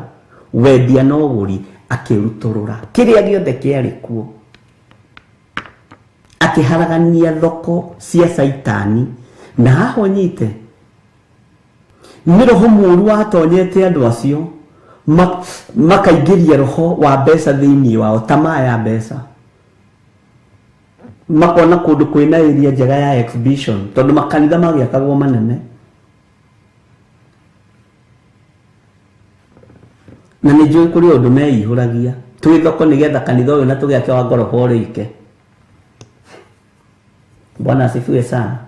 Speaker 8: Wendia na ũgũri akĩrutũrũra kĩrĩa gĩothe kĩarĩ kuo, akĩharagania thoko cia Caitani. Na haha ũnyite, nĩ roho mũũru watonyete andũ acio, makaingĩria roho wa mbeca thĩinĩ wao, tamaa ya mbeca. Makona kũndũ kwĩna area njega ya exhibition, tondũ makanitha magĩakagwo manene. Na nĩ njũĩ kũrĩ ũndũ meihũragia twĩ thoko nĩgetha kanitha ũyũ na tũgĩake wa ngoroba ũrĩke. Bwana asifiwe sana.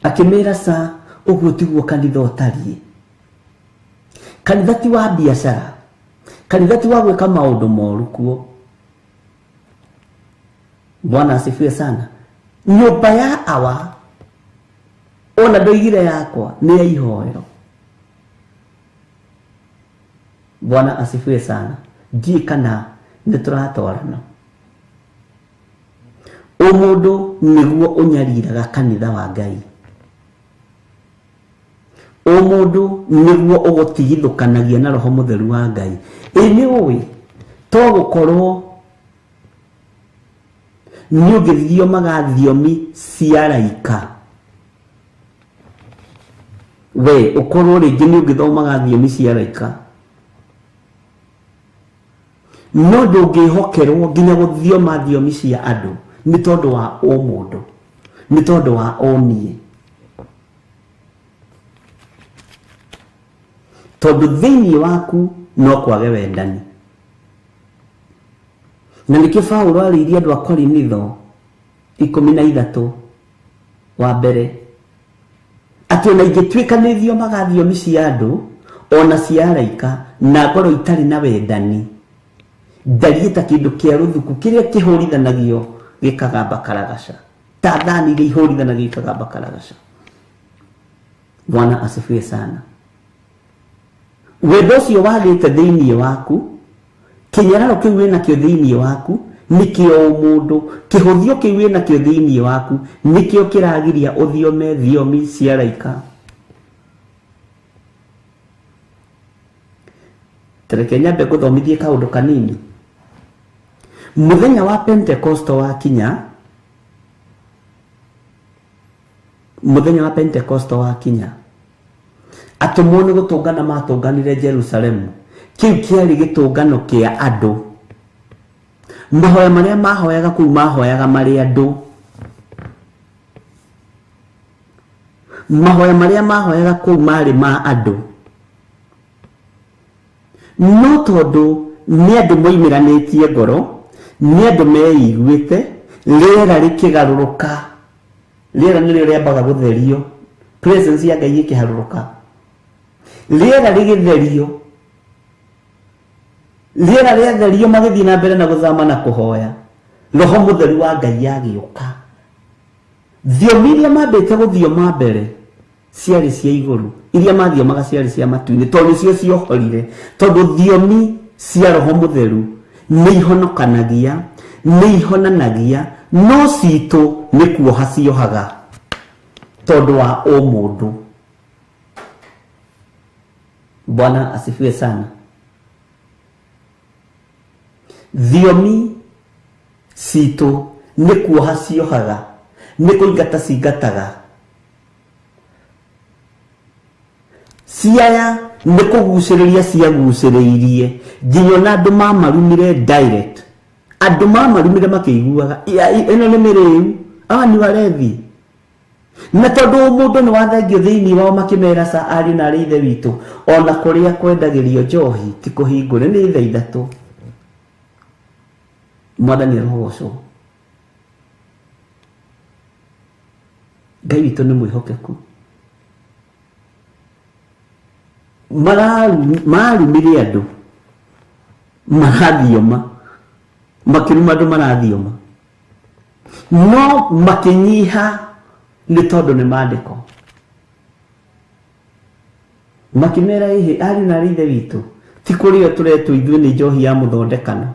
Speaker 8: Akĩmĩra ca, ũguo tiguo kanitha ũtariĩ. Kanitha ti wa biacara, kanitha ti wa gwĩka maũndũ moru kuo. Bwana asifiwe sana. Nyũmba ya awa ona ndoigire yakwa nĩ ya ihoero. Bwana asifiwe sana. Ndiĩ kana nĩ tũratwarana. Ũmũndũ nĩguo ũnyariraga kanitha wa Ngai. Ũmũndũ nĩguo ũgũtigithũkanagia na roho mũtheru wa Ngai. Ĩ nĩ ũĩ to gũkorwo nĩ ũngĩthiomaga thiomi cia araika. We ũkorwo rĩngĩ nĩ ũngĩthomaga thiomi cia araika, no ndũngĩhokerwo nginya gũthioma thiomi cia andũ nĩ tondũ wa ũmũndũ, nĩ tondũ wa ũniĩ. Tondũ thĩinĩ waku no kwage wendani. Na nĩkĩo Paũlũ arĩirie andũ a Korinitho 13 wa mbere atĩ ona ingĩtuĩka nĩ thiomaga thiomi cia andũ ona cia araika na ngorwo itarĩ na wendani, ndariĩ ta kĩndũ kĩa rũthuku kĩrĩa kĩhũrithanagio gĩkagamba karagaca, ta thani iria ihũrithanagio ikagamba karagaca. Bwana asifiwe sana. Wendo ũcio wagĩte thĩinĩ waku, kĩnyararo kĩu wĩnakĩo thĩinĩ waku nĩkĩo ũmũndũ, kĩhũthio kĩu wĩnakĩo thĩinĩ waku nĩkĩo kĩragiria ũthiome thiomi cia araika. Tareke nyambe ngũthomithie kaũndũ kanini. Mũthenya wa Pentekosto wakinya, mũthenya wa Pentekosto wakinya, atũmwo nĩ gũtũngana matũnganire Jerusalemu. Kĩu kĩarĩ gĩtũngano kĩa andũ. Mahoya marĩa mahoyaga kũu mahoyaga marĩ andũ. Mahoya marĩa mahoyaga kũu marĩ ma andũ. No tondũ nĩ andũ moimĩranĩtie ngoro, nĩ andũ meiguĩte, rĩera rĩkĩgarũrũka. Rĩera nĩrĩo rĩambaga gũtherio. Presence ya Ngai ĩkĩharũrũka. Rĩera rĩgĩtherio. Rĩera rĩatherio magĩthiĩ na mbere na gũthama na kũhoya. Roho mũtheru wa Ngai agĩũka. Thiomi iria mambĩte gũthioma mbere ciarĩ cia igũrũ, iria mathiomaga ciarĩ cia matu-inĩ, tondũ nĩcio ciohorire. Tondũ thiomi cia roho mũtheru nĩ ihonokanagia, nĩ ihonanagia, no citũ nĩ kuoha ciohaga tondũ wa ũmũndũ. Bwana asifiwe sana. Thiomi citũ nĩ kuoha ciohaga, nĩ kũingata cingataga. Ciaya nĩ kũgucĩrĩria ciagucĩrĩirie nginya ona andũ mamarumire direct. Andũ mamarumire makĩiguaga ĩno nĩ mĩrĩu, aya nĩ warethi. Na tondũ mũndũ nĩ wathengio thĩinĩ wao makĩmera ca ariũ na arĩ ithe witũ, ona kũrĩa kwendagĩrio njohi ti kũhingũre, nĩ thaa ithatũ. Mwathani arogocwo. Ngai witũ nĩ mwĩhokeku. Marumire andũ marathioma, makĩruma andũ marathioma, no makĩnyiha nĩ tondũ nĩ maandĩko. Makĩmera ĩhĩ ariũ na arĩ ithe witũ, ti kũrĩo tũretwo ithuĩ nĩ njohi ya mũthondekano,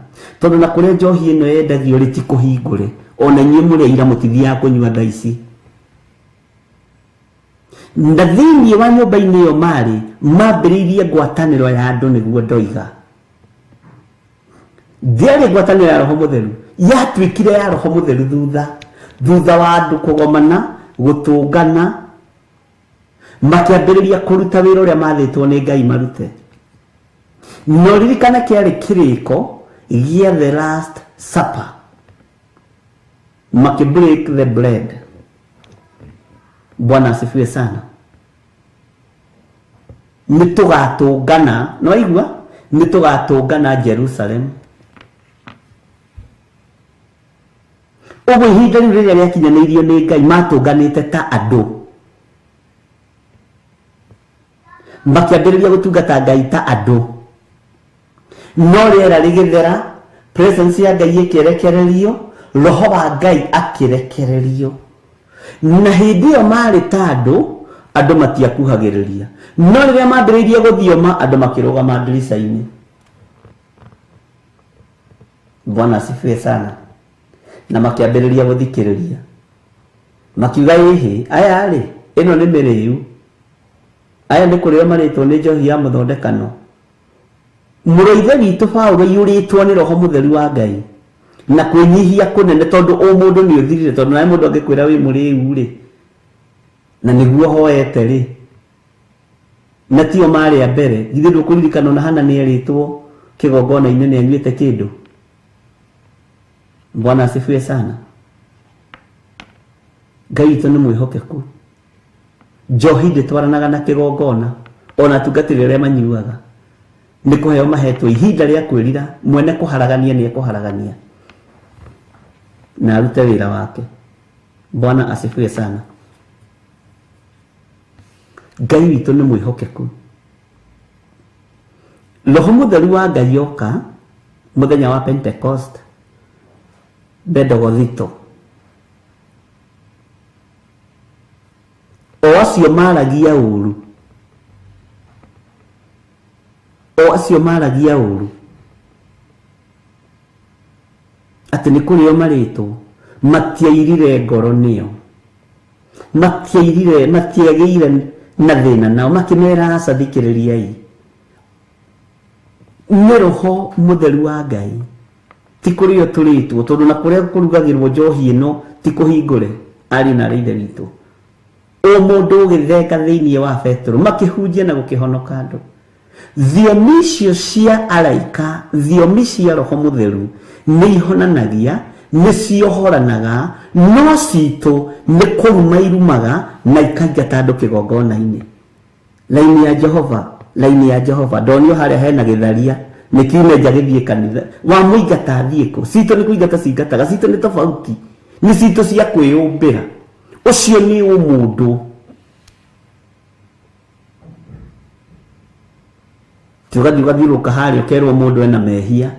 Speaker 8: tondũ na kũrĩa njohi ĩno yendagio rĩ ti kũhingũre, ona inyuĩ mũrĩ aira mũtithiaga kũnyua thaa ici. Na thĩinĩ wa nyũmba-inĩ ĩyo marĩ mambĩrĩirie ngwatanĩro ya andũ nĩguo ndoiga. Ndĩarĩ ngwatanĩro ya roho mũtheru, yatuĩkire ya roho mũtheru thutha wa andũ kũgomana, gũtũngana, makĩambĩrĩria kũruta wĩra ũrĩa mathĩtwo nĩ Ngai marute. No ririkana kĩarĩ kĩrĩko gĩa the last supper. Makĩ break the bread. Bwana asifiwe sana. Nĩ tũgatũngana, nĩ waigua? Nĩ tũgatũngana Jerusalem. Ũguo ihinda rĩu rĩrĩa rĩakinyanĩirio nĩ Ngai matũnganĩte ta andũ. Makĩambĩrĩria gũtungata Ngai ta andũ. No rĩera rĩgĩthera, presence ya Ngai ĩkĩrekererio, Roho wa Ngai akĩrekererio. Na hĩndĩ ĩyo marĩ ta andũ, andũ matiakuhagĩrĩria. No rĩrĩa mambĩrĩirie gũthioma, andũ makĩrũgama ndirica-inĩ. Bwana asifiwe sana. Na makĩambĩrĩria gũthikĩrĩria. Makiuga ĩhĩ, aya rĩ, ĩno nĩ mĩrĩu. Aya nĩ kũrĩo marĩtwo nĩ njohi ya mũthondekano. Mũrũ ithe witũ Paũlũ aiyũrĩtwo nĩ Roho Mũtheru wa Ngai na kwĩnyihia kũnene, tondũ ũmũndũ nĩ ũthirire, tondũ nawe mũndũ angĩkwĩra wĩ mũrĩu rĩ, na nĩguo hoete rĩ, na tio marĩ a mbere. Githĩ ndũkũririkana ona Hana nĩ erĩtwo kĩgongona-inĩ nĩ anyuĩte kĩndũ? Bwana asifiwe sana. Ngai witũ nĩ mwĩhokeku. Njohi ndĩtwaranaga na kĩgongona, ona atungatĩri arĩa manyuaga nĩ kũheo mahetwo ihinda rĩa kwĩrira. Mwene kũharagania nĩ ekũharagania na arute wĩra wake. Bwana asifiwe sana. Ngai witũ nĩ mwĩhokeku. Roho Mũtheru wa Ngai oka mũthenya wa Pentecost Bendegothito, o acio maragia ũru, o acio maragia ũru atĩ nĩ kũrĩo marĩtwo, matiairire ngoro nĩo, matiairire, matiagĩire na thĩna nao, makĩmera aca, thikĩrĩriai, nĩ Roho Mũtheru wa Ngai, ti kũrĩo tũrĩtwo, tondũ na kũrĩa kũrugagĩrwo njohi ĩno ti kũhingũre. Ariũ na arĩ ithe witũ, o mũndũ ũgĩthenga thĩinĩ wa Petero, makĩhunjia na gũkĩhonoka andũ. Thiomi icio cia araika, thiomi cia Roho Mũtheru nĩ ihonanagia, nĩ ciohoranaga, no citũ nĩ kũruma irumaga na ikaingata andũ kĩgongona-inĩ. Laini ya Jehova, laini ya Jehova, ndonio harĩa hena gĩtharia nĩ kiume nja gĩthiĩ kanitha, wamũingata athiĩ kũ? Citũ nĩ kũingata cingataga, citũ nĩ tofauti, nĩ citũ cia kwĩyũmbĩra. Ũcio nĩ ũmũndũ. Ũgathiĩ ũgathiũrũrũka harĩa ũkerwo mũndũ ena mehia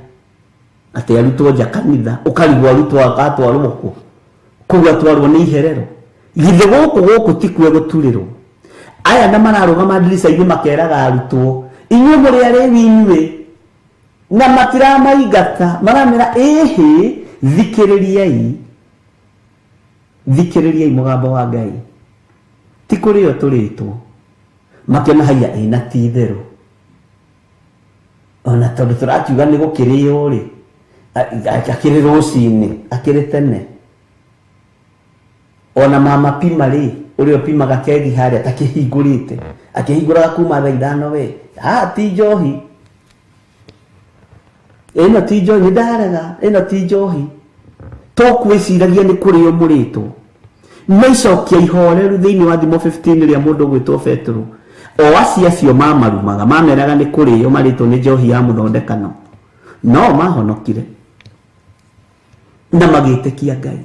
Speaker 8: atĩ arutwo nja kanitha, ũkarigwo arutwo agatwarwo kũ? Kũu atwarwo nĩ iherero. Githĩ gũkũ gũkũ ti kuo gũturĩrwo? Aya na mararũgama ndirica-inĩ makeraga arutwo, inyuĩ mũrĩ arĩu inyuĩ, na matiramaingata, maramera ĩhĩ, thikĩrĩriai, thikĩrĩriai mũgambo wa Ngai, ti kũrĩo tũrĩtwo. Makĩona haiya ĩna ti itherũ, ona tondũ tũrakiuga nĩ gũkĩrĩo rĩ, akĩrĩ rũcinĩ, akĩrĩ tene. Ona mama pima rĩ, ũrĩa ũpimaga kegi harĩa takĩhingũrĩte, akĩhingũraga kuma thaa 5 we, ti njohi ĩno, ti njohi, nĩ ndarega, ĩno ti njohi. Tũkwĩciragia nĩ kũrĩo mũrĩtwo. No icokia ihoreru thĩinĩ wa Thimo 15 rĩa mũndũ ũgwĩtwo Petero, o acio acio mamarumaga, mameraga nĩ kũrĩo marĩtwo nĩ njohi ya mũthondekano, no mahonokire na magĩtĩkia Ngai.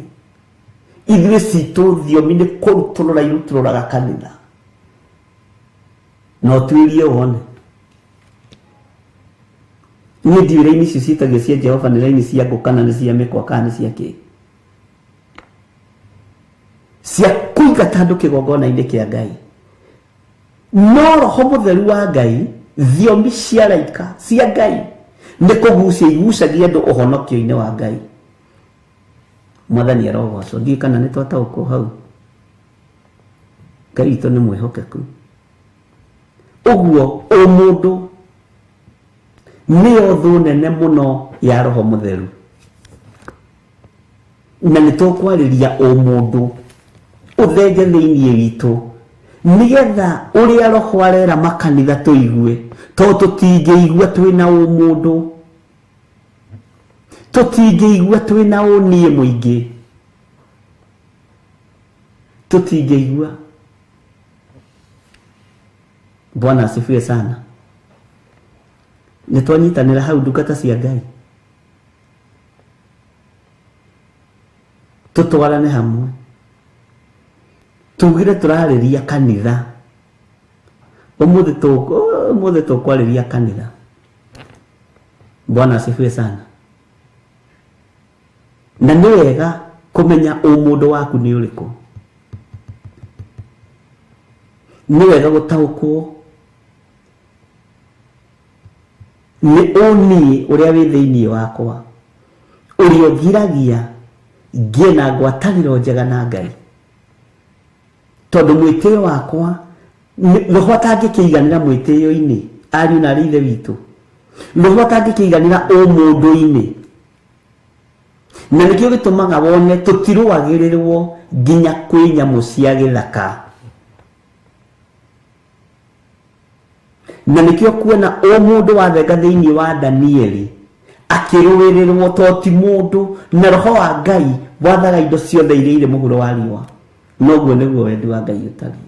Speaker 8: Ithuĩ citũ thiomi nĩ kũrutũrũra irutũrũraga kanitha. No tuĩrie wone. Niĩ ndiũĩ raini icio ciĩtagio cia Jehova nĩ raini cia ngũ kana nĩ cia mĩkwa kana nĩ cia kĩ, cia kũingata andũ kĩgongona-inĩ kĩa Ngai. No Roho Mũtheru wa Ngai, thiomi cia araika cia Ngai nĩ kũgucia igucagia andũ ũhonokio-inĩ wa Ngai. Mwathani arogocwo. Ndiũĩ kana nĩ twataũkwo hau. Ngai witũ nĩ mwĩhokeku. Ũguo ũmũndũ nĩyo thũ nene mũno ya Roho Mũtheru, na nĩ tũkwarĩria ũmũndũ ũthenge thĩinĩ witũ, nĩgetha ũrĩa Roho arera makanitha tũigue, tondũ tũtingĩigua twĩna ũmũndũ, tũtingĩigua twĩna ũniĩ mũingĩ, tũtingĩigua. Bwana asifiwe sana. Nĩ twanyitanĩra hau, ndungata cia Ngai, tũtwarane hamwe, tugire tũrarĩria kanitha ũmũthĩ, ũmũthĩ tũkwarĩria kanitha. Bwana asifiwe sana. Na nĩ wega kũmenya ũmũndũ waku nĩ ũrĩkũ. Nĩ wega gũtaũkwo nĩ ũniĩ ũrĩa wĩ thĩinĩ wakwa, ũrĩa ũngiragia ngĩe na ngwatanĩro njega na Ngai. Tondũ mwĩtĩo wakwa roho atangĩkĩiganĩra mwĩtĩo-inĩ, ariũ na aarĩ ithe witũ, roho atangĩkĩiganĩra ũmũndũ-inĩ. Na nĩkĩo gĩtũmaga wone tũtirũagĩrĩrwo nginya kwĩ nyamũ cia gĩthaka. Na nĩkĩo kuona ũmũndũ wathenga thĩinĩ wa Danieli akĩrũĩrĩrwo to ti mũndũ, na roho wa Ngai wathaga indo ciothe iria irĩ mũhuro wa riũa. Noguo nĩguo wendi wa Ngai ũtariĩ.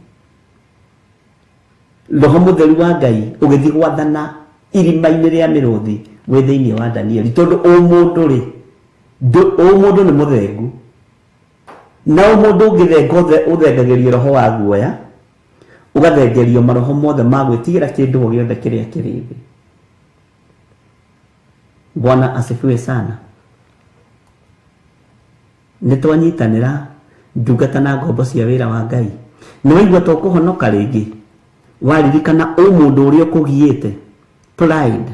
Speaker 8: Roho mũtheru wa Ngai ũgĩthiĩ gwathana irima-inĩ rĩa mĩrũthi wĩ thĩinĩ wa Danieli, tondũ ũmũndũ rĩ, ũmũndũ nĩ mũthengu. Na ũmũndũ ũngĩthenga ũthengagĩrio roho wa guoya, ũgathengerio maroho mothe ma gwĩtigĩra kĩndũ o gĩothe kĩrĩa kĩrĩ thĩ. Bwana asifiwe sana. Nĩ twanyitanĩra ndungata na ngombo cia wĩra wa Ngai. Nĩ waigua to kũhonoka rĩngĩ, waririkana ũmũndũ ũrĩa ũkũgiĩte, pride.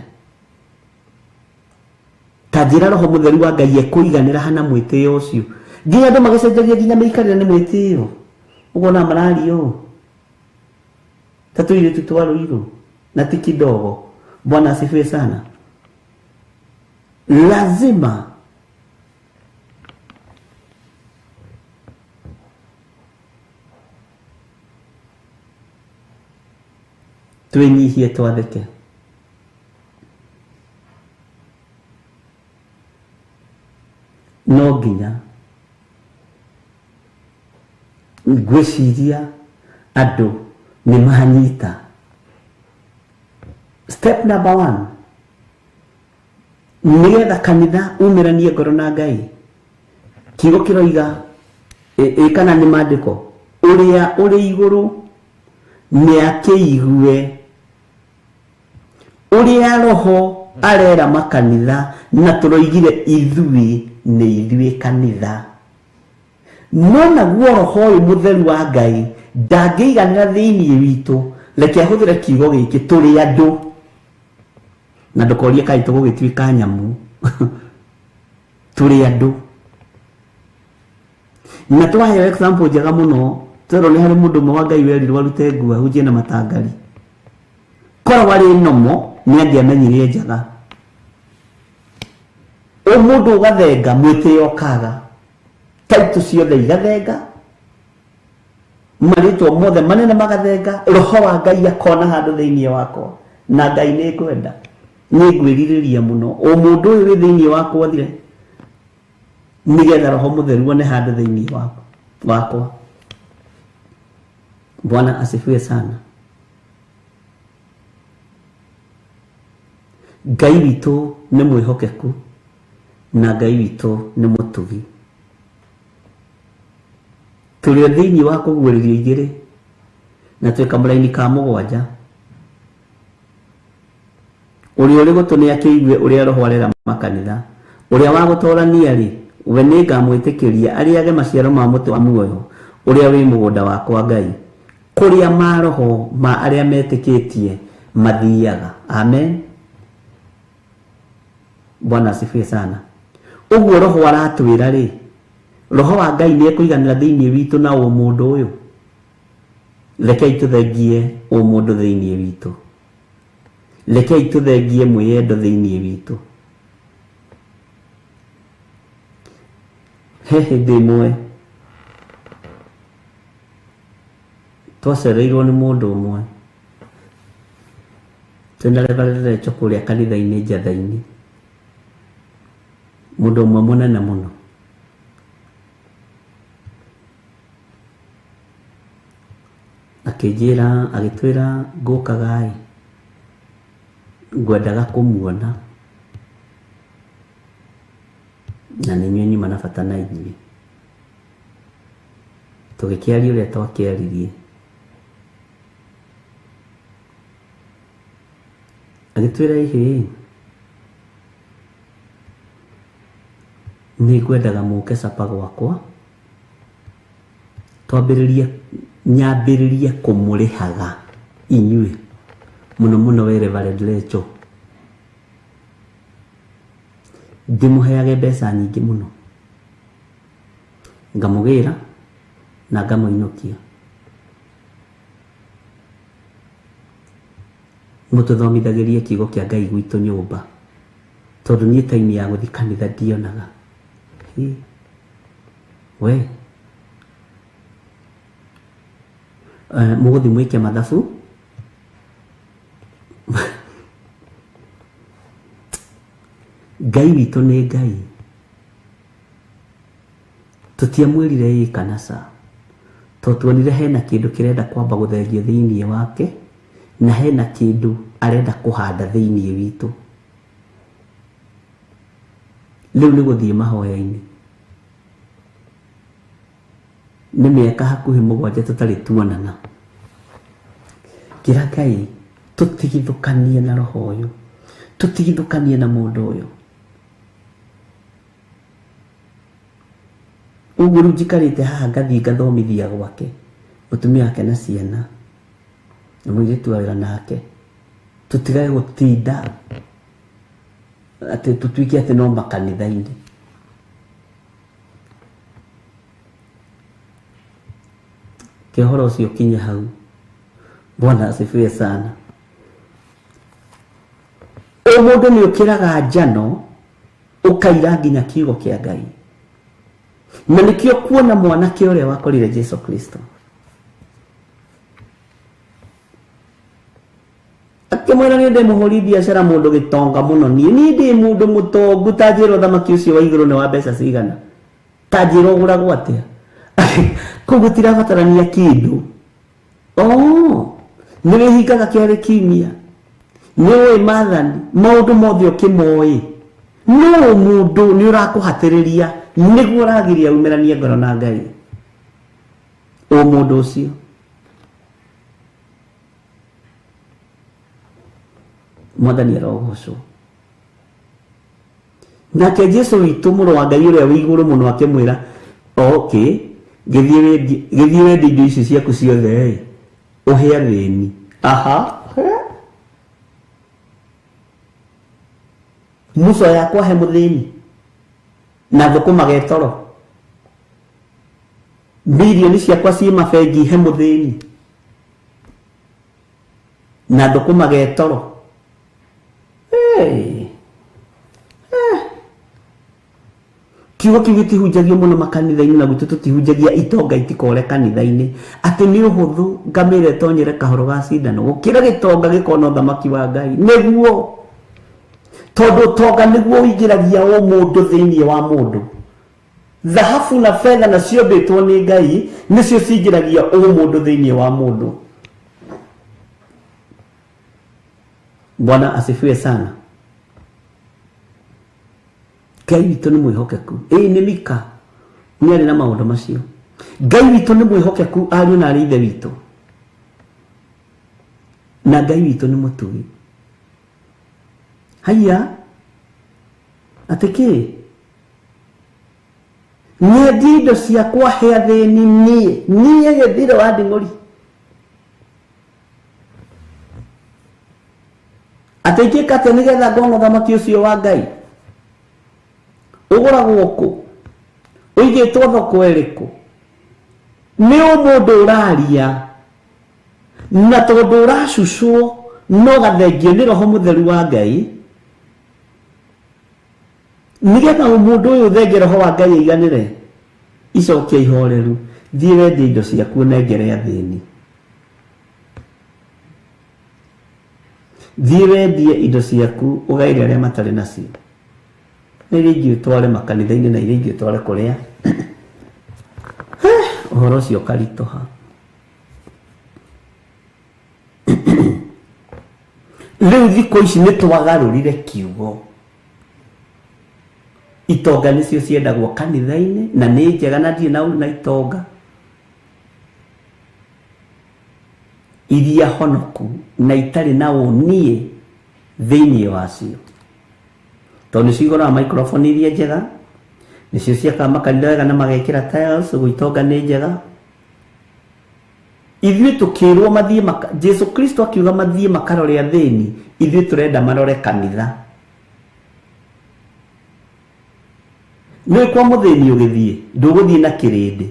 Speaker 8: Ta njĩra roho mũtheru wa Ngai ekũiganĩra hana mwĩtĩo ũcio. Nginya andũ magĩcenjagia nginya mĩikarĩre nĩ mwĩtĩo. Ũkona mararia ũũ ta tũirĩtu twa Ruiru na ti kidogo. Bwana asifiwe sana. Lazima twĩnyihie twathĩke. No nginya ngwĩciria andũ nĩ manyita. Step number 1, nĩgetha kanitha umĩranie ngoro na Ngai. Kiugo kĩroiga ĩ kana nĩ maandĩko, ũrĩa ũrĩ igũrũ nĩ akĩigue ũrĩa roho arera makanitha, na tũroigire ithuĩ nĩ ithuĩ kanitha. No naguo roho ũyũ mũtheru wa Ngai ndangĩiganĩra thĩinĩ witũ, reke ahũthĩre kiugo gĩkĩ, tũrĩ andũ. Na ndũkorie kaĩ tũgũgĩtuĩka nyamũ. Tũrĩ andũ. Na twaheo example njega mũno, twerwo nĩ harĩ mũndũ ũmwe wa Ngai werirwo arute nguo ahunjie na matangari. Korwo arĩ nomo nĩ angĩamenyire njaga. Ũmũndũ ũgathenga mwĩtĩo ũkaga, taitũ ciothe igathenga, marĩtwa mothe manene magathenga, roho wa Ngai akona handũ thĩinĩ wakwa, na Ngai nĩ ngwenda, nĩ ngwĩrirĩria mũno ũmũndũ ũyũ wĩ thĩinĩ wakwa thire, nĩgetha roho mũtheru one handũ thĩinĩ wakwa. Bwana asifiwe sana. Ngai witũ nĩ mwĩhokeku na Ngai witũ nĩ mũtugi. Tũrĩ thĩinĩ wa kũguũrĩrio igĩrĩ na twĩ kamũraini ka 7. Ũrĩa ũrĩ gũtũ nĩ akĩigue ũrĩa roho arera makanitha. Ũrĩa wa gũtorania rĩ, we nĩ ngamwĩtĩkĩria arĩage maciaro ma mũtĩ wa muoyo ũrĩa wĩ mũgũnda wakwa Ngai, kũrĩa maroho ma arĩa metĩkĩtie mathiaga. Amen. Bwana asifiwe sana. Ũguo roho aratwĩra rĩ, roho wa Ngai nĩ ekũiganĩra thĩinĩ witũ na ũmũndũ ũyũ. Rekei tũthengie ũmũndũ thĩinĩ witũ. Rekei tũthengie mwĩyendo thĩinĩ witũ. He hĩndĩ ĩmwe twacereirwo nĩ mũndũ ũmwe twĩna Reverend Rachel kũrĩa kanitha-inĩ Njatha-inĩ, mũndũ ũmwe mũnene mũno. Akĩnjĩra, agĩtwĩra ngũkaga-ĩ, ngwendaga kũmuona na nĩ inyuĩ nyuma na bata na inyuĩ. Tũgĩkĩaria ũrĩa twakĩaririe. Agĩtwĩra ĩhĩ, Nĩ ngwendaga mũke capa gwakwa twambĩrĩrie nyambĩrĩrie kũmũrĩhaga inyuĩ mũno mũno we Reverend Rachel ndĩmũheage mbeca nyingĩ mũno ngamũgĩra na ngamũinũkia mũtũthomithagĩrie kiugo kĩa Ngai gwitũ nyũmba tondũ niĩ time ya gũthiĩ kanitha ndionaga. We mũgũthiĩ mwĩke mathabu Ngai witũ nĩ Ngai tũtiamwĩrire ĩĩ kana ca tondũ tuonire hena kĩndũ kĩrenda kwamba gũthengio thĩinĩ wake na hena kĩndũ arenda kũhanda thĩinĩ witũ. Rĩu nĩ gũthiĩ mahoya-inĩ nĩ mĩaka hakuhĩ 7 tũtarĩ tuonana. Kĩra Ngai tũtigithũkanie na roho ũyũ, tũtigithũkanie na mũndũ ũyũ. Ũguo rĩu njikarĩte haha ngathiĩ ngathomithia gwake mũtumia wake na ciana na mũirĩtu wa wĩra nake, tũtigage gũtinda atĩ tũtuĩke atĩ no makanitha-inĩ. Ke ũhoro ũcio ũkinye hau. Bwana asifiwe sana. Ũmũndũ nĩ ũkĩraga njano ũkaira nginya kiugo kĩa Ngai. Na nĩkĩo kuona mwanake ũrĩa wakorire Jesu Kristo akĩmwĩra niĩ ndĩ mũhũri biacara mũndũ gĩtonga mũno, niĩ ndĩ mũndũ mũtongu, ta njĩra ũthamaki ũcio wa igũrũ nĩ wa mbeca cigana, ta njĩra ũgũragwo atĩa. Kũu gũtirabatarania kĩndũ. Nĩ wĩhingaga kĩarĩ kiumia, nĩ ũĩ maathani, maũndũ mothe ũkĩmoĩ, no mũndũ nĩ ũrakũhatĩrĩria nĩguo ũragiria umeranie ngoro na Ngai. O mũndũ ũcio Mwathani arogocwo. Nake Jesu witũ mũrũ wa Ngai ũrĩa wĩ igũrũ mũno akĩmwĩra, okay, gĩthiĩ wendie indo ici ciaku ciothe ũhe athĩni. Aha, muco yakwa he mũthĩni na thũkũma getoro, milioni ciakwa ciĩ mabengi he mũthĩni na thũkũma getoro. Kiugo kĩu gĩtihunjagio mũno makanitha-inĩ, na gwitũ tũtihunjagia itonga itikore kanitha-inĩ atĩ nĩ ũhũthũ ngamĩra ĩtonyere kahoro ga cindano gũkĩra gĩtonga gĩkona ũthamaki wa Ngai. Nĩguo tondũ ũtonga nĩguo ũingĩragia ũmũndũ thĩinĩ wa mũndũ. Thahabu na betha na ciombĩtwo nĩ Ngai nĩcio cingĩragia ũmũndũ thĩinĩ wa mũndũ. Bwana asifiwe sana. Ngai witũ nĩ mwĩhokeku. Ĩĩ nĩ Mika nĩ arĩ na maũndũ macio. Ngai witũ nĩ mwĩhokeku ariũ na arĩ ithe witũ, na Ngai witũ nĩ mũtugi. Haiya, atĩ kĩ nyendie indo ciakwa he athĩni niĩ gĩthiro wa nding'ũri. Atĩ ingĩka atĩa nĩgetha ngona ũthamaki ũcio wa Ngai? Ũgũragwo kũ? Ũigĩtwo thoko ĩrĩkũ? Nĩ ũmũndũ ũraria na tondũ ũracucwo no gathengio nĩ Roho Mũtheru wa Ngai, nĩgetha ũmũndũ ũyũ ũthenge Roho wa Ngai aiganĩre. Icokia ihoreru, thiĩ wendie indo ciaku ũnengere athĩni. Thiĩ wendie indo ciaku ũgaĩre arĩa matarĩ nacio, na iria ingĩ ũtware makanitha-inĩ na iria ingĩ ũtware kũrĩa. Ũhoro ũcio ũkaritũha. Rĩu thikũ ici nĩ twagarũrire kiugo. Itonga nĩcio ciendagwo kanitha-inĩ na nĩ njega na ndirĩ na ũru na itonga iria honoku na itarĩ na ũniĩ thĩinĩ wacio, tondũ nĩcio igũraga microphone iria njega, Nĩcio ciakaga makanitha wega na magekĩra tiles, gũitonga nĩ njega. Ithuĩ tũkĩrwo mathiĩ Jesu Kristo akiuga mathiĩ makarore athĩni, ithuĩ tũrenda marore kanitha. Nĩ kwa mũthĩni ũgĩthiĩ, ndũgũthiĩ na kĩrĩndĩ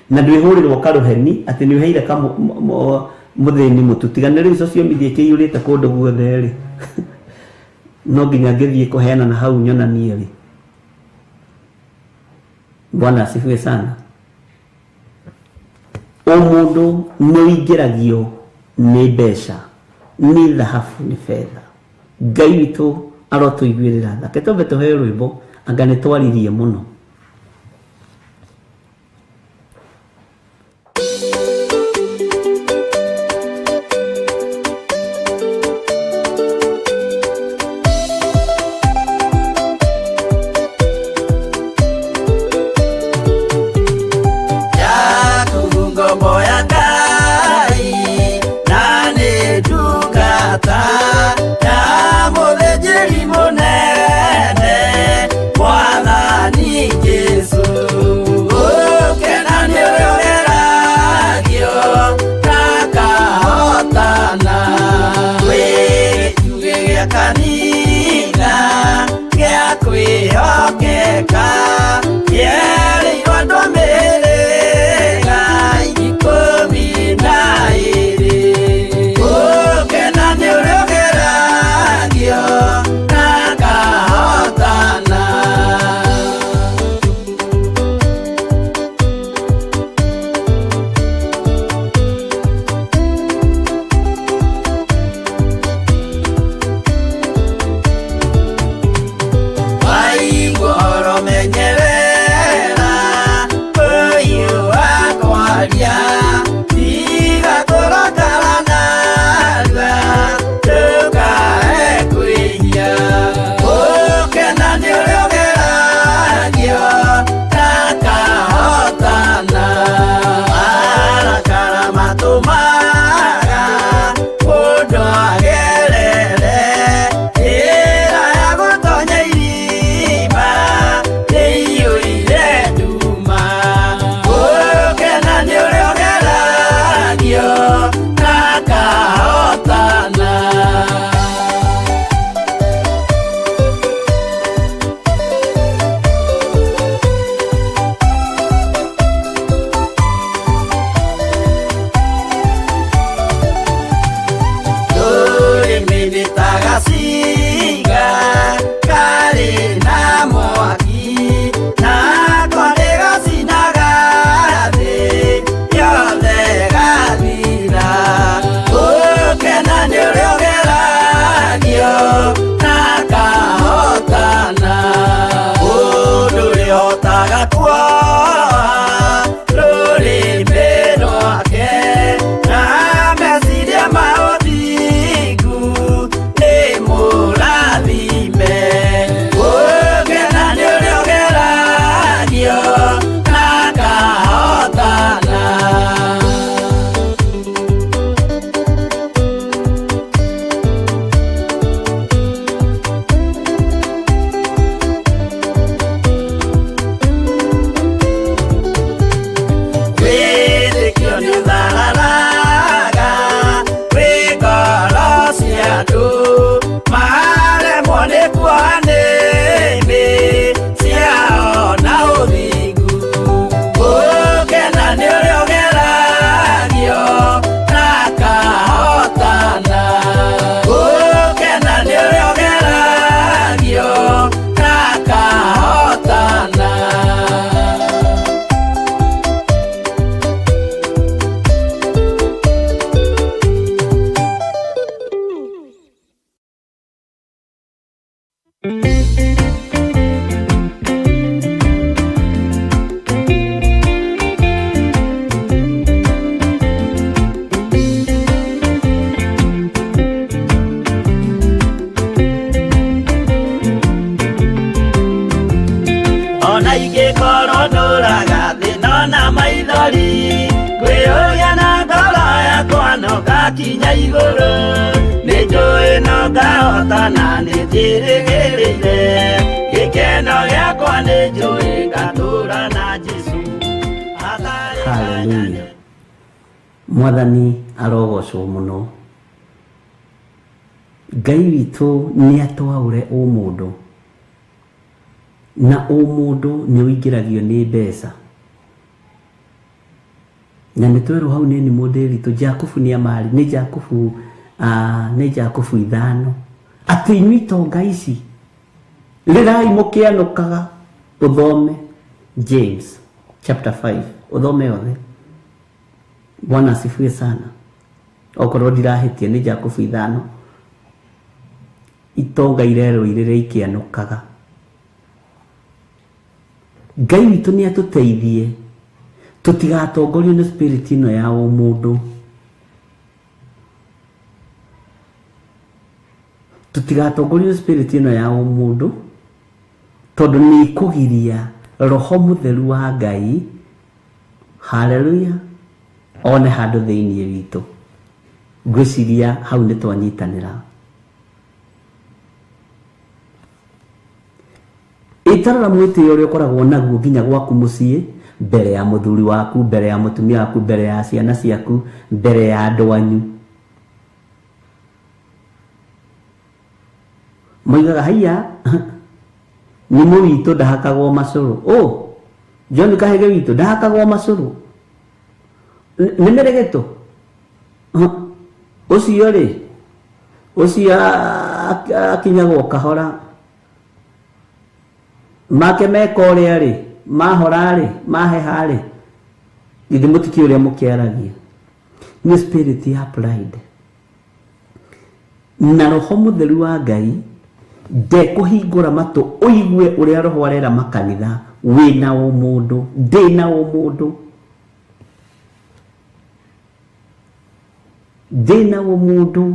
Speaker 8: na ndwĩhũrĩrwo karũheni atĩ nĩ ũheire ka mũthĩni mũtu. Tiga nĩ rĩu social media ĩkĩiyũrĩte kũndũ guothe rĩ, no nginya ngĩthiĩ kũheana na hau nyonanie rĩ. Bwana asifiwe sana. O mũndũ nĩ ũingĩragio nĩ mbeca, nĩ thahabu, nĩ betha. Ngai witũ arotũiguĩrĩra tha. Reke twambe tũheo rwĩmbo, anga nĩ twaririe mũno.
Speaker 7: Ngakinya igũrũ nĩ njũĩ no ngahotana nĩ njĩrĩgĩrĩire gĩkeno gĩakwa Na nĩ njũĩ ngatũũra na Jesũ. Hatarĩ
Speaker 8: Haleluya. Mwathani arogocwo mũno. Ngai witũ nĩ atwaũre ũmũndũ, na ũmũndũ nĩ ũingĩragio nĩ mbeca. Na nĩ twerwo hau nĩ nĩ mũndĩritũ Jakubu nĩ amari nĩ Jakubu nĩ Jakubu 5 atĩ inyuĩ itonga ici rĩrai mũkĩanũkaga. Ũthome James chapter 5 ũthome yothe. Bwana asifiwe sana. Okorwo ndirahĩtia nĩ Jakubu 5 itonga irerwo irĩrĩa ikĩanũkaga. Ngai witũ nĩ atũteithie tũtigatongorio nĩ spirit ĩno ya ũmũndũ, tũtigatongorio nĩ spirit ĩno ya ũmũndũ, tondũ nĩ ĩkũgiria roho mũtheru wa Ngai, haleluya, one handũ thĩinĩ witũ. Ngwĩciria hau nĩ twanyitanĩra. Ĩtarora mwĩtĩo ũrĩa ũkoragwo naguo nginya gwaku mũciĩ, mbere ya mũthuri waku, mbere ya mũtumia waku, mbere ya ciana ciaku, mbere ya andũ anyu. Moigaga haiya nĩ mũwitũ ndahakagwo macũrũ. Oh, John Kahege witũ ndahakagwo macũrũ. Nĩ mĩregeto. Ũcio rĩ, ũcio akinyagwo kahora. Make meka ũrĩa rĩ, mahora rĩ, maheha rĩ, githĩ mũtikĩũĩ ũrĩa mũkĩaragia. Nĩ spirit ya pride. Na roho mũtheru wa Ngai ndekũhingũra matũ ũigue ũrĩa roho arera makanitha. Wĩna ũmũndũ, ndĩna ũmũndũ, ndĩna ũmũndũ,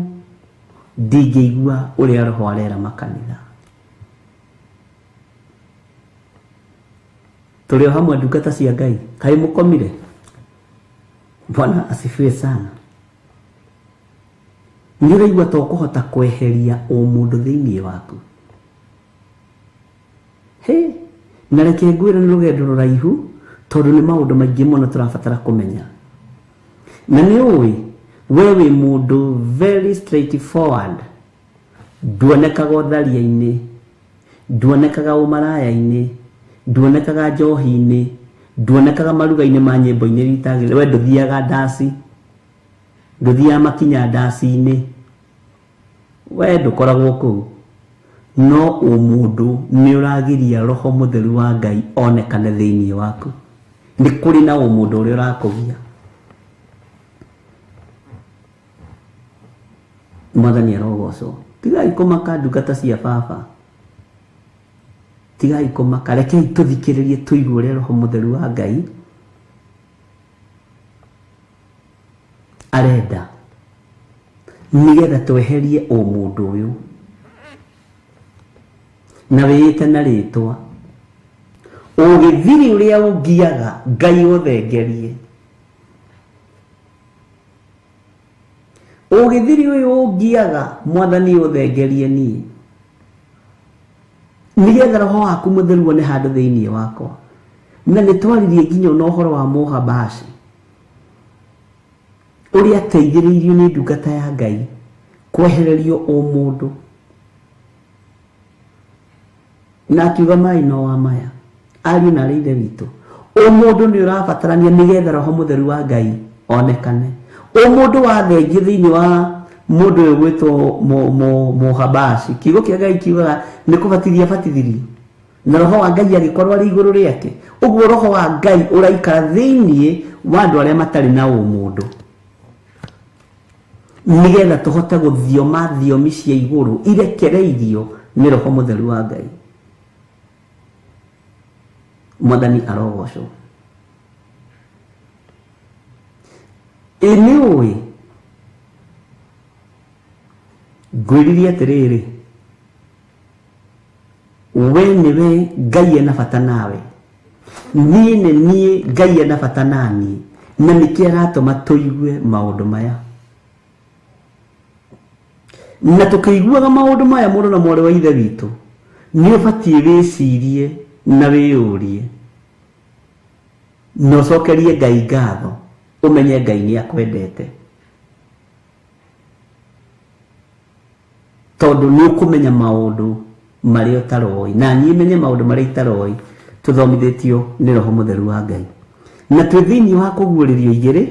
Speaker 8: ndingĩigua ũrĩa roho arera makanitha. Tũrĩ o hamwe ndungata cia Ngai, kaĩ mũkomire? Bwana asifiwe sana. Nĩ ũraigua ta ũkũhota kweheria ũmũndũ thĩinĩ waku. He, na reke ngwĩre nĩ rũgendo rũraihu, tondũ nĩ maũndũ maingĩ mũno tũrabatara kũmenya. Na nĩ ũĩ, we wĩ mũndũ very straightforward, nduonekaga ũtharia-inĩ, nduonekaga ũmaraya-inĩ, nduonekaga njohi-inĩ, nduonekaga maruga-inĩ ma nyĩmbo-inĩ iria itagĩrĩire. We ndũthiaga ndaci, ndũthiaga makinya ndaci-inĩ, we ndũkoragwo kũu. No ũmũndũ nĩ ũragiria roho mũtheru wa Ngai onekane thĩinĩ waku. Nĩ kũrĩ na ũmũndũ ũrĩa ũrakũgia. Mwathani arogocwo. Tigai kũmaka ndungata cia baba, tigai kũmaka, rekei tũthikĩrĩrie tũigue ũrĩa roho mũtheru wa Ngai arenda, nĩgetha tweherie ũmũndũ ũyũ. Na wĩĩte na rĩtwa ũgĩthiri ũrĩa ũngiaga Ngai ũthengerie, ũgĩthiri ũyũ ũngiaga Mwathani ũthengerie niĩ, nĩgetha roho waku mũtheru wone handũ thĩinĩ wakwa. Na nĩ twaririe nginya ona ũhoro wa Mũhabashi ũrĩa ateithĩrĩirio nĩ ndungata ya Ngai kwehererio ũmũndũ, na akiuga mai no wa maya ariũ na arĩ ithe witũ. Ũmũndũ nĩ ũrabatarania nĩgetha roho mũtheru wa Ngai onekane. Ũmũndũ wathengie thĩinĩ wa mũndũ ũyũ gwĩtwo Mũhabashi, kiugo kĩa Ngai kiugaga nĩ kũbatithia batithirio, na roho wa Ngai agĩkorwo arĩ igũrũ rĩake. Ũguo roho wa Ngai ũraikara thĩinĩ wa andũ arĩa matarĩ na ũmũndũ, nĩgetha tũhote gũthioma thiomi cia igũrũ irekereirio nĩ roho mũtheru wa Ngai. Mwathani arogocwo. Ĩ nĩ ũĩ ngwĩririe atĩrĩrĩ, we nĩwe Ngai ena bata nawe, niĩ nĩ niĩ Ngai ena bata naniĩ, na nĩkĩo aratũma tũigue maũndũ maya. Na tũkĩiguaga maũndũ maya mũrũ na mwarĩ wa ithe witũ, nĩ ũbatiĩ wĩcirie Na wĩyũrie na ũcokerie Ngai ngatho, ũmenye Ngai nĩ akwendete, tondũ nĩ ũkũmenya maũndũ marĩa ũtaroĩ, na niĩ menye maũndũ marĩa itaroĩ, tũthomithĩtio nĩ Roho Mũtheru wa Ngai. Na twĩ thĩinĩ wa kũguũrĩrio igĩrĩ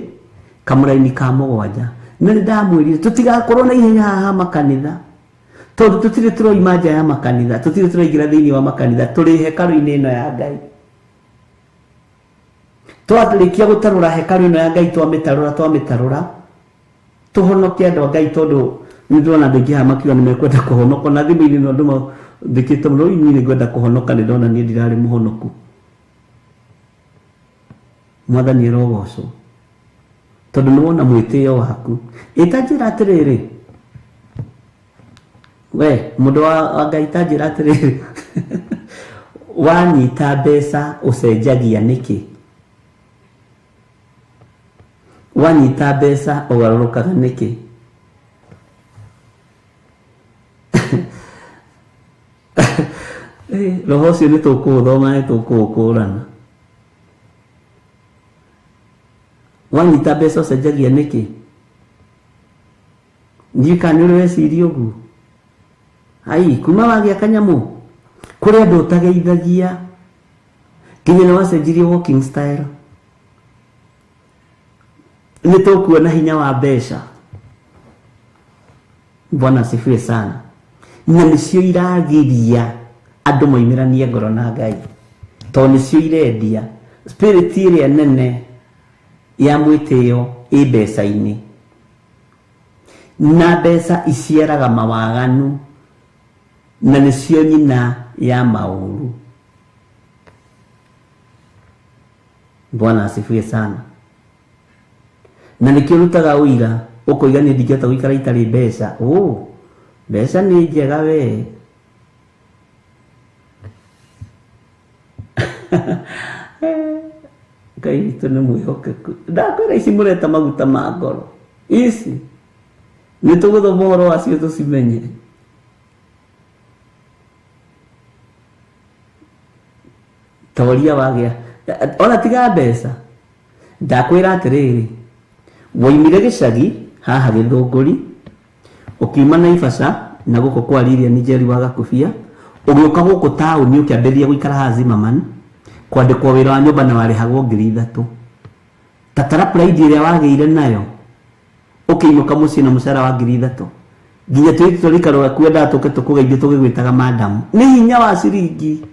Speaker 8: kamũraini ka 7, na nĩ ndamwĩrire tũtigakorwo na ihenya haha makanitha, tondũ tũtirĩ tũroima nja ya makanitha, tũtirĩ tũraingĩra thĩinĩ wa makanitha, tũrĩ hekarũ-inĩ ĩno ya Ngai. Twarĩkia gũtarũra hekarũ ĩno ya Ngai, twamĩtarũra, tũhonoke andũ a Ngai, tondũ nĩ ndĩrona andũ aingĩ haha makiuga nĩ mekwenda kũhonoka, na thimũ-inĩ no andũ mathikĩte mũno, inyuĩ nĩ ngwenda kũhonoka, nĩ ndona niĩ ndirarĩ mũhonoku. Mwathani arogocwo, tondũ nĩ wona mwĩtĩo waku. Ĩta njĩra atĩrĩrĩ, we mũndũ wa Ngai, ta njĩra atĩrĩrĩ, wanyita mbeca ũcenjagia nĩkĩ? Wanyita mbeca ũgarũrũkaga nĩkĩ? Roho ũcio nĩ tũkũũthoma, nĩ tũkũũkũrana. Wanyita mbeca ũcenjagia nĩkĩ? Ndiũĩ kana nĩ ũrĩ weciria ũguo. Ai, kuma wagĩa kanyamũ, kũrĩ andũ ũtageithagia, nginya nĩ wacenjirie walking style. Nĩ tũkuona hinya wa mbeca. Bwana asifiwe sana. Na nĩcio iragiria andũ moimĩranie ngoro na Ngai, tondũ nĩcio irendia spirit ĩrĩa nene ya mwĩtĩo ĩ mbeca-inĩ, na mbeca iciaraga mawaganu, na nĩcio nyina ya maũru. Bwana asifiwe sana. Na nĩkĩo rutaga ũira ũkoiga niĩ ndingĩhota gũikara itarĩ mbeca. Oh, mbeca nĩ njega we. Ngai witũ nĩ mwĩhokeku. Ndakwĩra ici mũreta maguta ma ngoro, ici nĩ tũgũthoma ũhoro wacio tũcimenye. Toria wagĩa ona tiga mbeca. Ndakwĩra atĩrĩrĩ, woimire gĩcagi haha Gĩthũngũri, ũkiuma Naivasha na gũkũ kwa Lilian Njeri wa Gakubia, ũgĩũka gũkũ taũni ũkĩambĩrĩria gũikara haha Zimmerman, kwandĩkwo wĩra wa nyũmba na warĩhagwo 3,000. Tatara pride ĩrĩa wagĩire nayo, ũkĩinũka mũciĩ na mũcara wa 3,000. Nginya tũirĩtu twa rika rwaku wendaga tũke tũkũgeithie tũgĩgwĩtaga madam. Nĩ hinya wa ciringi.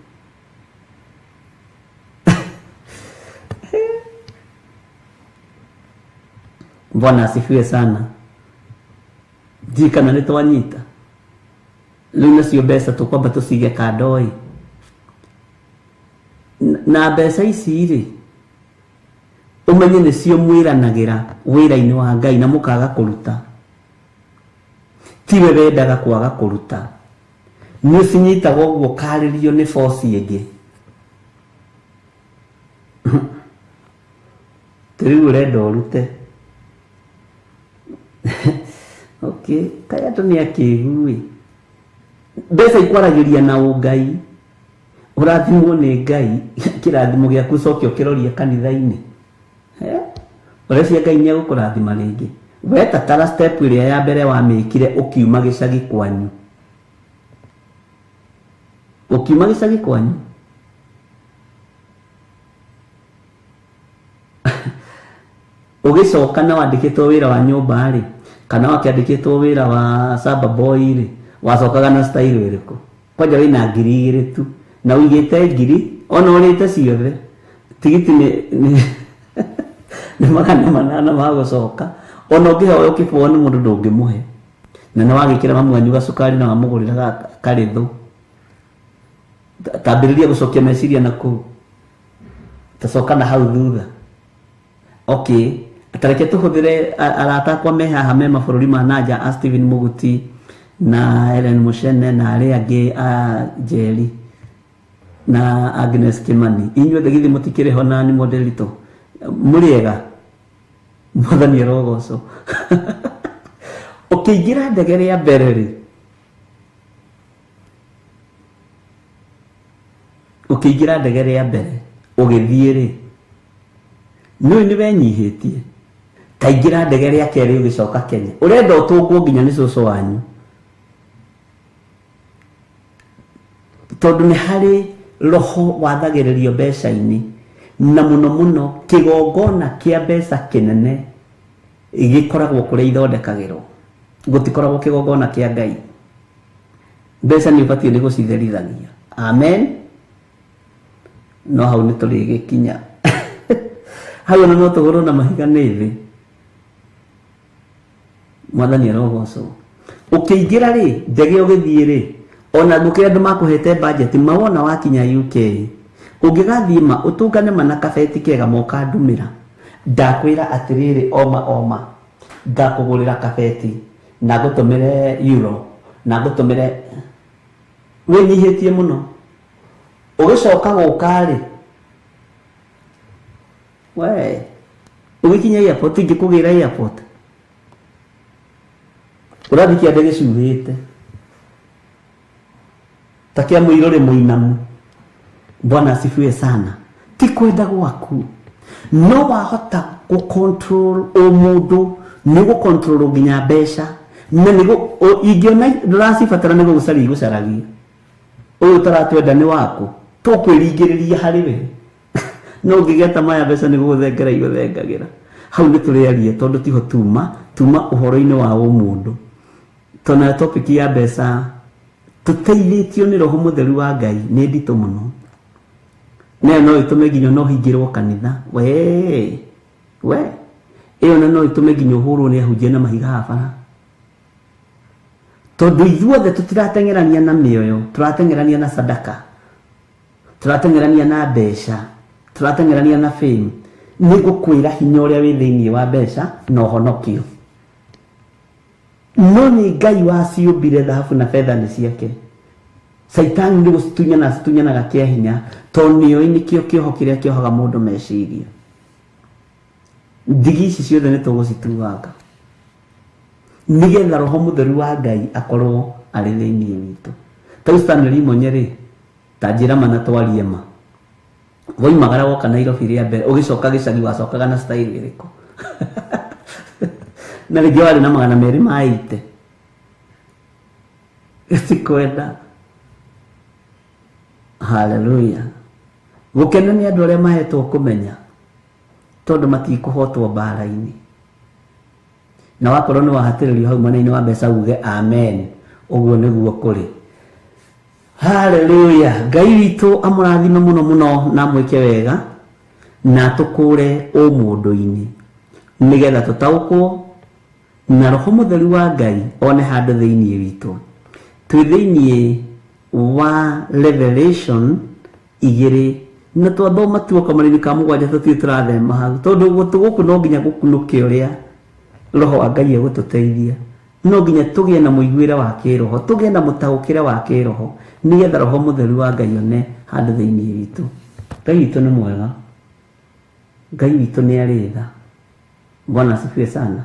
Speaker 8: Bwana asifiwe sana. Ndiũĩ kana nĩ twanyita. Rĩu nacio mbeca tũkwamba tũcige kando ĩ. Na mbeca ici rĩ, ũmenye nĩcio mwĩranagĩra wĩra-inĩ wa Ngai na mũkaga kũruta. Tiwe wendaga kwaga kũruta, nĩ ũcinyitaga ũguo ũkarĩrio nĩ boci ĩngĩ. Rĩu ũrenda ũrute. Okay, kaĩ andũ nĩ akĩgu ĩ. Mbeca ikwaragĩria na ũngai, ũrathimwo nĩ Ngai, kĩrathimo gĩaku ũcoke ũkĩroria kanitha-inĩ. Ũreciria Ngai nĩ egũkũrathima rĩngĩ? We tatara step ĩrĩa ya mbere wamĩkire ũkiuma gĩcagi kwanyu. Ũkiuma gĩcagi kwanyu. Ũgĩcoka na wandĩkĩtwo wĩra wa nyũmba rĩ, kana wakĩandĩkĩtwo wĩra wa samba boy rĩ, wacokaga na style ĩrĩkũ? Kwanja wĩna 2,000 tu, na ũigĩte 1,000, ona ũrĩte ciothe. Tigiti nĩ 800 ma gũcoka. Ona ũngĩhoya ũkĩbũo nĩ mũndũ ndũngĩmũhe. Na nĩ wagĩkĩra mamu wanyu gacukari na wamũgũrĩra karĩthũ. Tambĩrĩria gũcokia meciria na kũu. Tacoka na hau thutha. Okay, tareke tũhũthĩre arata akwa me haha me mabũrũri ma nanja, a Stephen Muguti na Ellen Mushene na arĩa angĩ a Njeri na Agnes Kimani. Inyuothe githĩ mũtikĩrĩ ho na nĩ mũndĩritũ? Mũrĩ ega? Mwathani arogocwo. Ũkĩingĩra ndege rĩa mbere rĩ, Ũkĩingĩra ndege rĩa mbere ũgĩthiĩ rĩ, nĩũĩ nĩ wenyihĩtie. Ta ingĩra ndege rĩa kerĩ ũgĩcoka Kenya, ũrenda ũtũngwo nginya nĩ cũcũ wanyu, tondũ nĩ harĩ roho wathagĩrĩrio mbeca-inĩ, na mũno mũno kĩgongona kĩa mbeca kĩnene gĩkoragwo kũrĩa ithondekagĩrwo, gũtikoragwo kĩgongona kĩa Ngai. Mbeca nĩ ũbatiĩ nĩ gũcitherithagia. Amen. No hau nĩ tũrĩgĩkinya. Hau ona no tũgũrwo na mahiga nĩ thĩ. Mwathani arogocwo. Ũkĩingĩra rĩ, ndege ũgĩthiĩ rĩ, ona ngũkĩra andũ makũhete budget, mawona wakinya UK, ũngĩgathiĩ ma ũtũngane ma na kabeti kega moka ndumĩra, ndakwĩra atĩrĩrĩ, oma oma, ngakũgũrĩra kabeti na ngũtũmĩre euro na ngũtũmĩre, wĩnyihĩtie mũno. Ũgĩcoka gũka rĩ, we ũgĩkinya airport, ingĩkũgĩra airport, ũrathiĩ kĩande gĩcuhĩte ta kĩa mũirũrĩ mũinamu. Bwana asifiwe sana. Ti kwenda gwaku, no wahota gũ-control ũmũndũ, nĩ gũ-control nginya mbeca, na nĩ ingĩona ndũracibatara nĩ gũgũcaria igũcaragia. Ũyũ ũtaratwenda nĩ waku, tũkwĩringĩrĩria harĩ we. No ũngĩgeta maya mbeca nĩ gũgũthengera igũthengagĩra. Hau nĩ tũrĩaria tondũ tiho tuma, tuma ũhoro-inĩ wa ũmũndũ. Tondũ nayo topic ya mbeca tũteithĩtio nĩ Roho Mũtheru wa Ngai nĩ nditũ mũno. Nayo no ĩtũme nginya no hingĩrwo kanitha. We, we, ĩyo na no ĩtũme nginya ũhũrwo nĩ ahunjia na mahiga haha bara. Tondũ ithuothe tũtirateng'erania na mĩoyo, tũrateng'erania na sadaka, tũrateng'erania na mbeca, tũrateng'erania na fame. Nĩ ngũkwĩra hinya ũrĩa wĩ thĩinĩ wa mbeca na ũhonokio. No nĩ Ngai waciũmbire thahabu na betha nĩ ciake. Caitani nĩ gũcitunyana acitunyanaga kĩa hinya, tondũ nĩoĩ nĩkĩo kĩoho kĩrĩa kĩohaga mũndũ meciria. Ndigi ici ciothe nĩ tũgũcituanga nĩgetha Roho Mũtheru wa Ngai akorwo arĩ thĩinĩ witũ. Ta rĩu Stanley Monye rĩ, ta njĩra ma na twarie ma, woimagara woka Nairobi rĩa mbere, ũgĩcoka gĩcagi wacokaga na style ĩrĩkũ? Na rĩngĩ warĩ na 200 ma ite. Tikwenda. Hallelujah. Gũkena nĩ andũ arĩa mahetwo kũmenya, tondũ matikũhotwo mbara-inĩ. Na wakorwo nĩ wahatĩrĩrio hau mwena-inĩ wa mbeca uge amen, ũguo nĩguo kũrĩ. Hallelujah. Ngai witũ amũrathime mũno mũno na amwĩke wega, na atũkũre ũmũndũ-inĩ, nĩgetha tũtaũkwo na Roho Mũtheru wa Ngai one handũ thĩinĩ witũ. Twĩ thĩinĩ wa Revelation 2, na twathoma tuoka marĩni ka 7 tũtirĩ tũrathema hau, tondũ gũtũ gũkũ no nginya gũkunũke ũrĩa Roho wa Ngai egũtũteithia. No nginya tũgĩe na mũiguĩre wa kĩroho, tũgĩe na mũtaũkĩre wa kĩroho, nĩgetha Roho Mũtheru wa Ngai one handũ thĩinĩ witũ. Ngai witũ nĩ mwega, Ngai witũ nĩ arĩ tha. Bwana asifiwe sana.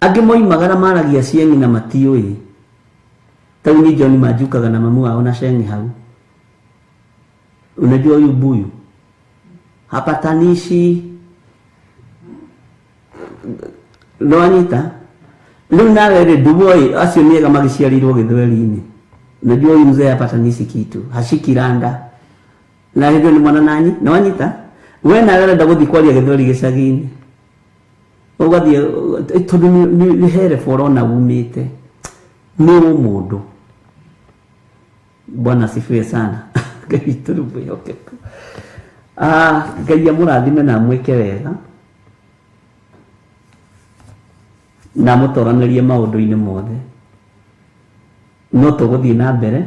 Speaker 8: Angĩ moimagara maragia cieng'i na matiũĩ. Ta rĩu niĩ John manjukaga na mamu wao na ceng'i hau. Unajua huyu buyu hapatanishi nĩwanyita? Rĩu nawe rĩ, nduguo ĩ, acio nĩ ega magĩciarĩirwo gĩthweri-inĩ. Unajua huyu mzee hapatanishi kitu, hashiki randa. Na hĩndĩ ĩyo nĩ mwana nanyi, nĩwanyita? We nawe ũrenda gũthiĩ kwaria gĩthweri gĩcagi-inĩ. Ũgathiĩ, tondũ nĩ he level ũrona umĩte. Nĩ ũmũndũ. Bwana asifiwe sana. Ngai witũ nĩ mwĩhokeku. Ngai amũrathime na amwĩke wega, na amũtoranĩrie maũndũ-inĩ mothe. No tũgũthiĩ na mbere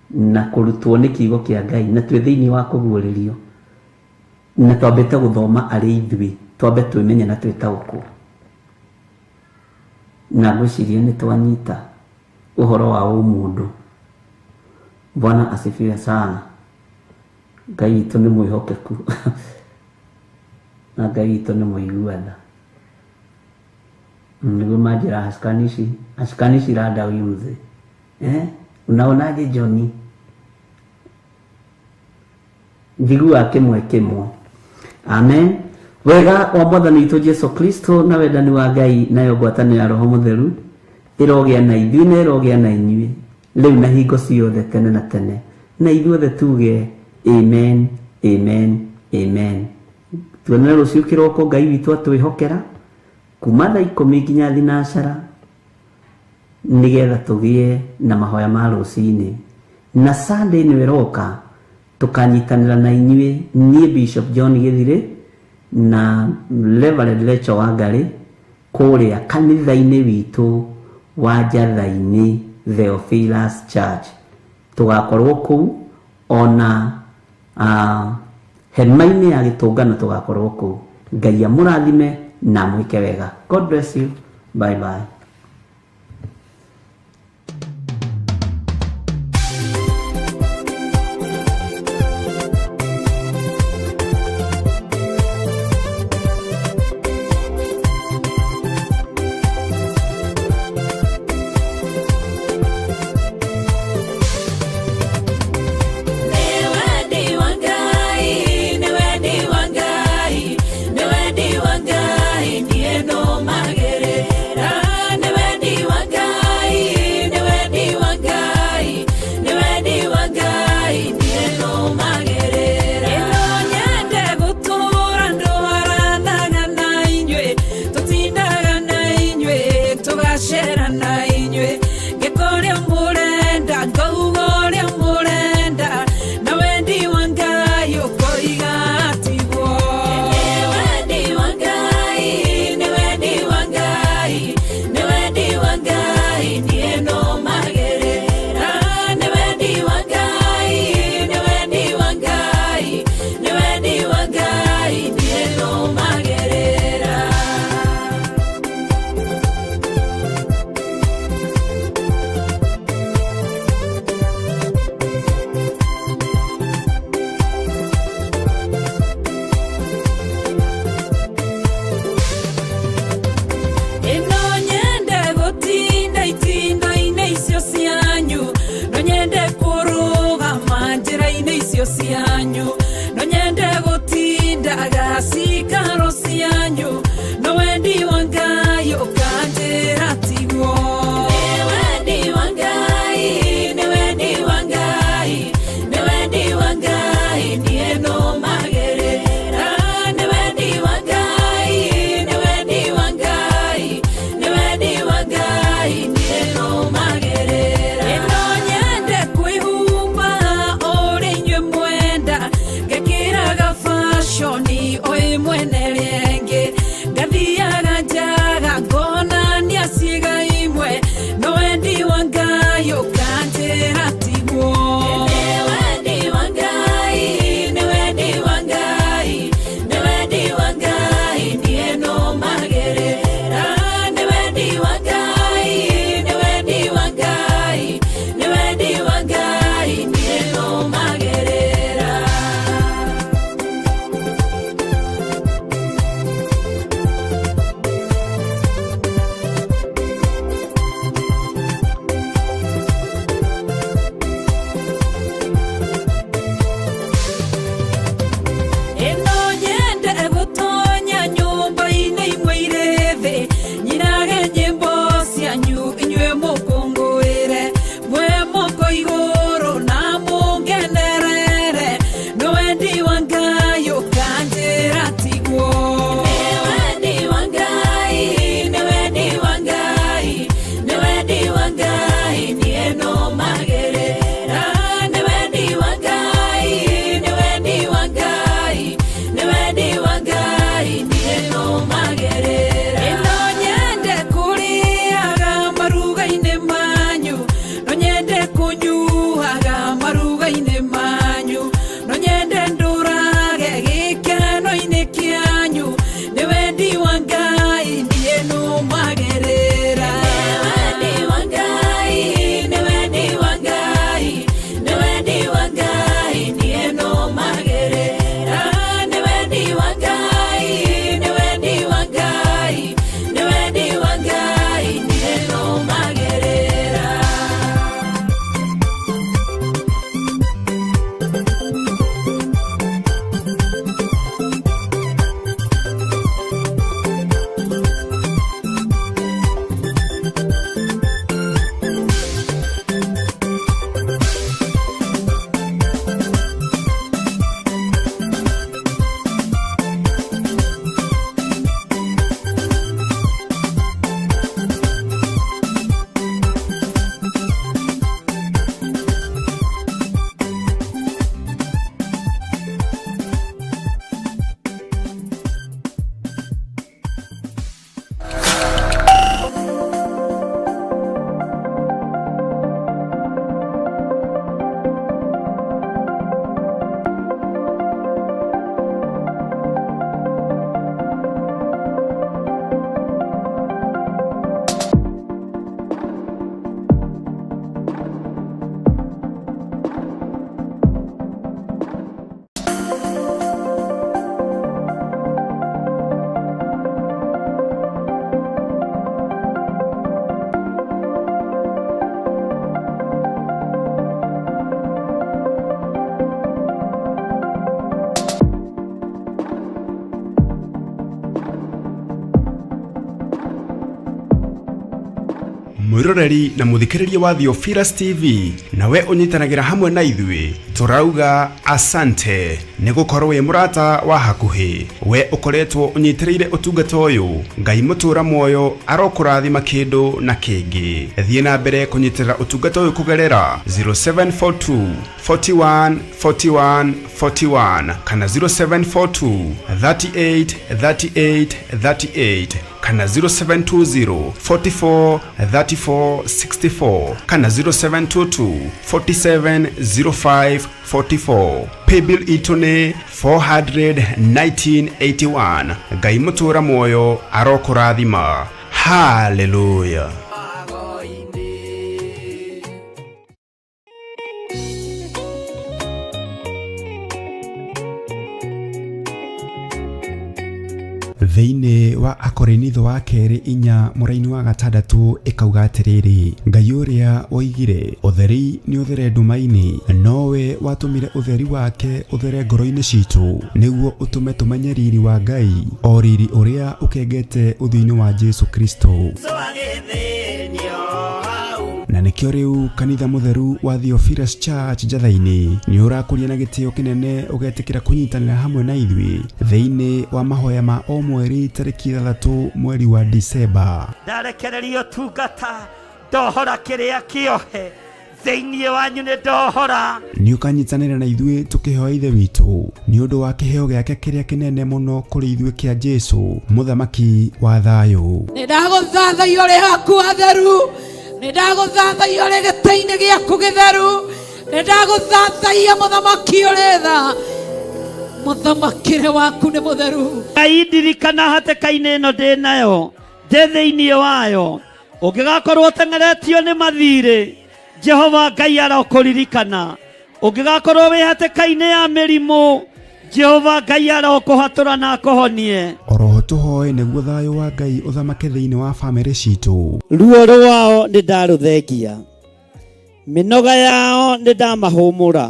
Speaker 8: na kũrutwo nĩ kiugo kĩa Ngai, na twĩ thĩinĩ wa kũguũrĩrio, na twambĩte gũthoma arĩ ithuĩ, twambe twĩmenye na twĩtaũkwo. Na ngwĩciria nĩ twanyita ũhoro wa ũmũndũ. Bwana asifiwe sana. Ngai witũ nĩ mwĩhokeku na Ngai witũ nĩ mũigua tha. Nĩguo manjĩra hashikanishi, hashikanishi rada huyu mzee. Unaonaje Johnny? Njiguaga kĩmwe kĩmwe. Amen. Wega wa Mwathani witũ Jesu Kristo na wendani wa Ngai nayo ngwatanĩro ya Roho Mũtheru ĩrogĩa na ithuĩ na ĩrogĩa na inyuĩ rĩu na hingo ciothe tene na tene. Na ithuothe tuge amen, amen, amen. Tuonane rũciũ kĩroko Ngai witũ atwĩhokera kuma thaa 10 nginya thinacara nĩgetha tũgĩe na mahoya ma rũcinĩ. Na Sunday nĩ ĩroka tũkanyitanĩra na inyuĩ niĩ Bishop John Gĩthirĩ na Reverend Rachel Wangari kũrĩa kanitha-inĩ witũ wa Njatha-inĩ Theophilus Church. Tũgakorwo kũu ona hema-inĩ ya gĩtũngano tũgakorwo kũu. Ngai amũrathime na amwĩke wega. God bless you. Bye bye.
Speaker 2: Mwĩroreri na mũthikĩrĩria wa Theophilus TV, nawe ũnyitanagĩra hamwe na ithuĩ, tũrauga asante nĩ gũkorwo wĩ mũrata wa hakuhĩ. We ũkoretwo ũnyitĩrĩire ũtungata ũyũ, Ngai mũtũra muoyo arokũrathima kĩndũ na kĩngĩ. Thiĩ na mbere kũnyitĩrĩra ũtungata ũyũ kũgerera 0742 41 41 41 kana 0742 38 38 38 kana 0720 44 34 64 kana 0722 47 05 44. Paybill itũ nĩ 41981. Ngai mũtũra muoyo arokũrathima. Haleluya. Thĩinĩ wa Akorinitho wa kerĩ 4 mũraini wa 6 ĩkauga atĩrĩrĩ, Ngai ũrĩa woigire ũtheri nĩ ũthere nduma-inĩ, nowe watũmire ũtheri wake ũthere ngoro-inĩ citũ, nĩguo ũtũme tũmenye riri wa Ngai, o riri ũrĩa ũkengete ũthiũ-inĩ wa Jesu Kristo. Na nĩkĩo rĩu kanitha mũtheru wa Theophilus Church Njatha-inĩ nĩ ũrakũria na gĩtĩo kĩnene ũgetĩkĩra kũnyitanĩra hamwe na ithuĩ thĩinĩ wa mahoya ma o mweri tarĩki 6 mweri wa Disemba.
Speaker 3: Ndarekereria ũtungata, ndohora kĩrĩa kĩohe thĩinĩ wanyu, nĩ ndohora.
Speaker 2: Nĩ ũkanyitanĩra na ithuĩ tũkĩhoya Ithe witũ nĩ ũndũ wa kĩheo gĩake kĩrĩa kĩnene mũno kũrĩ ithuĩ kĩa Jesu, mũthamaki wa thayũ.
Speaker 4: Nĩ ndagũthathaiya ũrĩ haku hatheru, nĩ ndagũthathaiya ũrĩ gĩtĩ-inĩ gĩaku gĩtheru, nĩ ndagũthathaiya mũthamaki ũrĩ tha, mũthamakĩre waku nĩ mũtheru.
Speaker 3: Ngai ndirikana hatĩka-inĩ ĩno ndĩ nayo, ndĩ thĩinĩ wayo, ũngĩgakorwo ũteng'eretio nĩ mathirĩ, Jehova Ngai arokũririkana. Ũngĩgakorwo wĩ hatĩka-inĩ ya mĩrimũ, Jehova Ngai arokũhatũra na akũhonie.
Speaker 2: Oroho tũhoe nĩguo thayũ wa Ngai ũthamake thĩinĩ wa bamĩrĩ citũ.
Speaker 3: Ruo rwao nĩ ndarũthengia, mĩnoga yao nĩ ndamahũmũra,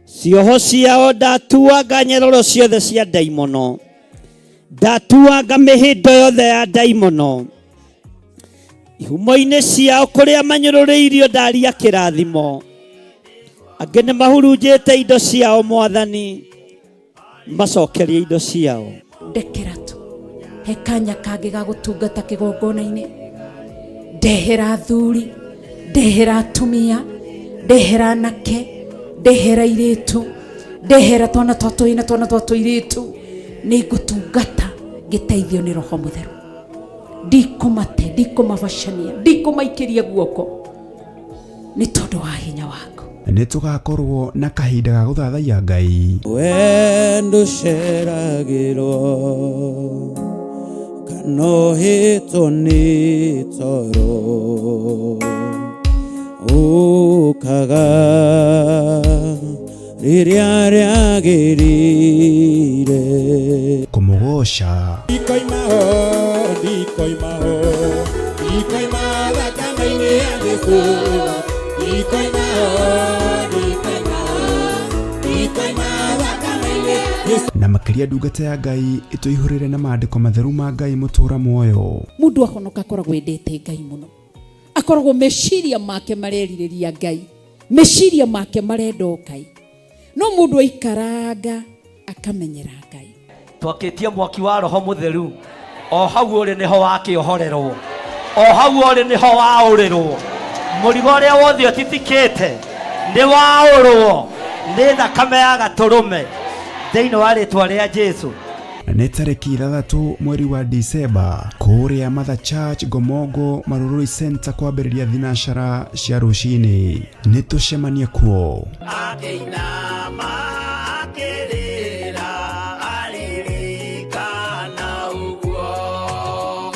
Speaker 3: cioho ciao ndatuanga nyeroro ciothe cia ndaimono, ndatuanga mĩhĩndo yothe ya ndaimono, ihumo-inĩ ciao kũrĩa manyũrũrĩirio ndaria kĩrathimo, angĩ nĩ mahurunjĩte indo ciao, Mwathani macokerie indo ciao.
Speaker 4: Ndekera tu he kanya kangĩ ga gũtungata kĩgongona-inĩ, ndehera athuri, ndehera atumia, ndehera anake, ndehera airĩtu, ndehera twana twa tũhĩĩ na twana twa tũirĩtu, nĩ ngũtungata ngĩteithio nĩ Roho Mũtheru. Ndikũmate, ndikũmabacania, ndikũmaikĩria guoko nĩ tondũ wa hinya waku.
Speaker 2: Nĩ tũgakorwo na kahinda ga gũthathaiya Ngai.
Speaker 5: Wendo ũceragĩrwo kana ũhĩtwo nĩ toro, ũkaga rĩrĩa rĩagĩrĩire.
Speaker 2: Kũmũgoca.
Speaker 6: Ndikoima ho, ndikoima ho, ndikoima thakame-inĩ ya Jesũ. Ndikoima ho, ndikoima ho, ndikoima thakame-inĩ ya Jesũ.
Speaker 2: Na makĩria ndungata ya Ngai ĩtũihũrĩre na maandĩko matheru ma Ngai mũtũra muoyo.
Speaker 4: Mũndũ ahonoka akoragwo endete Ngai mũno, akoragwo meciria make marerirĩria Ngai, meciria make marenda o Ngai. No mũndũ aikaranga akamenyera Ngai.
Speaker 3: Twakĩtie mwaki wa Roho Mũtheru, o hau ũrĩ nĩho wakĩohorerwo, o hau ũrĩ nĩho waũrĩrwo, mũrigo ũrĩa wothe ũtitikĩte nĩ waũrwo nĩ thakame ya gatũrũme thĩinĩ wa rĩtwa rĩa Jesu.
Speaker 2: Nĩ tarĩki 6 mweri wa Disemba kũrĩa Mother Church Ngomongo Marurui Center kwambĩrĩria thinacara cia rũcinĩ. Nĩ tũcemanie kuo.
Speaker 7: Akĩinama akĩrĩra aririkana ũguo.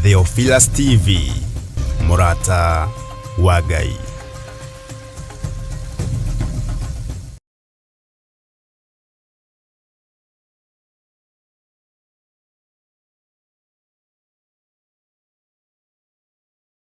Speaker 1: Theophilus TV, mũrata wa Ngai.